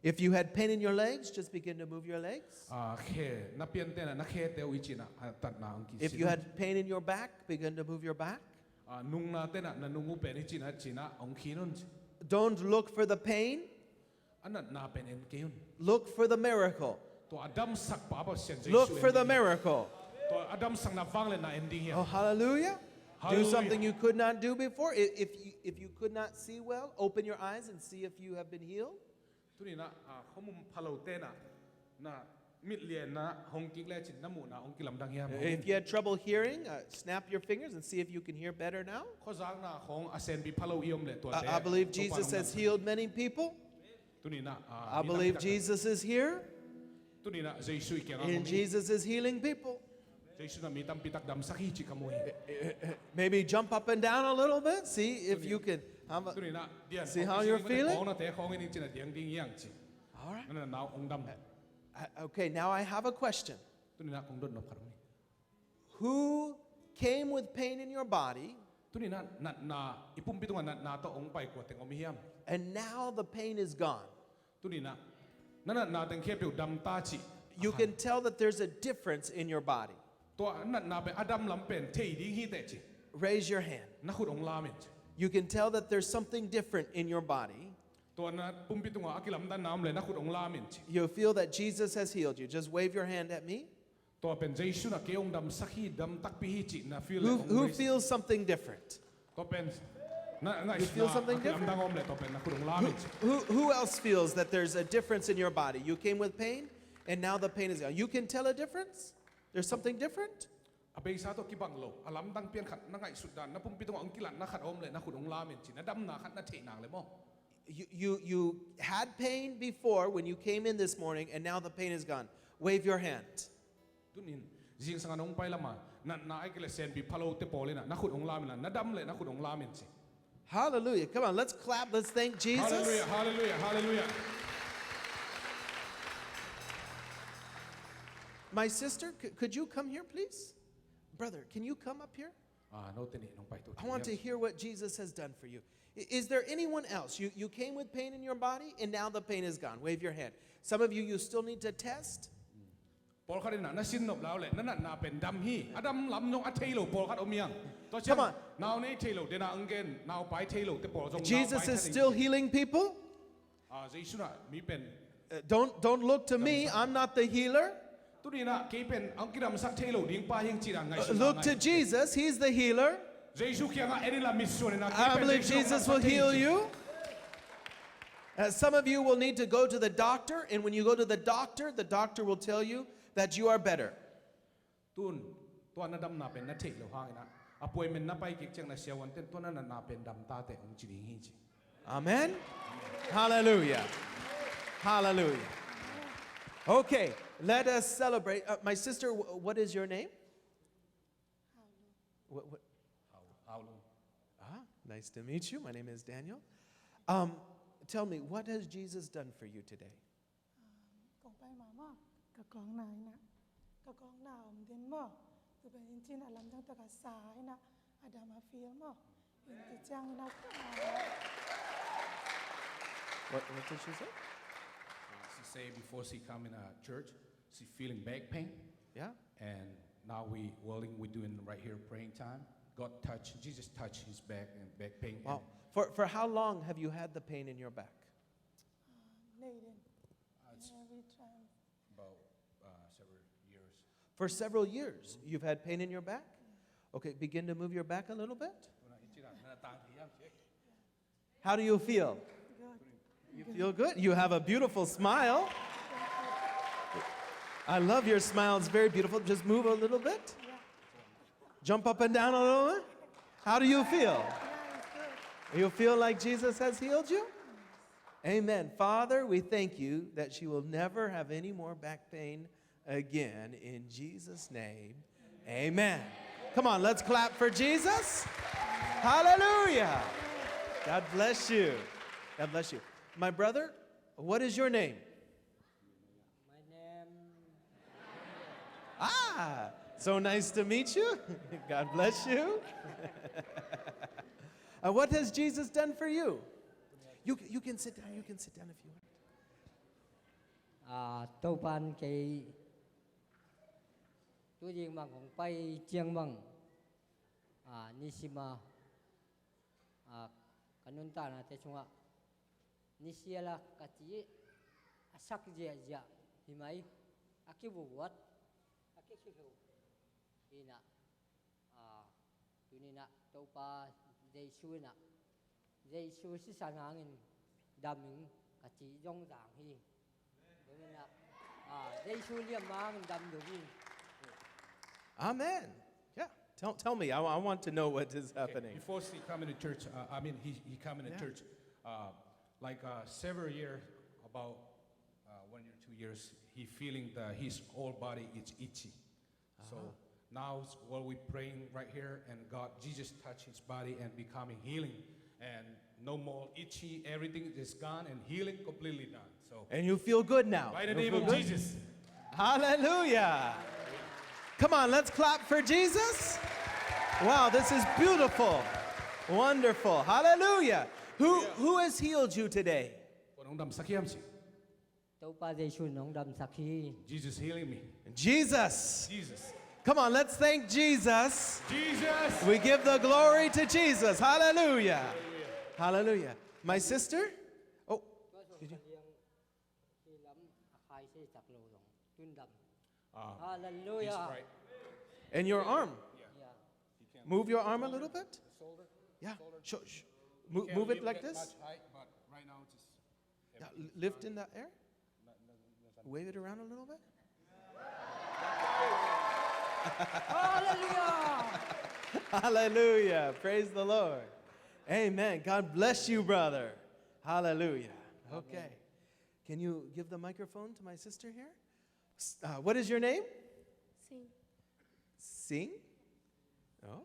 If you had pain in your legs, just begin to move your legs. Ah, khe, na piante in ah na khete uh i cih in ah a tatna hong kisin. If you had pain in your back, begin to move your back. Ah, nungnate in ah na nung uh pen i cih in ah, cih in ah hong khin un ci. Don't look for the pain. A natna pen en kei un. Look for the miracle. Tua a damsak pa Pasian Jesu en ding hi. Look for the miracle. Tua a damsakna vangliatna en ding hi. Oh, hallelujah. Hallelujah. Do something you could not do before. I-, if you, if you could not see well, open your eyes and see if you have been healed. Tuni-in ah, ah, khuamum phalote in ah na mitlianna hong kik lecin na muhna hong kilamdang hiam? If you had trouble hearing, uh, snap your fingers and see if you can hear better now. Khuazakna khong a senpi phalo i om leh tuate. I, I believe Jesus has healed many people. Tuni-in ah, ah, I believe Jesus is here. Tuni-in ah Jesu i kiangah om hi. And Jesus is healing people. Jesu in ah mi tampi tak damsak hi cih ka mu hi. Maybe jump up and down a little bit, see if you can. Tuni-in ah, see how you're feeling. Khongnate khong in i cih in ah diang ding hi hang ci. All right. Na natna hong dam. Uh, okay, now I have a question. Tuni-in ah kong dot nop khat om hi. Who came with pain in your body? Tuni-in ah natna, i pumpi tungah natna tawh hong pai kua teng om i hiam? And now the pain is gone. Tuni-in ah na natna teng khempeuh dam ta cih. You can tell that there's a difference in your body. Tua natna pen a dam lam pen thei ding hi teh ci. Raise your hand. Na khut hong lam in ci. You can tell that there's something different in your body. Tua na pumpi tungah a kilamdanna om leh na khut hong lam in ci. You feel that Jesus has healed you. Just wave your hand at me. Tua pen Jesu in ah kei hong damsak hi, dam takpi hi cih na feel leh hong raise. Who, who feels something different? Tua pen na, na, you feel something different? A kilamdang om leh tua pen na khut hong lam in ci. Who, who, who else feels that there's a difference in your body? You came with pain, and now the pain is gone. You can tell a difference? There's something different? A beisa tawh kibang lo, a lamdang pian khat na ngaihsut dan, na pumpi tungah hong kilatna khat om leh na khut hong lam in ci, na damna khat na theih nang leh maw. You, you, you had pain before when you came in this morning, and now the pain is gone. Wave your hand. Tuni-in, zingsang a nong pai lam a natna ahih kei leh senpi phalote pawl in ah na khut hong lam in ah, na dam leh na khut hong lam in ci. Hallelujah. Come on, let's clap. Let's thank Jesus. Hallelujah, hallelujah, hallelujah. My sister, c-, could you come here, please? Brother, can you come up here? Ah, note nih nong pai to. I want to hear what Jesus has done for you. I-, is there anyone else? You, you came with pain in your body, and now the pain is gone. Wave your hand. Some of you, you still need to test. Pawlkhat in ah na sin nop lai leh na natna pen dam hi. A dam lam zong a thei lo pawlkhat om hi hang. Tua ciang, come on. Nau nei thei lo, den ah hong gen, nau pai thei lote pawl zong nau pai thei. Jesus is still healing people. Ah, Jesu in ah mi pen. Uh, don't, don't look to me. I'm not the healer. Tuni-in ah kei pen hong kidamsak thei lo ding pa hi hang ci dan ngaihsun. Uh, look to Jesus. He's the healer. Jesu kiangah en in la mitsuan in ah, kei pen Jesu hong damsak thei hi ci. I believe Jesus will heal you. Uh, some of you will need to go to the doctor, and when you go to the doctor, the doctor will tell you that you are better. Tun, tua na damna pen na theih loh hangin ah, appointment na pai kik ciang na siavuante'n tua na natna pen dam ta teh hong ci ding hi ci. Amen. Hallelujah. Hallelujah. Okay, let us celebrate. Uh, my sister, wh-, what is your name? What, what? Hau, Hau Lung. Ah, nice to meet you. My name is Daniel. Um, tell me, what has Jesus done for you today? Kong pai ma maw, ka kawng na in ah, ka kawng na om den maw, tu pen in cin a lamdang tak a sa in ah, a dam a feel maw. In ti ciang in ah, ah. What, what did she say? Uh, she say before she come in a church, she feeling back pain. Yeah. And now we willing, we doing right here praying time. God touch, Jesus touch his back and back pain. Wow. And for, for how long have you had the pain in your back? Uh, Nathan. Uh, it's every time. About, uh, several years. For several years, you've had pain in your back? Okay, begin to move your back a little bit. How do you feel? Good. You feel good? You have a beautiful smile. I love your smile. It's very beautiful. Just move a little bit. Jump up and down a little bit. How do you feel? You feel like Jesus has healed you? Amen. Father, we thank you that she will never have any more back pain again. In Jesus' name, amen. Come on, let's clap for Jesus. Hallelujah. God bless you. God bless you. My brother, what is your name? My name. Ah, so nice to meet you. God bless you. Uh, what has Jesus done for you? You, you can sit down. You can sit down if you want. Ah, Topan kei tu ding bang kong pai ciang bang, ah, nisima, ah, ka nuntakna te sungah nisiala ka ci a sak ziahziah hi mai, a kivuvuat, a kikhikhiu. Inah, ah, tuninah Topa Jesu inah, Jesu sisan hangin dam ing ka ci zong zang hi. Tuninah, ah, Jesu liam hangin dam ding hi. Amen. Yeah. Tell, tell me. I, I want to know what is happening. Before he come in the church, uh, I mean, he, he come in the church, uh, like, uh, several years, about, uh, one year, two years, he feeling the, his whole body is itchy. So now while we praying right here, and God, Jesus touch his body and becoming healing, and no more itchy, everything is gone and healing completely done. So and you feel good now. By the name of Jesus. Hallelujah. Come on, let's clap for Jesus. Wow, this is beautiful. Wonderful. Hallelujah. Who, who has healed you today? Kua in hong damsak hiam ci? Topa Jesu in hong damsak hi. Jesus healing me. Jesus. Jesus. Come on, let's thank Jesus. Jesus. We give the glory to Jesus. Hallelujah. Hallelujah. Hallelujah. My sister? Oh, did you? Tua sung ka liang hi lam a khai se cak lo zong tun dam. Ah, hallelujah. He's right. And your arm. Yeah. He can move your arm a little bit. The shoulder. Yeah. Shoulder. Sure, sure. Mo-, move it like this. Much height, but right now it's just, yeah, lift in the air. Wave it around a little bit. Hallelujah. Hallelujah. Praise the Lord. Amen. God bless you, brother. Hallelujah. Okay. Can you give the microphone to my sister here? S-, uh, what is your name? Sing. Sing? Oh,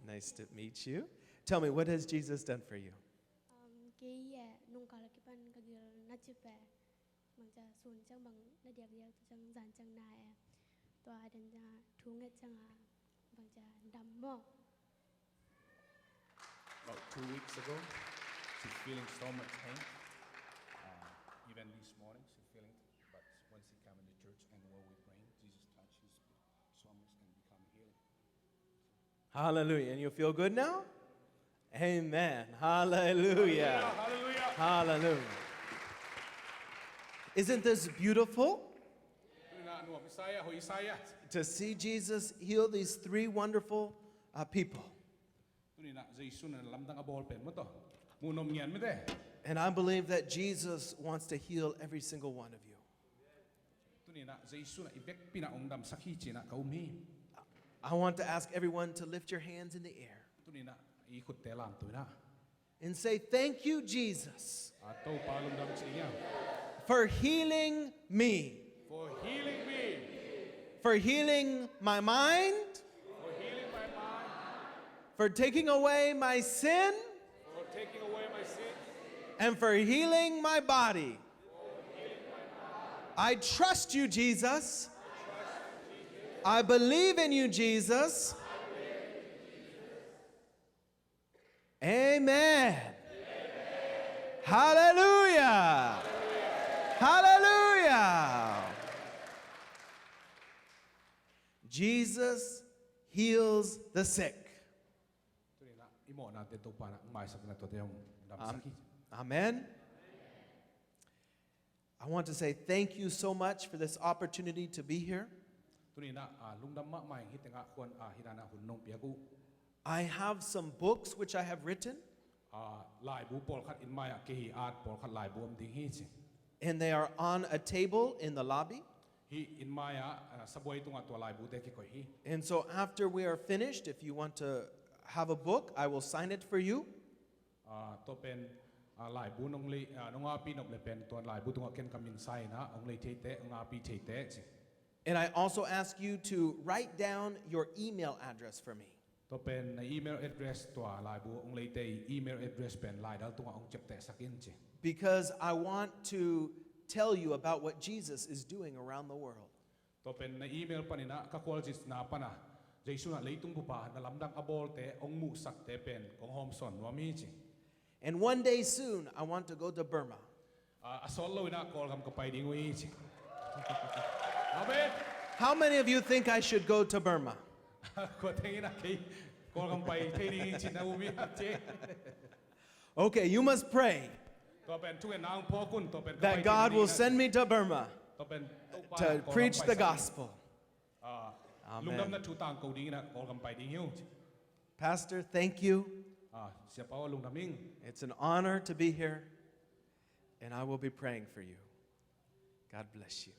nice to meet you. Tell me, what has Jesus done for you? Um, kei e nungkal a kipan ka gil na ci pe. Bangcia sun ciang bang na diakdiak tu ciang zan ciang na e. Tua dan ciang a thu nget ciang a bangcia dam maw? About two weeks ago, she's feeling so much pain. Uh, even this morning, she's feeling. But when she come in the church and while we praying, Jesus touch his stomach and become healed. Hallelujah. And you feel good now? Amen. Hallelujah. Hallelujah. Hallelujah. Isn't this beautiful? Tuni-in ah nuam i sa hia, hoih i sa hia. To see Jesus heal these three wonderful, uh, people. Tuni-in ah Jesu in lamdang a bawl pen maw, tua mu nuam ngian mite. And I believe that Jesus wants to heal every single one of you. Tuni-in ah Jesu in i vekpi in hong damsak hi ci-in ah ka um hi. I want to ask everyone to lift your hands in the air. Tuni-in ah i khutte lamto in ah. And say, "Thank you, Jesus, ah, Topa, lungdam ci ing, for healing me, for healing me, for healing my mind, for healing my mind, for taking away my sin, for taking away my sin, and for healing my body. I trust you, Jesus. I believe in you, Jesus." Amen. Hallelujah. Hallelujah. Jesus heals the sick. Tuni-in ah i mawhnate Topa in hong maisak in ah tuate hong damsak hi. Amen. I want to say thank you so much for this opportunity to be here. Tuni-in ah, ah, lungdam mahmah ing, hih tengah khuan, ah, hih dan ah hun nong piak uh. I have some books which I have written. Ah, laibu pawlkhat in mai-ah kei at pawlkhat laibu om ding hi ci. And they are on a table in the lobby. Hih in mai-ah, ah, sabuai tungah tua laibute kikoih hi. And so after we are finished, if you want to have a book, I will sign it for you. Ah, tua pen, ah, laibu nong lei, ah, nong api nop le pen tuan laibu tungah ken ka min sign in ah, hong lei theite, hong api theite ci. And I also ask you to write down your email address for me. Tua pen na email address, tua laibu hong leite email address pen laidal tungah hong ciaptehsak in ci. Because I want to tell you about what Jesus is doing around the world. Tua pen na email panin ah ka khualzinna pan ah Jesu in ah leitung bup ah na lamdang a bawlte hong muhsakte pen kong hawmsawn nuam hi ci. And one day soon, I want to go to Burma. A, a sawt lo in ah Kawlgam ka pai ding uh hi ci. Amen. How many of you think I should go to Burma? Kua teng in ah kei Kawlgam pai thei ding hi ci na um hi a ci. Okay, you must pray. Tua pen thungetna hong phawk un, tua pen ka pai thei ding hi na ci. That God will send me to Burma to preach the gospel. Tua pen Topa in ah Kawlgam pai sa in. Ah, amen. Lungdamna thu tangko ding in ah Kawlgam pai ding hi uh ci. Pastor, thank you. Ah, Siapa aw, lungdam ing. It's an honor to be here, and I will be praying for you. God bless you.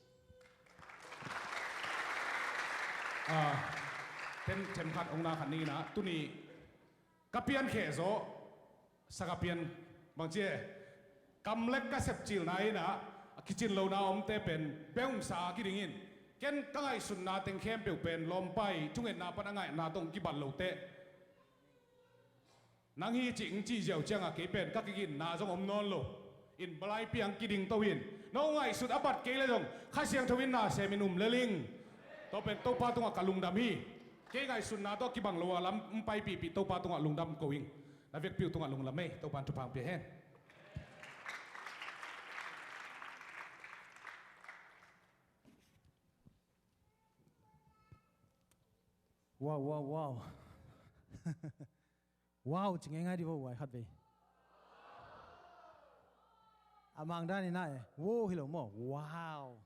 Ah, ten, ten khat hong na khat ning in ah, tuni ka piankhia zaw, sa ka pian bang ci e, kam le ka sepcilna in ah, a kicin lona omte pen bengsa a kiding in, ken ka ngaihsutna teng khempeuh pen lawmpai thungetna pan a ngaihna tawh kibat lote. Nang hi cih hong cih ziau ciangah kei pen ka kiginna zong om nawn lo. In balai piang kiding to in. No ngaihsut a bat kei le zong Kha Siangtho in na sem in um lel ing. Tua pen Topa tungah ka lungdam hi. Kei ngaihsutna tawh kibang lo a lam hong paipihpih Topa tungah lungdam ko ing. Na vekpi uh tungah lungdam ei. Topa in thupha hong pia hen. Wow, wow, wow. Wow, ci ngeingai di vo, vai khat vei. A Mang dan in ah e, wow hi lo maw. Wow.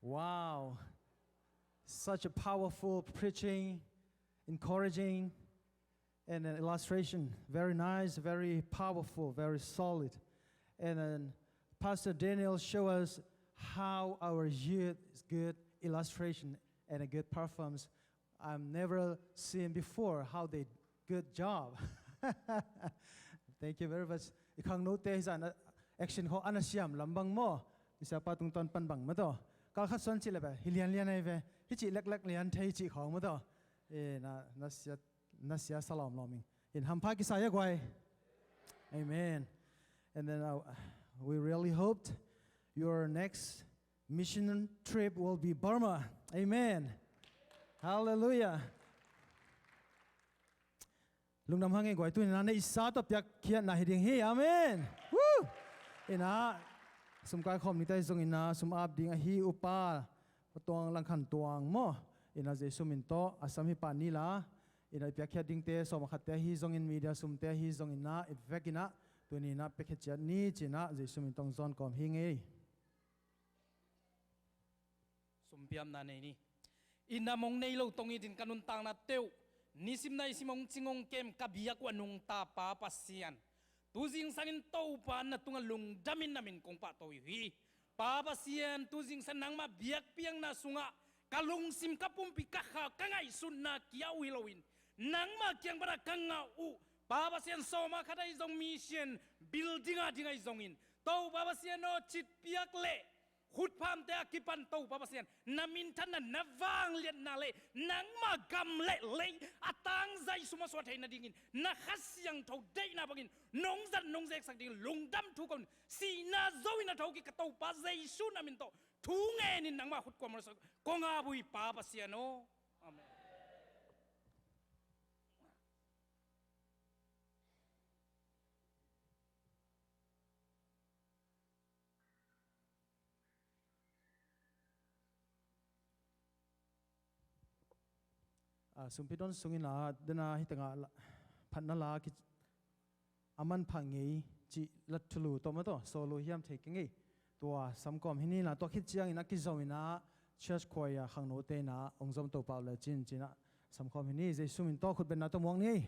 Wow. Such a powerful preaching, encouraging, and an illustration. Very nice, very powerful, very solid. And then Pastor Daniel show us how our youth is good illustration and a good performance. I've never seen before how they good job. Thank you very much. I khangnote hi zan action khawng a na siam lam bang maw. I siapa tungtawn pan bang maw taw. Kal khat suan cih le beh hi lianlian ahi ve. Hi cih leklek lian thei cih khawng maw taw. Eh, na, na sia, na sia sa lawmlawm ing. In hampha kisa ia guai. Amen. And then uh, we really hoped your next mission trip will be Burma. Amen. Hallelujah. Lungdam hang e guai, tuni in ah na i sa tawh piakkhiatna hi ding hi. Amen. Woo! In ah sum kaikhawm nite zong in ah sum ap ding ahi upa Patuang Langkhan Tuang maw. In ah Jesu min tawh a sam hi pah ni la. In ah i piakkhiat dingte sawm a khatte ahi zongin media sumte ahi zongin ah i vek in ah tuni in ah piakkhiat ciat ni ci in ah Jesu min tawh hong zawn kawm hi ing ei. Sumpiamna nei ni. I nam hong nei lo tong it in ka nuntakna teuh nisim naisim hong cing hong kem ka biak uh a nungta Pa Pasian, tu zingsangin Topa na tungah lungdamin na min kong pahtawi uh hi. Pa Pasian, tu zingsang nangmah biakpiakna sungah ka lungsim, ka pumpi, ka kha, ka ngaihsutna kia uh hi loin nangmah kiang panah ka ngah uh Pa Pasian, sawm a khat ahi zong mission building a ding ahi zongin Topa Pasian aw, citpiak leh khutphamte a kipan Topa Pasian, na minthanna, na vangliatna le nangmah gam le lei a tangzai sum a suah theih nadingin na Kha Siangtho deihna bangin nong zat nong zeksak dingin lungdam thu kong, sihna zo in a thokik ka Topa Jesu na min tawh thu ngenin nangmah khut kuamah na suah kong ap uh hi Pa Pasian aw. Amen. Ah, sumpi don sungin ah, dena hi tengah la, phatna la ki, a manpha ngei cih lat thulu tawh maw tawh, sawlu hiam thei keng ei. Tua samkawm hi ni la, tua khit ciangin a kizom in ah, church choir khangnote in ah, hong zom to pah le cin cin ah, samkawm hi ni, Jesu min tawh khutbenna tawh muak ni.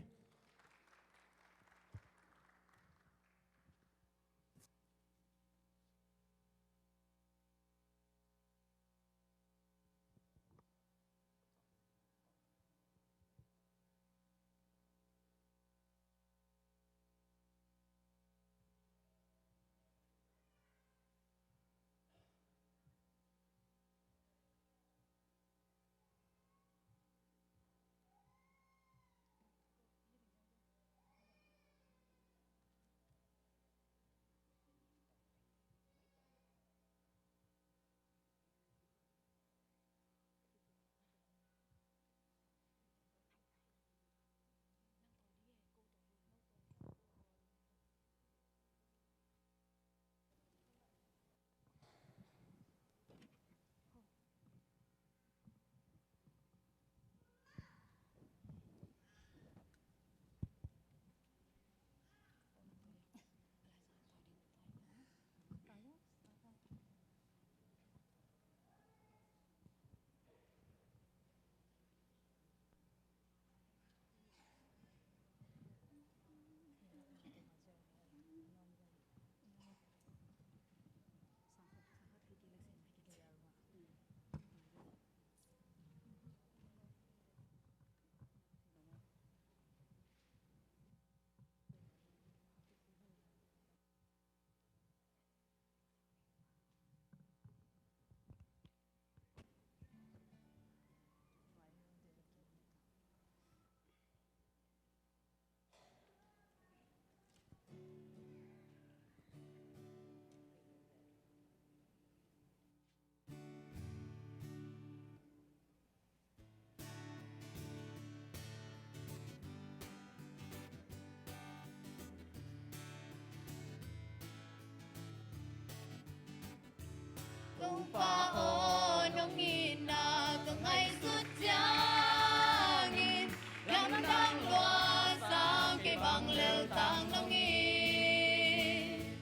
Topa aw, nong itna ka ngaihsut ciangin lamdang lua, sang kei bang lel tang nong it.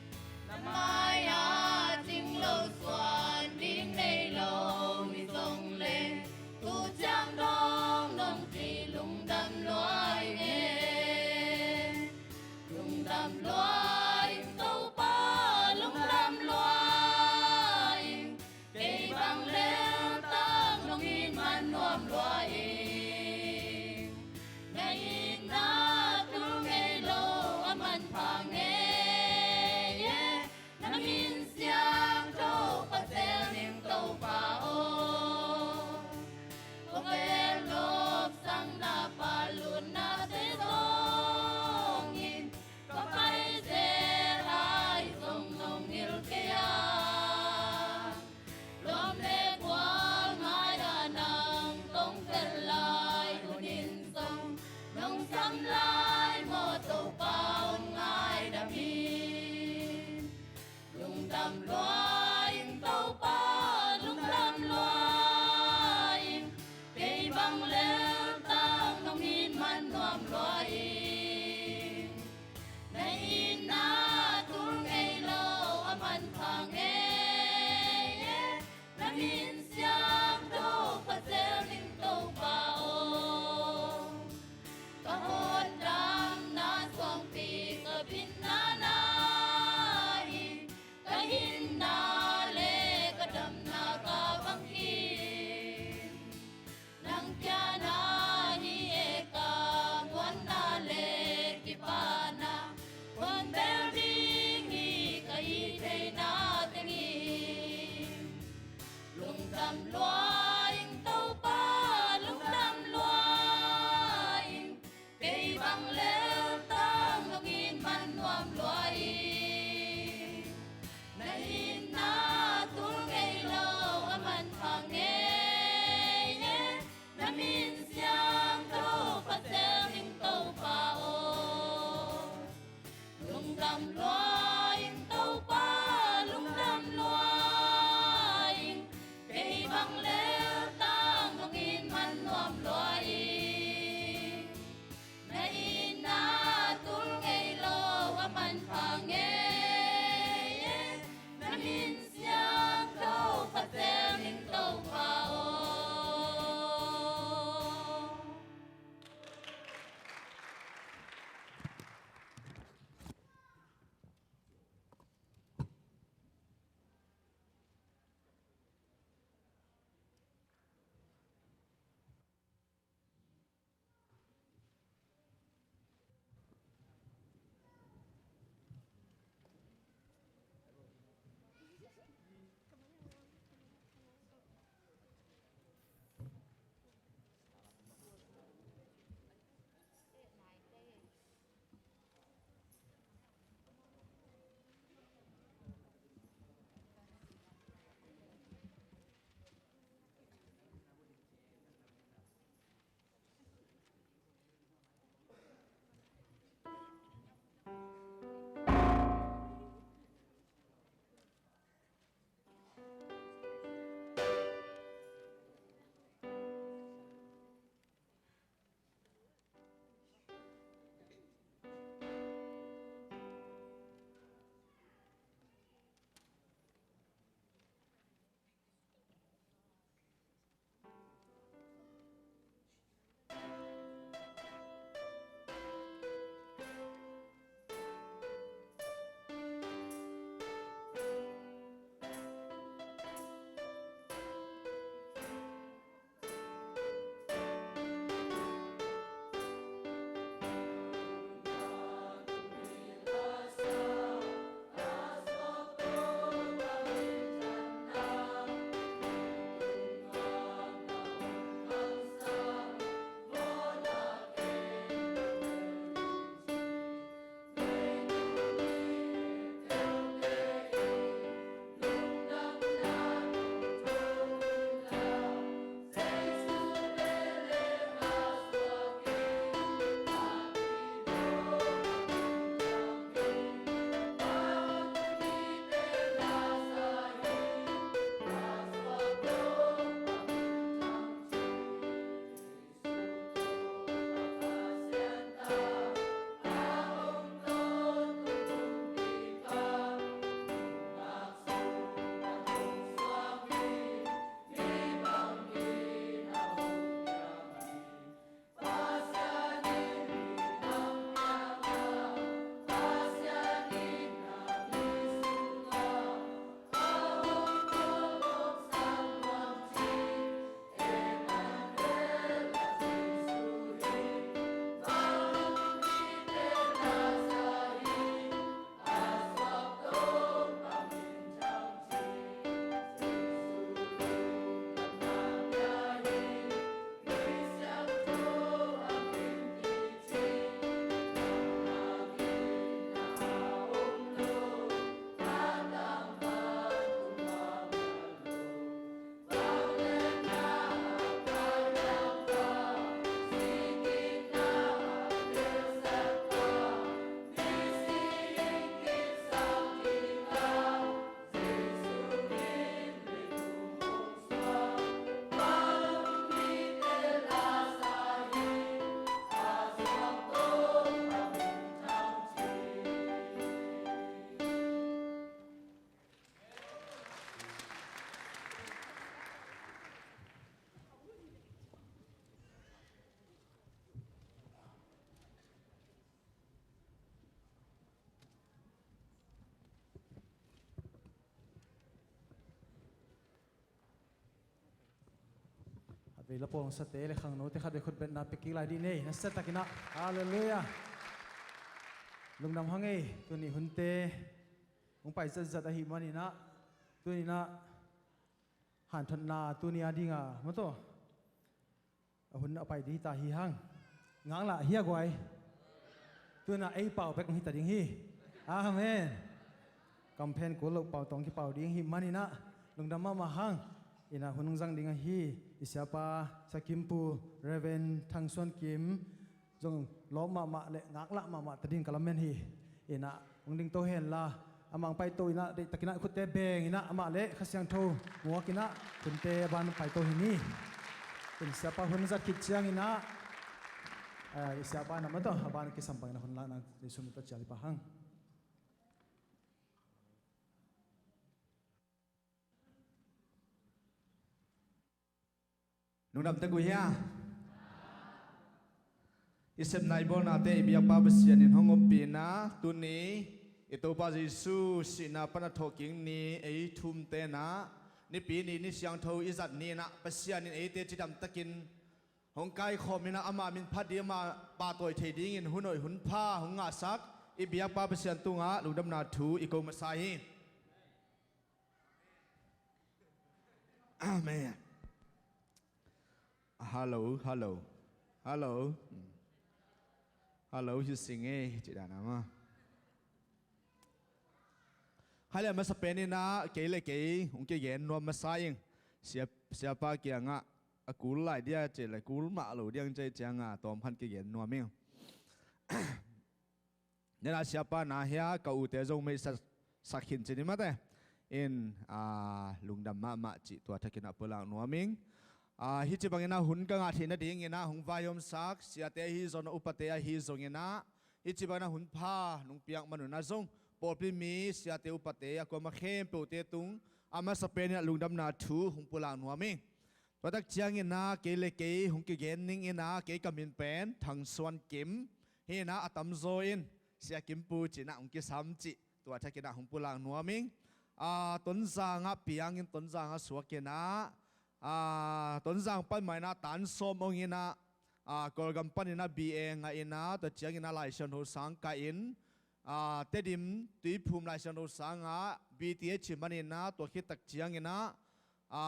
Na mai-ah cing lo suan ding nei lo hi zong leh, tu ciang dong nong cih lungdam lua ing e. Lungdam lua ing Topa, lungdam lua ing. Kei bang lel tang nong it man nuam lua ing. Na itna tul ngei lo a manpha ngei e. Na min siangtho pha zel ning Topa aw. Kong et nop sang na pa lutnate zongin ka pai zel lai zong nong ngil kei a. Lawm le gual ngai-ah nang kong tel lai hunin zong nong sam lai maw Topa, hong ngaidam hi. Lungdam lua ing Topa, lungdam lua ing. Kei bang lel tang nong it man nuam lua ing. Na itna tul ngei lo a manpha ngei e. Na min siangtho pha zel ning Topa aw. Ka hawt damna suangpi ka bitna na hi. Ka hinna le ka damna ka bangkim. Nang kiangah hi e, ka muanna le kipahna. Hong bel ding hi ka hih theihna tengin. Lungdam lua ing Topa, lungdam lua ing. Kei bang lel tang nong it man nuam lua ing. Na itna tul ngei lo a manpha ngei e. Na min siangtho pha zel ning Topa aw. Lungdam lua ing Topa, lungdam lua ing. Kei bang lel tang nong it man nuam lua ing. Na itna tul ngei lo a manpha ngei e. Na min siangtho pha zel ning Topa aw. Kei la pawngsate le khangnote khat vei khutbetna pia kik lai dih nei, nasiatakinah. Halleluiah. Lungdam hang ei, tuni hunte hong pai zatzat ahih maninah, tuninah hanthotna tuni a dinga maw taw, a hun a pai ding hita hi hang. Ngaklah hi a guai. Tuna ei pau bek hita ding hi. Amen. Kamphen kul loh pau tawng kipau ding hi maninah lungdam mahmah hang. Inah hun hong zang ding ahi i siapa, Sia Kimpu, Reverend Thang Suan Kim zong lawp mahmah le ngaklah mahmah ta ding ka lamen hi. Inah hong ding to henla, amah hong paito inah deihtakinah khutte beng inah amah le Kha Siangtho muak inah hunte a ban paito hi ni. In siapa hun zat khit cianginah, eh, i siapa na maw taw, a ban kisam bang inah hun lakna Jesu min tawh cial hi pah hang. Nungdam tek uh hia? I sepna i bawlnate i biakpa Pasian in hong ompihna tuni i Topa Jesu sihna pan a thawhkik ni ei thumte inah Nipi ni, ni siangtho i zat ni inah Pasian in eite cidam takin hong kaikhawm inah ama min phat ding, ama pahtawi thei dingin hun hoih hun pha hong ngahsak i biakpa Pasian tungah lungdamna thu i ko masa hi. Amen. Hallo, hallo. Hallo. Hallo hi sing ei, ci dan a maw. Hale, a masa pen inah kei le kei hong kigen nuam masa ing. Sia, siapa kiangah a kul lai dia ci le kul mah lo diang ci cianga tawm khan kigen nuam ing. Nena siapa na hia ka ute zong mei sa, sa khin ci ni mate. In, a, lungdam mahmah cih tua thakinah pulak nuam ing. A, hih ci banginah hun ka ngah theih nadinginah hong vaihawmsak siate ahi zong, upate ahi zonginah hih ci banginah hun pha nong piak man unah zong pawlpi mi, siate, upate a kuama khempeuhte tung a masa pen inah lungdamna thu hong pulak nuam ing. Tua tak cianginah kei le kei hong kigen ning inah kei ka min pen Thang Suan Kim hi inah a tamzaw in Sia Kimpu cinah hong kisam cih tua thakinah hong pulak nuam ing. A, Tonzangah piangin Tonzangah suak inah, a, Tonzang pan mah inah tan sawm ong inah, a, Kawlgam paninah B A ngah inah tua cianginah Lai Siangtho sang kah in, a, Tedim Tuiphum Lai Siangtho sangah B T H hi maninah tua khit tak cianginah, a,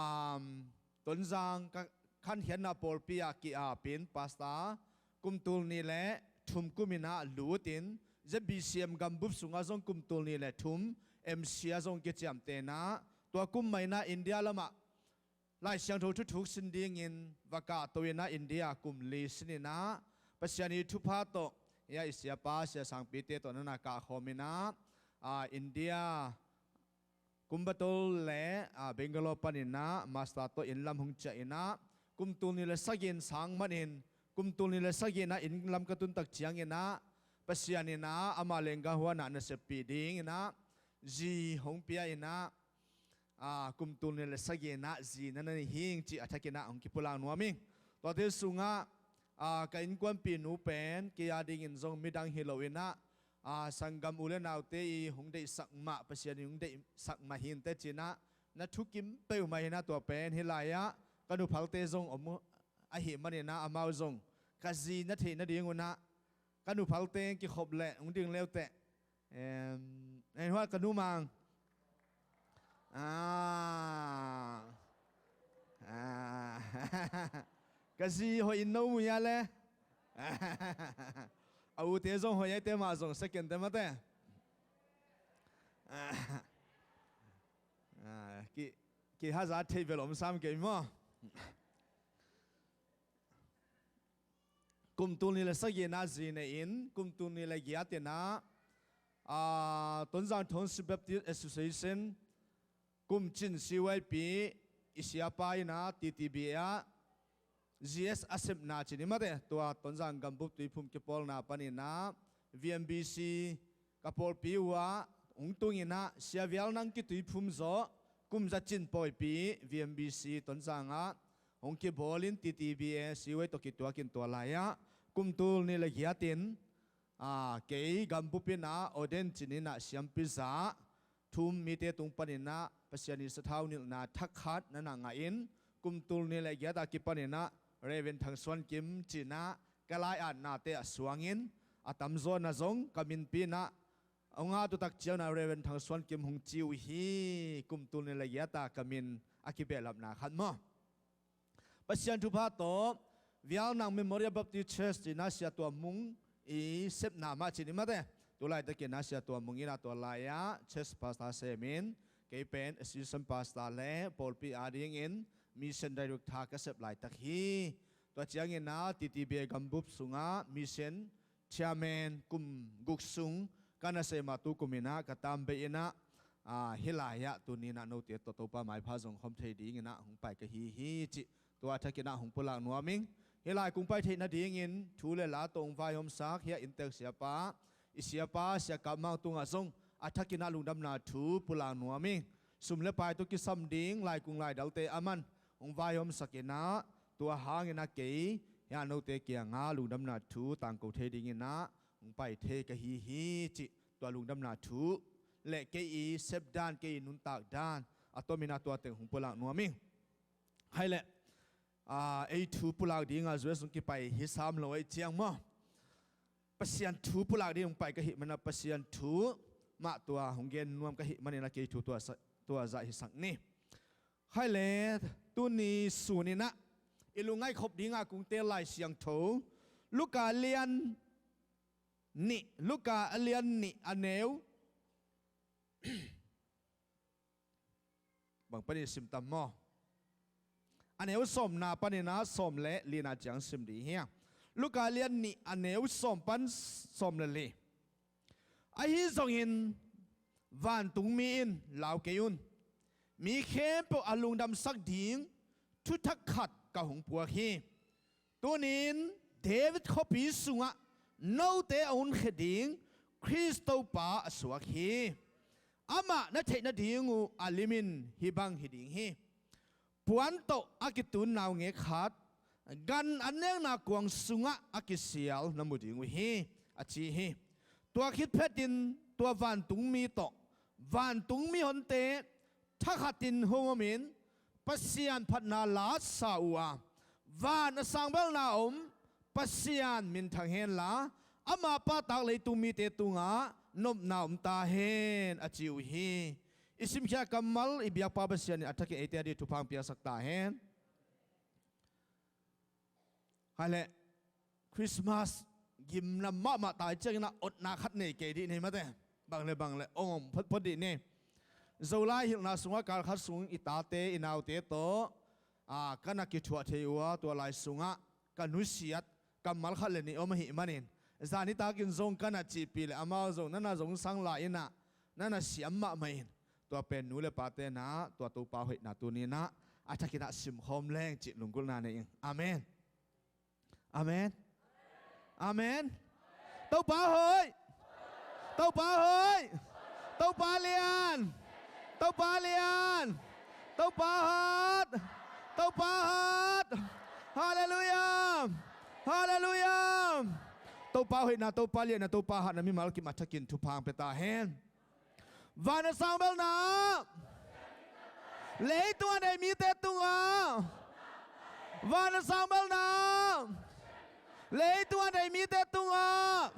Tonzang ka khankhiatna pawlpi ah ki-apin pastor kum tul nih le thum kum inah lutin Z B C M gambup sungah zong kum tul nih le thum M C ah zong kiciamteh inah tua kum mah inah India lamah Lai Siangtho thuthuk sin dingin va kahto inah India kum li sin inah Pasian i thupha tawh, ia, i siapa Sia Sangpite tawh nana kahkhawm inah, a, India Coimbatore le, a, Bangalore paninah master tawh inn lam hong ciah inah kum tul nih le sagih in sang manin kum tul nih le sagih inah inn lam ka tun tak cianginah Pasian inah ama lenggahuanah naseppih dinginah zi hong pia inah, a, kum tul nih le sagih inah zi na na nei hing cih a thakinah hong kipulak nuam ing. Tuate sungah, a, ka innkuanpih nu pen kei a dingin zong midang hi lo inah, a, sanggam u le naute i hong deihsak mah, Pasian i hong deihsak mah hi inteh cinah na thukim peuhmah inah tua pen hih lai-ah ka nuphalte zong om ahih maninah amau zong ka zi na theih nadingunah ka nuphalte kikhop leh hong ding leuteh. Em, en huat ka numang. Ah. Ah. Ka zi hoih in no mu ia le. A ute zong hoih aite mah zong second te mate. Ah. Ah, ki, ki haza thei bel om sam kei maw. Kum tul nih le sagih inah zi nei in kum tul nih le giat inah, a, Tonzang Township Baptist Association kum cin C Y P i siapa inah T T B ah G S a sepna ci ni mate, tua Tonzang gambup Tuiphum kipawlna paninah V M B C ka pawlpi uhah hong tunginah Sia Vial Nang Kituiphum zawh kum za cin pawipi V M B C Tonzangah hong kibawlin T T B A C Y tawh kituakin tua lai-ah kum tul nih le giatin, a, kei gambup inah ordain ci-in ah siampi za thum mite tung paninah Pasian i sathau nilhna thak khat na na ngahin kum tul nih le giat a kipaninah Reverend Thang Suan Kim cinah ka lai-atnate a suangin a tamzawnah zong ka minpinah hong at uh tak cianginah Reverend Thang Suan Kim hong ci uh hi. Kum tul nih le giat a ka min a kibehlapna khat maw? Pasian thupha tawh Vialnang Memorial Baptist Church cinah Sia Tua Mung i sepna mah cin i mate. Tulaitakinah Sia Tua Mung inah tua lai-ah church pastor semin kei pen assistant pastor le pawlpi adingin mission director ka sep laitak hi. Tua cianginah T T B A gambup sungah mission chairman kum guk sung ka na sem a, tu kuminah ka tambeih inah, aa, hih lai-ah tuninah note tawh Topa maipha zong khawm thei dinginah hong pai ka hi hi cih tua a thakinah hong pulak nuam ing. Hih lai kong pai theih nadingin thu le la tawh hong vaihawmsak hih a inntek siapa, i siapa Sia Kap Mang tungah zong a thakinah lungdamna thu pulak nuam ing. Sum le pai tawh kisam ding laikung laidalte a man hong vaihawmsak inah, tua hangin a kei hih a note kiangah lungdamna thu tangko thei dinginah hong pai thei ka hi hi cih tua lungdamna thu le kei i sepdan, kei i nuntakdan a tominah tua teng hong pulak nuam ing. Hai leh, aa, ei thu pulak dingah zuesung kipai hi sam lo ei ciang maw? Pasian thu pulak ding hong pai ka hih manah Pasian thu mah tua hong gen nuam ka hih maninah kei thu tua sa-, tua zah hisak ni. Hai le, tuni suninah i lungngaih khop dingah kong teel Lai Siangtho Luka lian nih, Luka a lian nih a neu bang panin sim tam maw? A neu sawmna paninah sawm le lina ciang sim ding hi. Luka lian nih a neu sawm pan sawm le li. Ahi zongin vantungmi in, "Lau kei un, mi khempeuh a lungdamsak ding thuthak khat ka hong puak hi. Tunin David khuapi sungah note a hun khia ding Khrist Topa a suak hi. Amah na theih nading uh a limin hih bang hi ding hi. Puan tawh a kitun naungek khat gan an nekna kuang sungah a kisial na mu ding uh hi," a ci hi. Tua khit phetin tua vantungmi tawh vantungmi honte thakhatin hong omin Pasian phatna la sa uh a, "Van a sangbelna om Pasian minthang henla, ama pahtak leitung mite tungah nopna om ta hen," a ci uh hi. I simkhia kammal i biakpa Pasian in a thakin eite a ding thupha hong piaksak ta hen. Hai leh, Christmas gimnam mahmah tai cianginah otna khat nei kei dih ni mate. Bang le bang le ong om photphot dih ni. Zolai hilhna sungah kal khat sung i tate i naute tawh, aa, ka na kithuah thei uh a, tua lai sungah ka nusiat kammal khat le nih om ahih manin, zan nitakin zong ka na cihpih le amau zong na na zong sang lai inah na na siam mahmah in, tua pen nu le pate na tua Topa hoihna tuninah a thakinah simkhawm leng cih lunggulhna nei ing. Amen. Amen. Amen. Topa hoih. Topa hoih. Topa lian. Topa lian. Topa hat. Topa hat. Halleluiah. Halleluiah. Topa hoihna, Topa lianna, Topa hatna mimal kim a thakin thupha hong pia ta hen. Van a sangbelna, leitung a nei mite tungah. Van a sangbelna, leitung a nei mite tungah.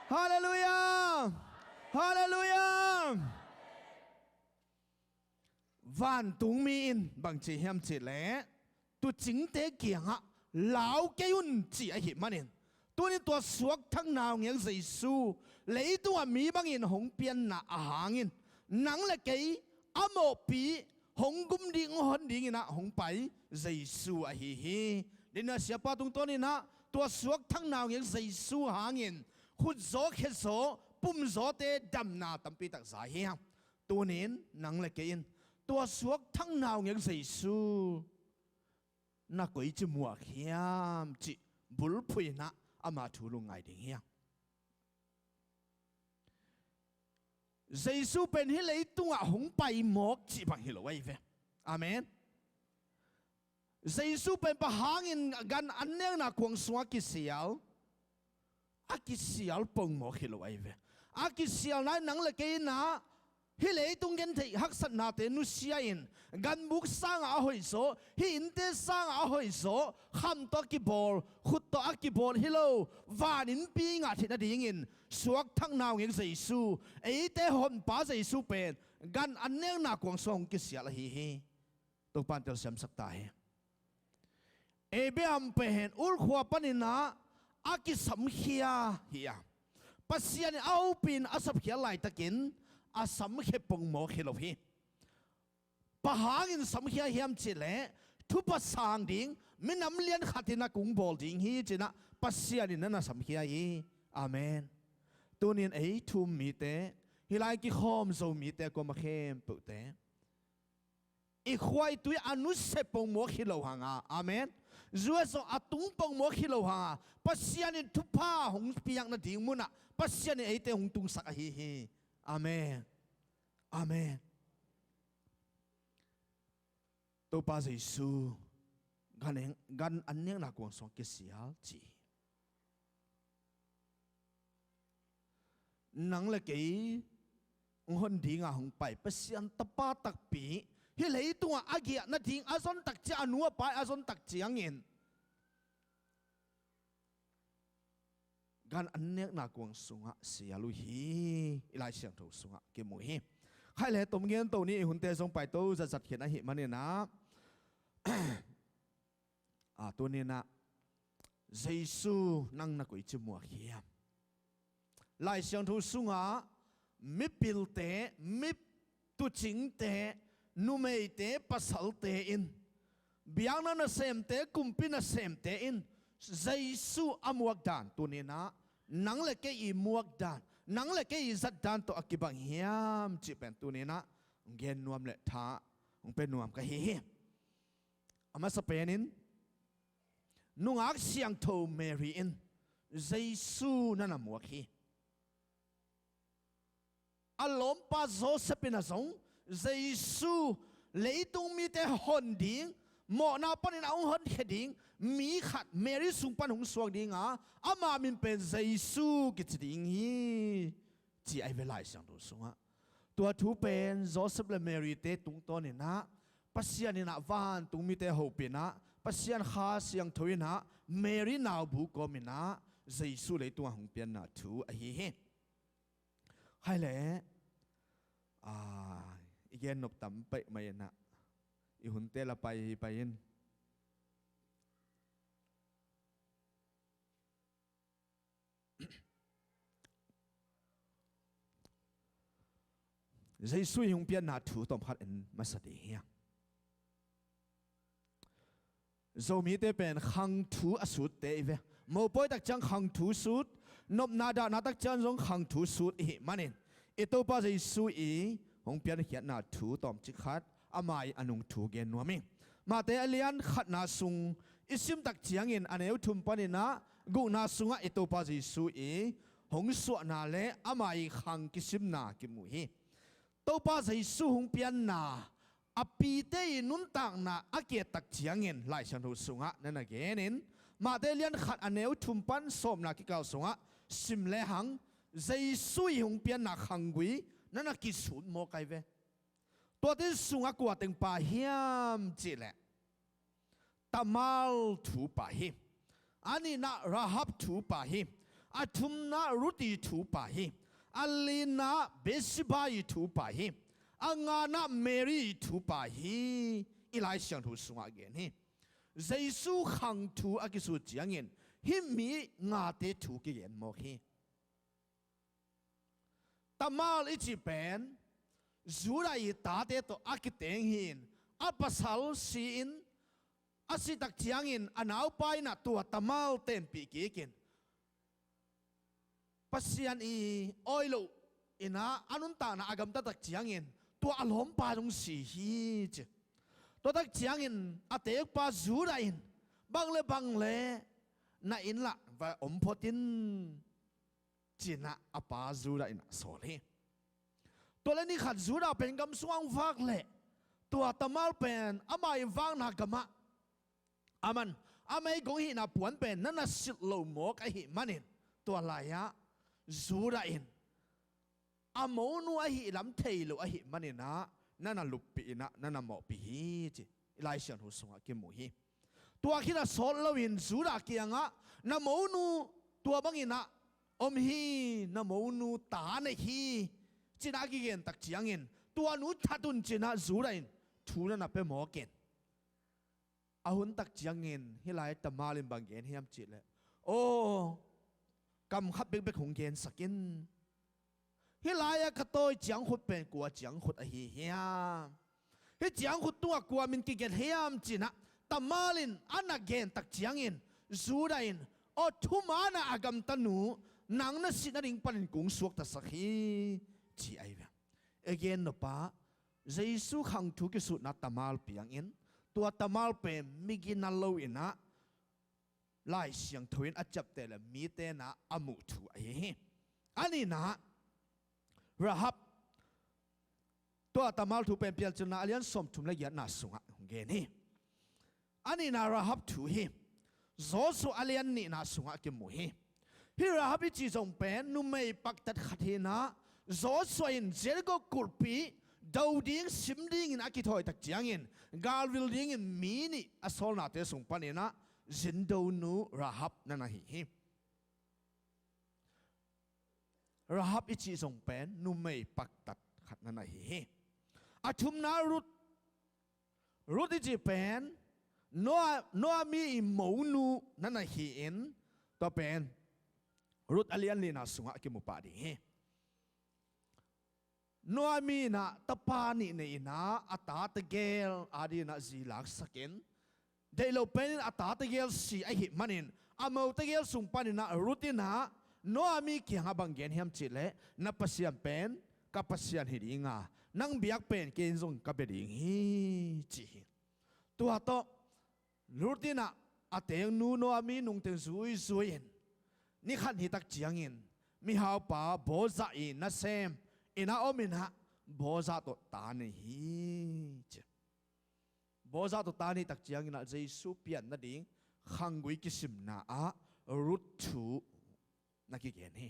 Halleluiah. Halleluiah. Vantungmi in bang ci hiam cih leh, tuucingte kiangah lau kei un ci ahih manin, tunin tua suakthak naungek Jesu leitungah mi bangin hong pianna a hangin nang le kei a mawhpi hong gum ding hong hon dinginah hong pai Jesu ahi hi. Nidang a siapa tungtawninah tua suakthak naungek Jesu hangin khutzaw khezaw pumzawte damna tampi tak za hi hang. Tunin nang le kei in tua suakthak naungek Jesu na koici muak hiam cih bulphuh inah ama thu lungngai ding hi hang. Jesu pen hih leitungah hong pai mawk cih bang hi lo ahi ve. Amen. Jesu pen bang hangin gan an nekna kuang sungah kisial, a kisial pongmawk hi lo ahi ve. A kisialna in nang le kei inah Hih leitung gentheih haksatnate nusia-in, ganbuk sangah a hoihzaw, hih innte sangah a hoihzaw, kham tawh a kibawl, khut tawh a kibawl hi lo, van innpi ngah theih nadingin suakthakna hong hih Jesu, eite honpa Jesu pen gan an nekna kuang sungah hong kisial ahi hi. Topa in telsiamsak ta hi. Abraham pen Ur khua panin ah a kisamkhia hi a, Pasian in a hopih in a sapkhiat laitakin a samkhia pongmawk hi lo hi. Bang hangin samkhia hiam cih leh, thupha sang ding minam lian khat in a kung bawl ding hi ci-in ah Pasian in na na samkhia hi. Amen. Tuni-in ei thu-um mite, hih lai kikhawm Zomite kuamah khempeuhte, i khua i tui a nusia pongmawk hi lo hang a, amen, zuazo a tung pongmawk hi lo hang a, Pasian in thupha hong piak nading munah Pasian in eite hong tungsak ahi hi. Amen. Amen. Topa Jesu gan an nekna kuang sungah kisial ci hi. Nang le kei hong hon dinga hong pai Pasian Tapa takpi, hih leitungah a giah nading a zon takciang, a nu a pa a zon takciangin gan an nekna kuang sungah sial uh hi, i Lai Siangtho sungah kimu hi. Khai le tom gen to ni, i hunte zong paito zatzat khin ahih manin ah, a, tuni-in ah Jesu nang na koici muak hiam? Lai Siangtho sungah mipilte, mi tuucingte, numeite, pasalte in, biakna nasemte, kumpi nasemte in Jesu a muak dan, tuni-in ah nang le kei i muak dan, nang le kei i zat dan tawh a kibang hiam cih pen tuni-in ah hong gen nuam le tha hong pia nuam ka hi hi. A masa penin nungak siangtho Mary in Jesu na na muak hi. A lawmpa Joseph in ah zong Jesu leitung mite hon ding, mawhna panin a hong honkhia ding mi khat Mary sung pan hong suak dinga, ama min pen Jesu kici ding hi, ci ahi ve Lai Siangtho sungah. Tua thu pen Joseph le Mary-te tungtawnin ah Pasian in ah vantung mite hopih in ah, Pasian Kha Siangtho in ah Mary naubu kawmin ah Jesu leitungah hong pianna thu ahi hi. Hai le, a, i gen nop tam peuhmah in ah, i hunte la pai hi pai in. Jesu i hong pianna thu tawmkhat en masa ding hi hang. Zomite pen khang thu a sutte i ve. Mopawi tak ciang khang thu sut, nopna dahna tak ciang zong khang thu sut i hih manin, i Topa Jesu i hong piankhiatna thu tawmcik khat, ama i a nung thu gen nuam ing. Mate a lian khatna sung i sim tak ciangin a neu thum panin ah gukna sungah i Topa Jesu i hong suahna le ama i khang kisimna kimu hi. Topa Jesu hong pianna a pite i nuntakna a kiat tak ciangin Lai Siangtho sungah na na genin, Mate lian khat a neu thum pan sawmna kikal sungah sim lehang Jesu i hong pianna khanggui na na kisut mawk ai ve. Tuate sungah kua teng pha hiam cihleh, Tamar thu pha hi. A nihna Rahab thu pha hi. A thumna Ruth i thu pha hi. A lina Bathsheba i thu pha hi. A ngana Mary i thu pha hi. I Lai Siangtho sungah gen hi. Jesu khang thu a kisut ciangin hih mi ngate thu kigen mawk hi. Tamar i cih pen Judah i tate tawh a kiteng hi-in, a pasal si-in, a si tak ciangin a naupa in ah tua Tamar tenpih kikin, Pasian i awi loh in ah a nuntakna a gamta tak ciangin tua a lawmpa zong si hi ci. Tua tak ciangin a tekpa Judah in, bang le bang le na inn lah va om phot in, ci-in ah a pa Judah in ah sawl hi. Tua le ni khat Judah pen gam sungah hong vak leh, tua Tamar pen ama i vakna gamah aman a meigong hihna puan pen na na silh lo mawk ahih manin, tua lai-ah Judah in a monu ahih lam thei lo ahih manin ah, na na luppih in ah, na na mawhpih hi ci i Lai Siangtho sungah kimu hi. Tua khit a sawt loin Judah kiangah, na monu tua bangin ah om hi, na monu ta nei hi, ci-in ah a kigen tak ciangin, tua nu that un ci-in ah Judah in thu na na pia mawk in. A hun tak ciangin hih lai Tamar in bang gen hiam cih leh, aw, kam khat bekbek hong gensak in. Hih lai-ah ka tawi ciangkhut pen kua ciangkhut ahi hiam? Hih ciangkhut tungah kua min kigelh hiam ci-in ah Tamar in a na gen tak ciangin, Judah in, aw, thuman ah a gamta nu, nang na sih nading panin kong suaktasak hi, ci ahi ve. I gen nop ah, Jesu khang thu kisutna Tamar piangin, tua Tamar pen migina lo-in ah, Lai Siangtho in a ciapteh leh mite in ah a muh thu ahi hi. A nihna, Rahab, tua Tamar thu pen Piancilna a lian sawmthum le giatna sungah hong gen hi. A nihna Rahab thu hi. Joshua a lian nihna sungah kimu hi. Hih Rahab i cih zong pen numei paktat khat hi-in ah, Joshua in Jericho kulhpi do ding, sim dingin a kithawi tak ciangin, galvil dingin mi nih a sawlnate sung panin ah zindonu Rahab na na hi hi. Rahab i cih zong pen numei paktat khat na na hi hi. A thumna Ruth, Ruth i cih pen Noa-, Naomi i monu na na hi-in, tua pen Ruth a lian lina sungah kimu pah ding hi. Naomi in ah tapa nih nei-in ah, a ta tegel adingin ah zi laksakin, deih lo penin a ta tegel si ahih manin, a mo tegel sung panin ah Ruth in ah Naomi kiangah bang gen hiam cih leh, na Pasian pen ka Pasian hi ding a, nang biak pen kei in zong ka bia ding hi, ci hi. Tua tawh Ruth in ah a tengnu Naomi nungteng zuizui-in, ni khat ni tak ciangin mihaupa Boaz i nasem inn ah om in ah, Boaz tawh ta nei hi, ci. Boaz tawh ta nei tak ciangin ah Jesu pian nading khanggui kisimna ah Ruth thu na kigen hi.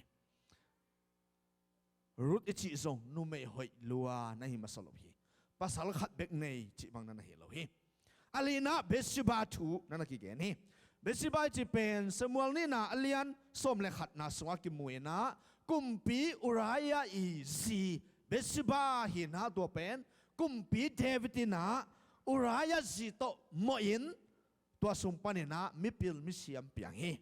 Ruth i cih zong numei hoih lua na hi masa lo hi. Pasal khat bek nei cih bang na na hi lo hi. A lina Bathsheba thu na na kigen hi. Bathsheba i cih pen Samuel nihna a lian sawm le khatna sungah kimu in ah, kumpi Uriah i zi Bathsheba hi-in ah, tua pen kumpi David in ah Uriah zi tawh mawhin, tua sung panin ah mipil misiam piang hi.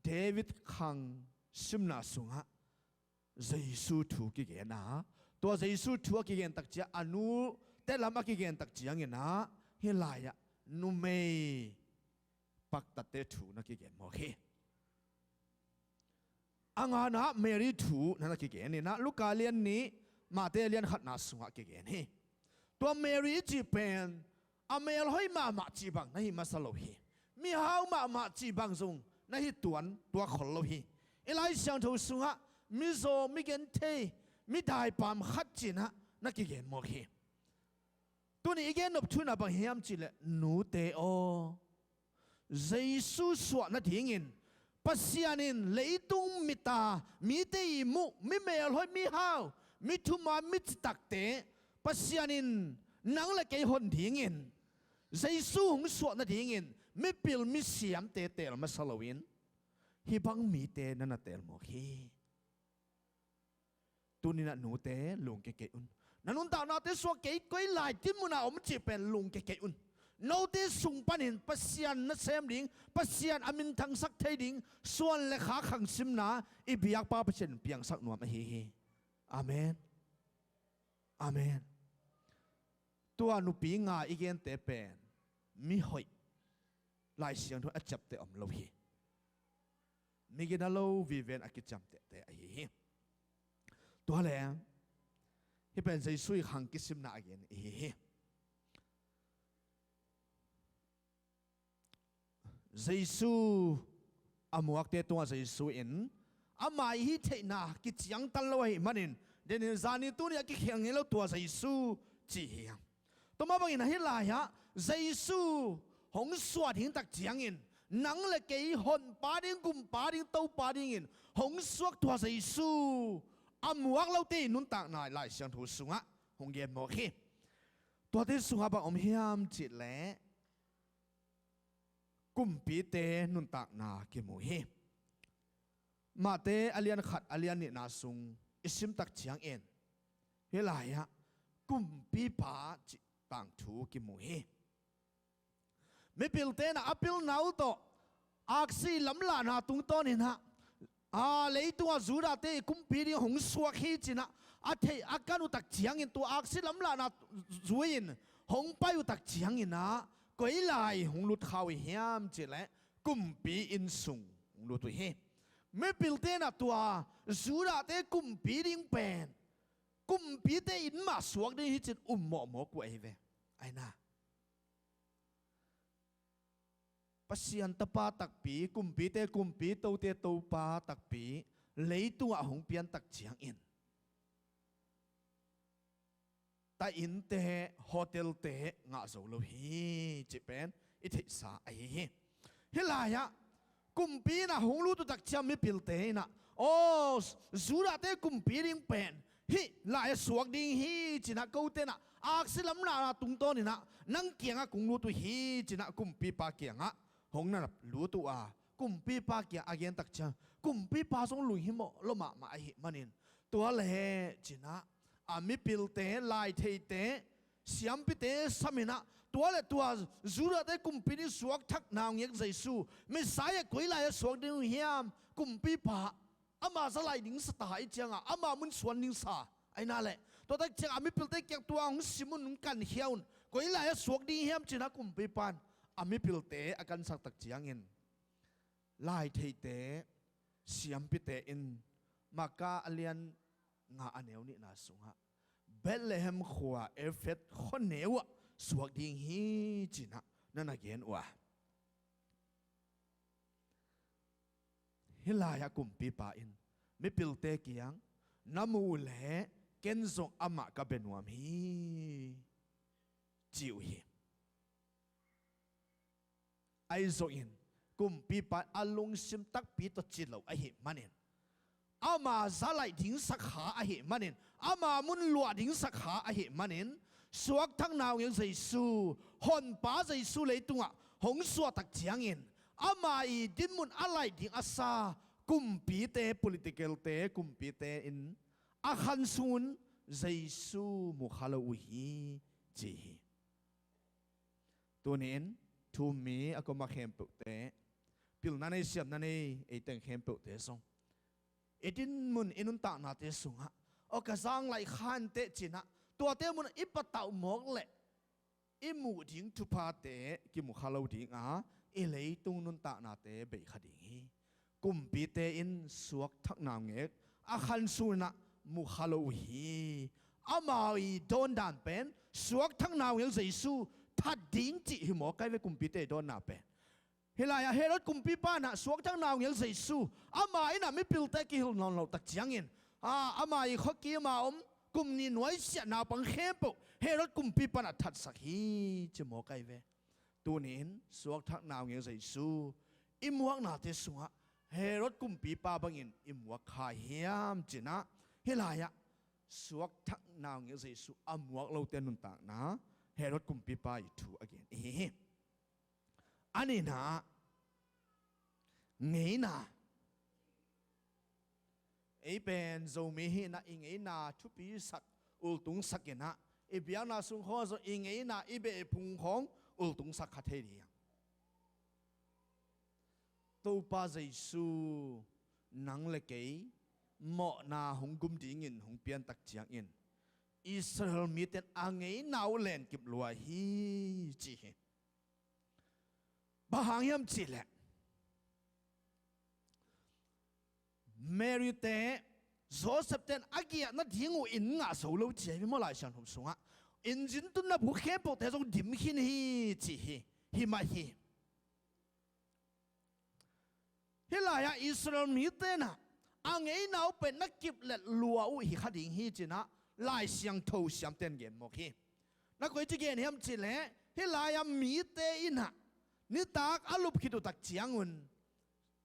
David khang simna sungah Jesu thu kigen a, tua Jesu thu a kigen tak ciang, a nute lam a kigen tak ciangin ah, hih lai-ah numei paktatte thu na kigen mawk hi. A ngana Mary thu na na kigen in ah, Luka lian nih, Mate lian khatna sungah kigen hi. Tua Mary i cih pen a melhoih mahmah cih bang na hi masa lo hi. Mihau mahmah cih bang zong na hi tuan tuak khol lo hi. I Lai Siangtho sungah mizaw, migenthei, midaipam khat ci-in ah na kigen mawk hi. Tuni i gen nop thu in ah bang hiam cih leh, nute aw, Jesu suah nadingin Pasian in leitung mita, mite ihmu, mi melhoih, mihau, mi thuman, mi citakte Pasian in nang le kei hon dingin, Jesu hong suah nadingin mipil misiamte teel masa loin, hih bang mite na na teel mawk hi. Tuni-in ah nute, lungkia kei un. Na nuntaknate sungah kei koi lai dinmun ah om cih pen lungkia kei un. Note sung panin Pasian nasem ding, Pasian a minthangsak thei ding suan le kha khang simna i biakpa Pasian in piangsak nuam ahi hi. Amen. Amen. Tua nupi nga i gente pen mihoih, Lai Siangtho a ciapteh om lo hi. Migina lo viven a kiciamtehte ahi hi. Tua leh hih pen Jesu i khang kisimna a gen ihi hi. Jesu a muakte tungah Jesu in ama i hih theihna kiciangtan lo ahih manin, denin zani tuni a kikhial ngei lo tua Jesu ci hi. Tua mah bangin ahi lai-ah Jesu hong suah ding tak ciangin nang le kei honpa ding, kumpa ding, Topa dingin hong suak tua Jesu a muak lote i nuntakna Lai Siangtho sungah hong gen mawk hi. Tuate sungah bang om hiam cih leh kumpite nuntakna kimu hi. Mate a lian khat a lian nihna sung i simtak ciangin hih lai-ah kumpipa cih tangthu kimu hi. Mipilte in a pilna uh tawh aksi lamlahna tungtawnin ah, a, leitungah Judahte i kumpi ding hong suak hi ci-in ah a theih a kan uh tak ciangin tua aksi lamlahna zui-in hong pai uh tak ciangin ah koi lai hong lut kha uh hiam cih leh kumpi inn sung hong lut uh hi. Mipilte in ah tua Judahte kumpi ding pen kumpite inn mah suak ding hi ci-in um mawkmawk uh ahi ve. Ahi na, Pasian Tapa takpi, kumpite kumpi, tote Topa takpi leitungah hong pian tak ciangin ta innte, hotelte ngah zo lo hi cih pen i theihsa ahi hi. Hih lai-ah kumpi in ah hong lut uh tak ciang mipilte in ah, aw, Judahte kumpi ding pen hih lai-ah suak ding hi ci-in ah kote in ah aksi lamlahna tungtawnin ah nang kiangah kong lut uh hi ci-in ah kumpipa kiangah hong na lut uh a, kumpipa kiang a gen tak ciang kumpipa zong lunghimawh lua mahmah ahih manin tua leh ci-in ah a mipilte, laitheite, siampite sam in ah tua le tua Judahte kumpi ding suakthak naungek Jesu Messiah koi lai-ah suak ding uh hiam, kumpipa ama za lai ding sa ta ahih ciangah ama mun suan ding sa ahi na leh, tua tak ciangah a mipilte kiang tua hong sim un, hong kankhia un, koi lai-ah suak ding hiam ci-in ah kumpipa in a mipilte a kansak tak ciangin laitheite, siampite in Marka a lian nga a neu nihna sungah Bethlehem khua Efrath khuaneu ah suak ding hi ci-in ah na na gen uh a, hih lai-ah kumpipa in mipilte kiang, na muh uh leh ken zong amah ka bia nuam hi ci uh hi. Ahi zongin kumpipa in a lungsim takpi tawh ci lo ahih manin, ama za laih ding sa kha ahih manin, ama mun luah ding sa kha ahih manin, suakthak naungek Jesu, honpa Jesu leitungah hong suah tak ciangin ama i dinmun a laih ding a sa kumpite, politicalte, kumpite in a khan sung un Jesu mu kha lo uh hi ci hi. Tuni-in thu-um mi a koma khempeuhte, pilna nei siamna nei ei teng khempeuhte zong i dinmun i nuntaknate sungah, aw ka zang laih kha inteh ci-in ah tuate munah i patauh mawk leh i muh ding thuphate kimu kha lo ding a, i leitung nuntaknate bei kha ding hi. Kumpite in suakthak naungek a khan sung in ah mu kha lo uh hi. Amau i dawndan pen suakthak naungek Jesu that ding cih hi mawk ahi ve, kumpite i dawnna pen. Hih lai-ah Herod kumpipa in ah suakthak naungek Jesu ama in ah mipilte kihilh nawn loh tak ciangin, a, ama i khuakim a om kum nih nuaisiah naupang khempeuh Herod kumpipa in ah thatsak hi ci mawk ahi ve. Tuni-in suakthak naungek Jesu i muaknate sungah Herod kumpipa bangin i muak kha hiam ci-in ah, hih lai-ah suakthak naungek Jesu a muak lote nuntakna Herod kumpipa i thu a gen i hi hi. A nihna, ngeina. Ei pen Zomi hi-in ah i ngeina thupisak, ultungsak in ah, i biakna sung khawng zong i ngeina, i beh i phung khawng ultungsak kha thei ding. Topa Jesu nang le kei mawhna hong gum dingin hong piantak ciangin Israel mite in a ngeina uh lenkip lua hi ci hi. Bang hang hiam cih leh Mary te, Joseph ten a giahna ding uh inn ngah zo lo ci hi maw, Lai Siangtho sungah. Inn zin tunna bu khempeuhte zong dim khin hi ci hi. Hi mah hi. Hih lai-ah Israel mite in ah a ngeina uh pen na kiplet lua uh hi kha ding hi ci-in ah Lai Siangtho siamte in gen mawk hi. Na koici gen hiam cih leh hih lai-ah mite in ah Nitak a lup khit uh tak ciangun,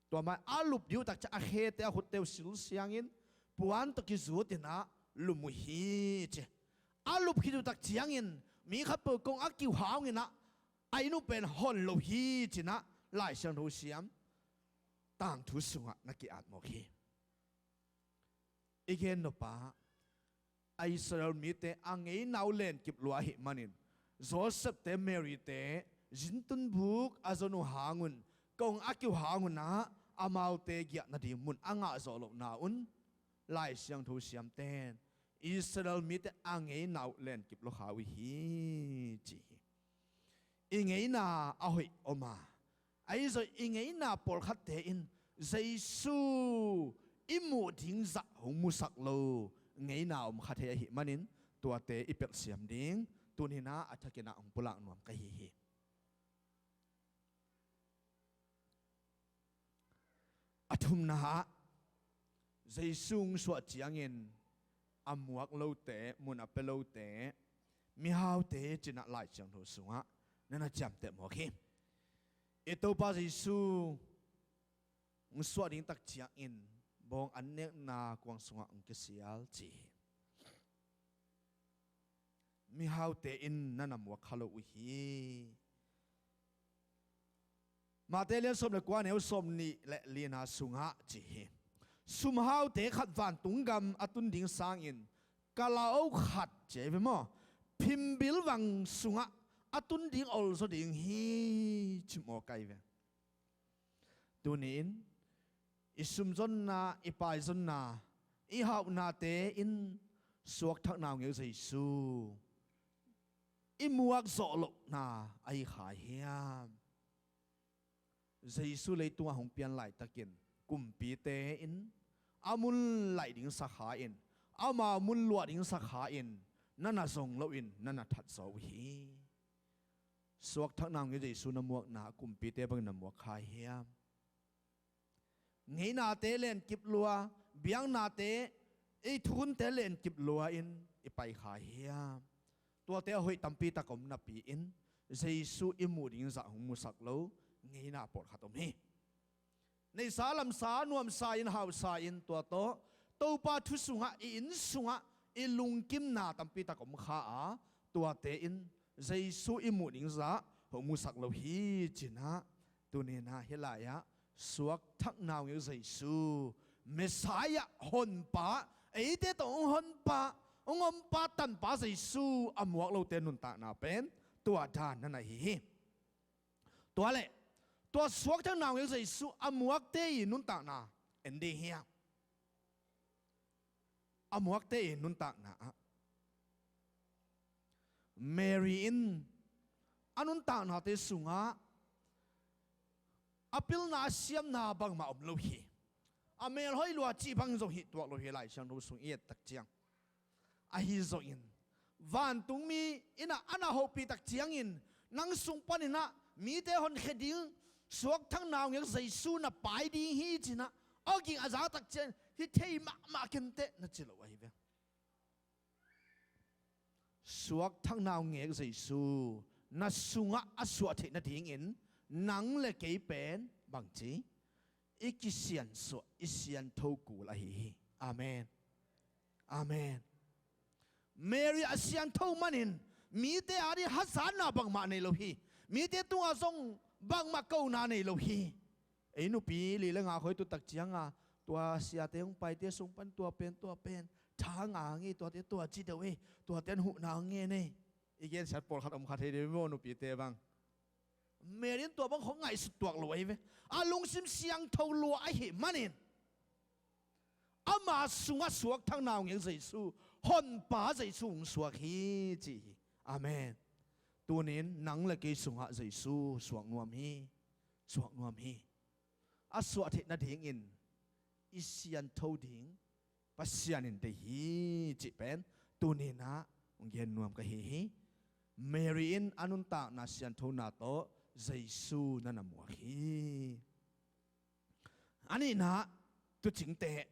tua mai a lup dih uh tak ciang a khete a khutte uh silsiangin puan tawh kizut inah lum uh hi ci. A lup khit uh tak ciangin mi khatpeuh kong a kiuhang inah a inn uh pen hon lo hi cinah Lai Siangtho siam tangthu sungah na ki-at mawk hi. I gen nop ah, a Israel mite a ngeina uh lenkip lua ahih manin Joseph te Mary te zintun buk a zon uh hangun kong a kiuhang unah amaute giahna ding mun a ngah zawh lohna un Lai Siangtho siamten Israel mite a ngeina uh lenkip lua kha uh hi ci hi. I ngeina a hoih om a, ahi zong i ngeina pawlkhatte in Jesu i muh ding zah hong musak lo ngeina om kha thei ahih manin tuate i pelh siam ding tuninah a thakinah hong pulak nuam ka hi hi. A thumna ah Jesu hong suah ciangin a muak lote, mun a pia lote, mihaute cinah Lai Siangtho sungah na na ciamteh mawk hi. I Topa Jesu hong suah ding tak ciangin bawng an nekna kuang sungah hong kisial ci hi. Mihaute in na na muak kha lo uh hi. Mate lian sawm le kua neu sawm nih le lina sungah ci hi. Sumhaute khat vantung gam a tun ding sangin kalau khat ci hi ve maw, phimbil vang sungah a tun ding olzaw ding hi ci maw kai ve. Tuni-in i sumzonna, i paizonna, i hauhnate in suakthak naungek Jesu i muak zawh lohna ahi kha hiam? Jesu leitungah hong pian laitakin kumpite in a mun laih ding sakha in, ama mun luah ding sakha in na na zong loin na na that zaw uh hi. Suakthak naungek Jesu na muakna kumpite bangin na muak kha hiam? Ngeinate lenkip lua, biaknate, ei thukhunte lenkip lua in i pai kha hiam? Tuate a hoih tampi tak om napi-in Jesu i muh ding zah hong musak lo ngeina pawlkhat om hi. Neihsa lamsa nuamsa in hausa in tua tawh Topa thu sungah i inn sungah i lungkimna tampi tak om kha a, tuate in Jesu i muh ding zah hong musak lo hi cinah tuninah hih lai-ah suakthak naungek Jesu, Messiah, honpa, eite tawh hong honpa, hong ompa, tanpa Jesu a muak lote nuntakna pen tua dan na na hi hi. Tua leh tua suakthak naungek Jesu a muakte i nuntakna en dih hiam? A muakte i nuntakna ah Mary in a nuntaknate sungah a pilna a siamna bangmah om lo hi. A melhoih lua cih bang zong hih tuak lo hi Lai Siangtho sung i et tak ciang. Ahi zongin vantungmi innah a na hopih tak ciangin nang sung paninah mite honkhia ding suakthak naungek Jesu na pai ding hi cinah awging a za tak ciangin hi thei mahmah kenteh na ci lo ahi ve. Suakthak naungek Jesu na sungah a suah theih nadingin nang le kei pen bangci i kisiansuah, i siantho kul ahi hi. Amen. Amen. Mary a siantho manin mite ading hazatna bangmah nei lo hi. Mite tungah zong bangmah kona nei lo hi. Ei nupi li le nga khoi tu tak cianga tua siate hong paite sung pan tua pen tua pen tha nga ngei, tuate tua ci deuh ei, tuate an huhna hong ngen ei. I gensiat pawlkhat om kha thei deuh maw nupite bang. Mary in tua bang khong ngaihsut tuak lo ahi ve. A lungsim siangtho lua ahih manin ama sungah suakthak naungek Jesu, honpa Jesu hong suak hi ci hi. Amen. Tunin nang le kei sungah Jesu suak nuam hi. Suak nuam hi. A suah theih nadingin i siantho ding Pasian in deih hi cih pen tuninah hong gen nuam ka hi hi. Mary in a nuntakna sianthona tawh Jesu na na muak hi. A nihna, tucingte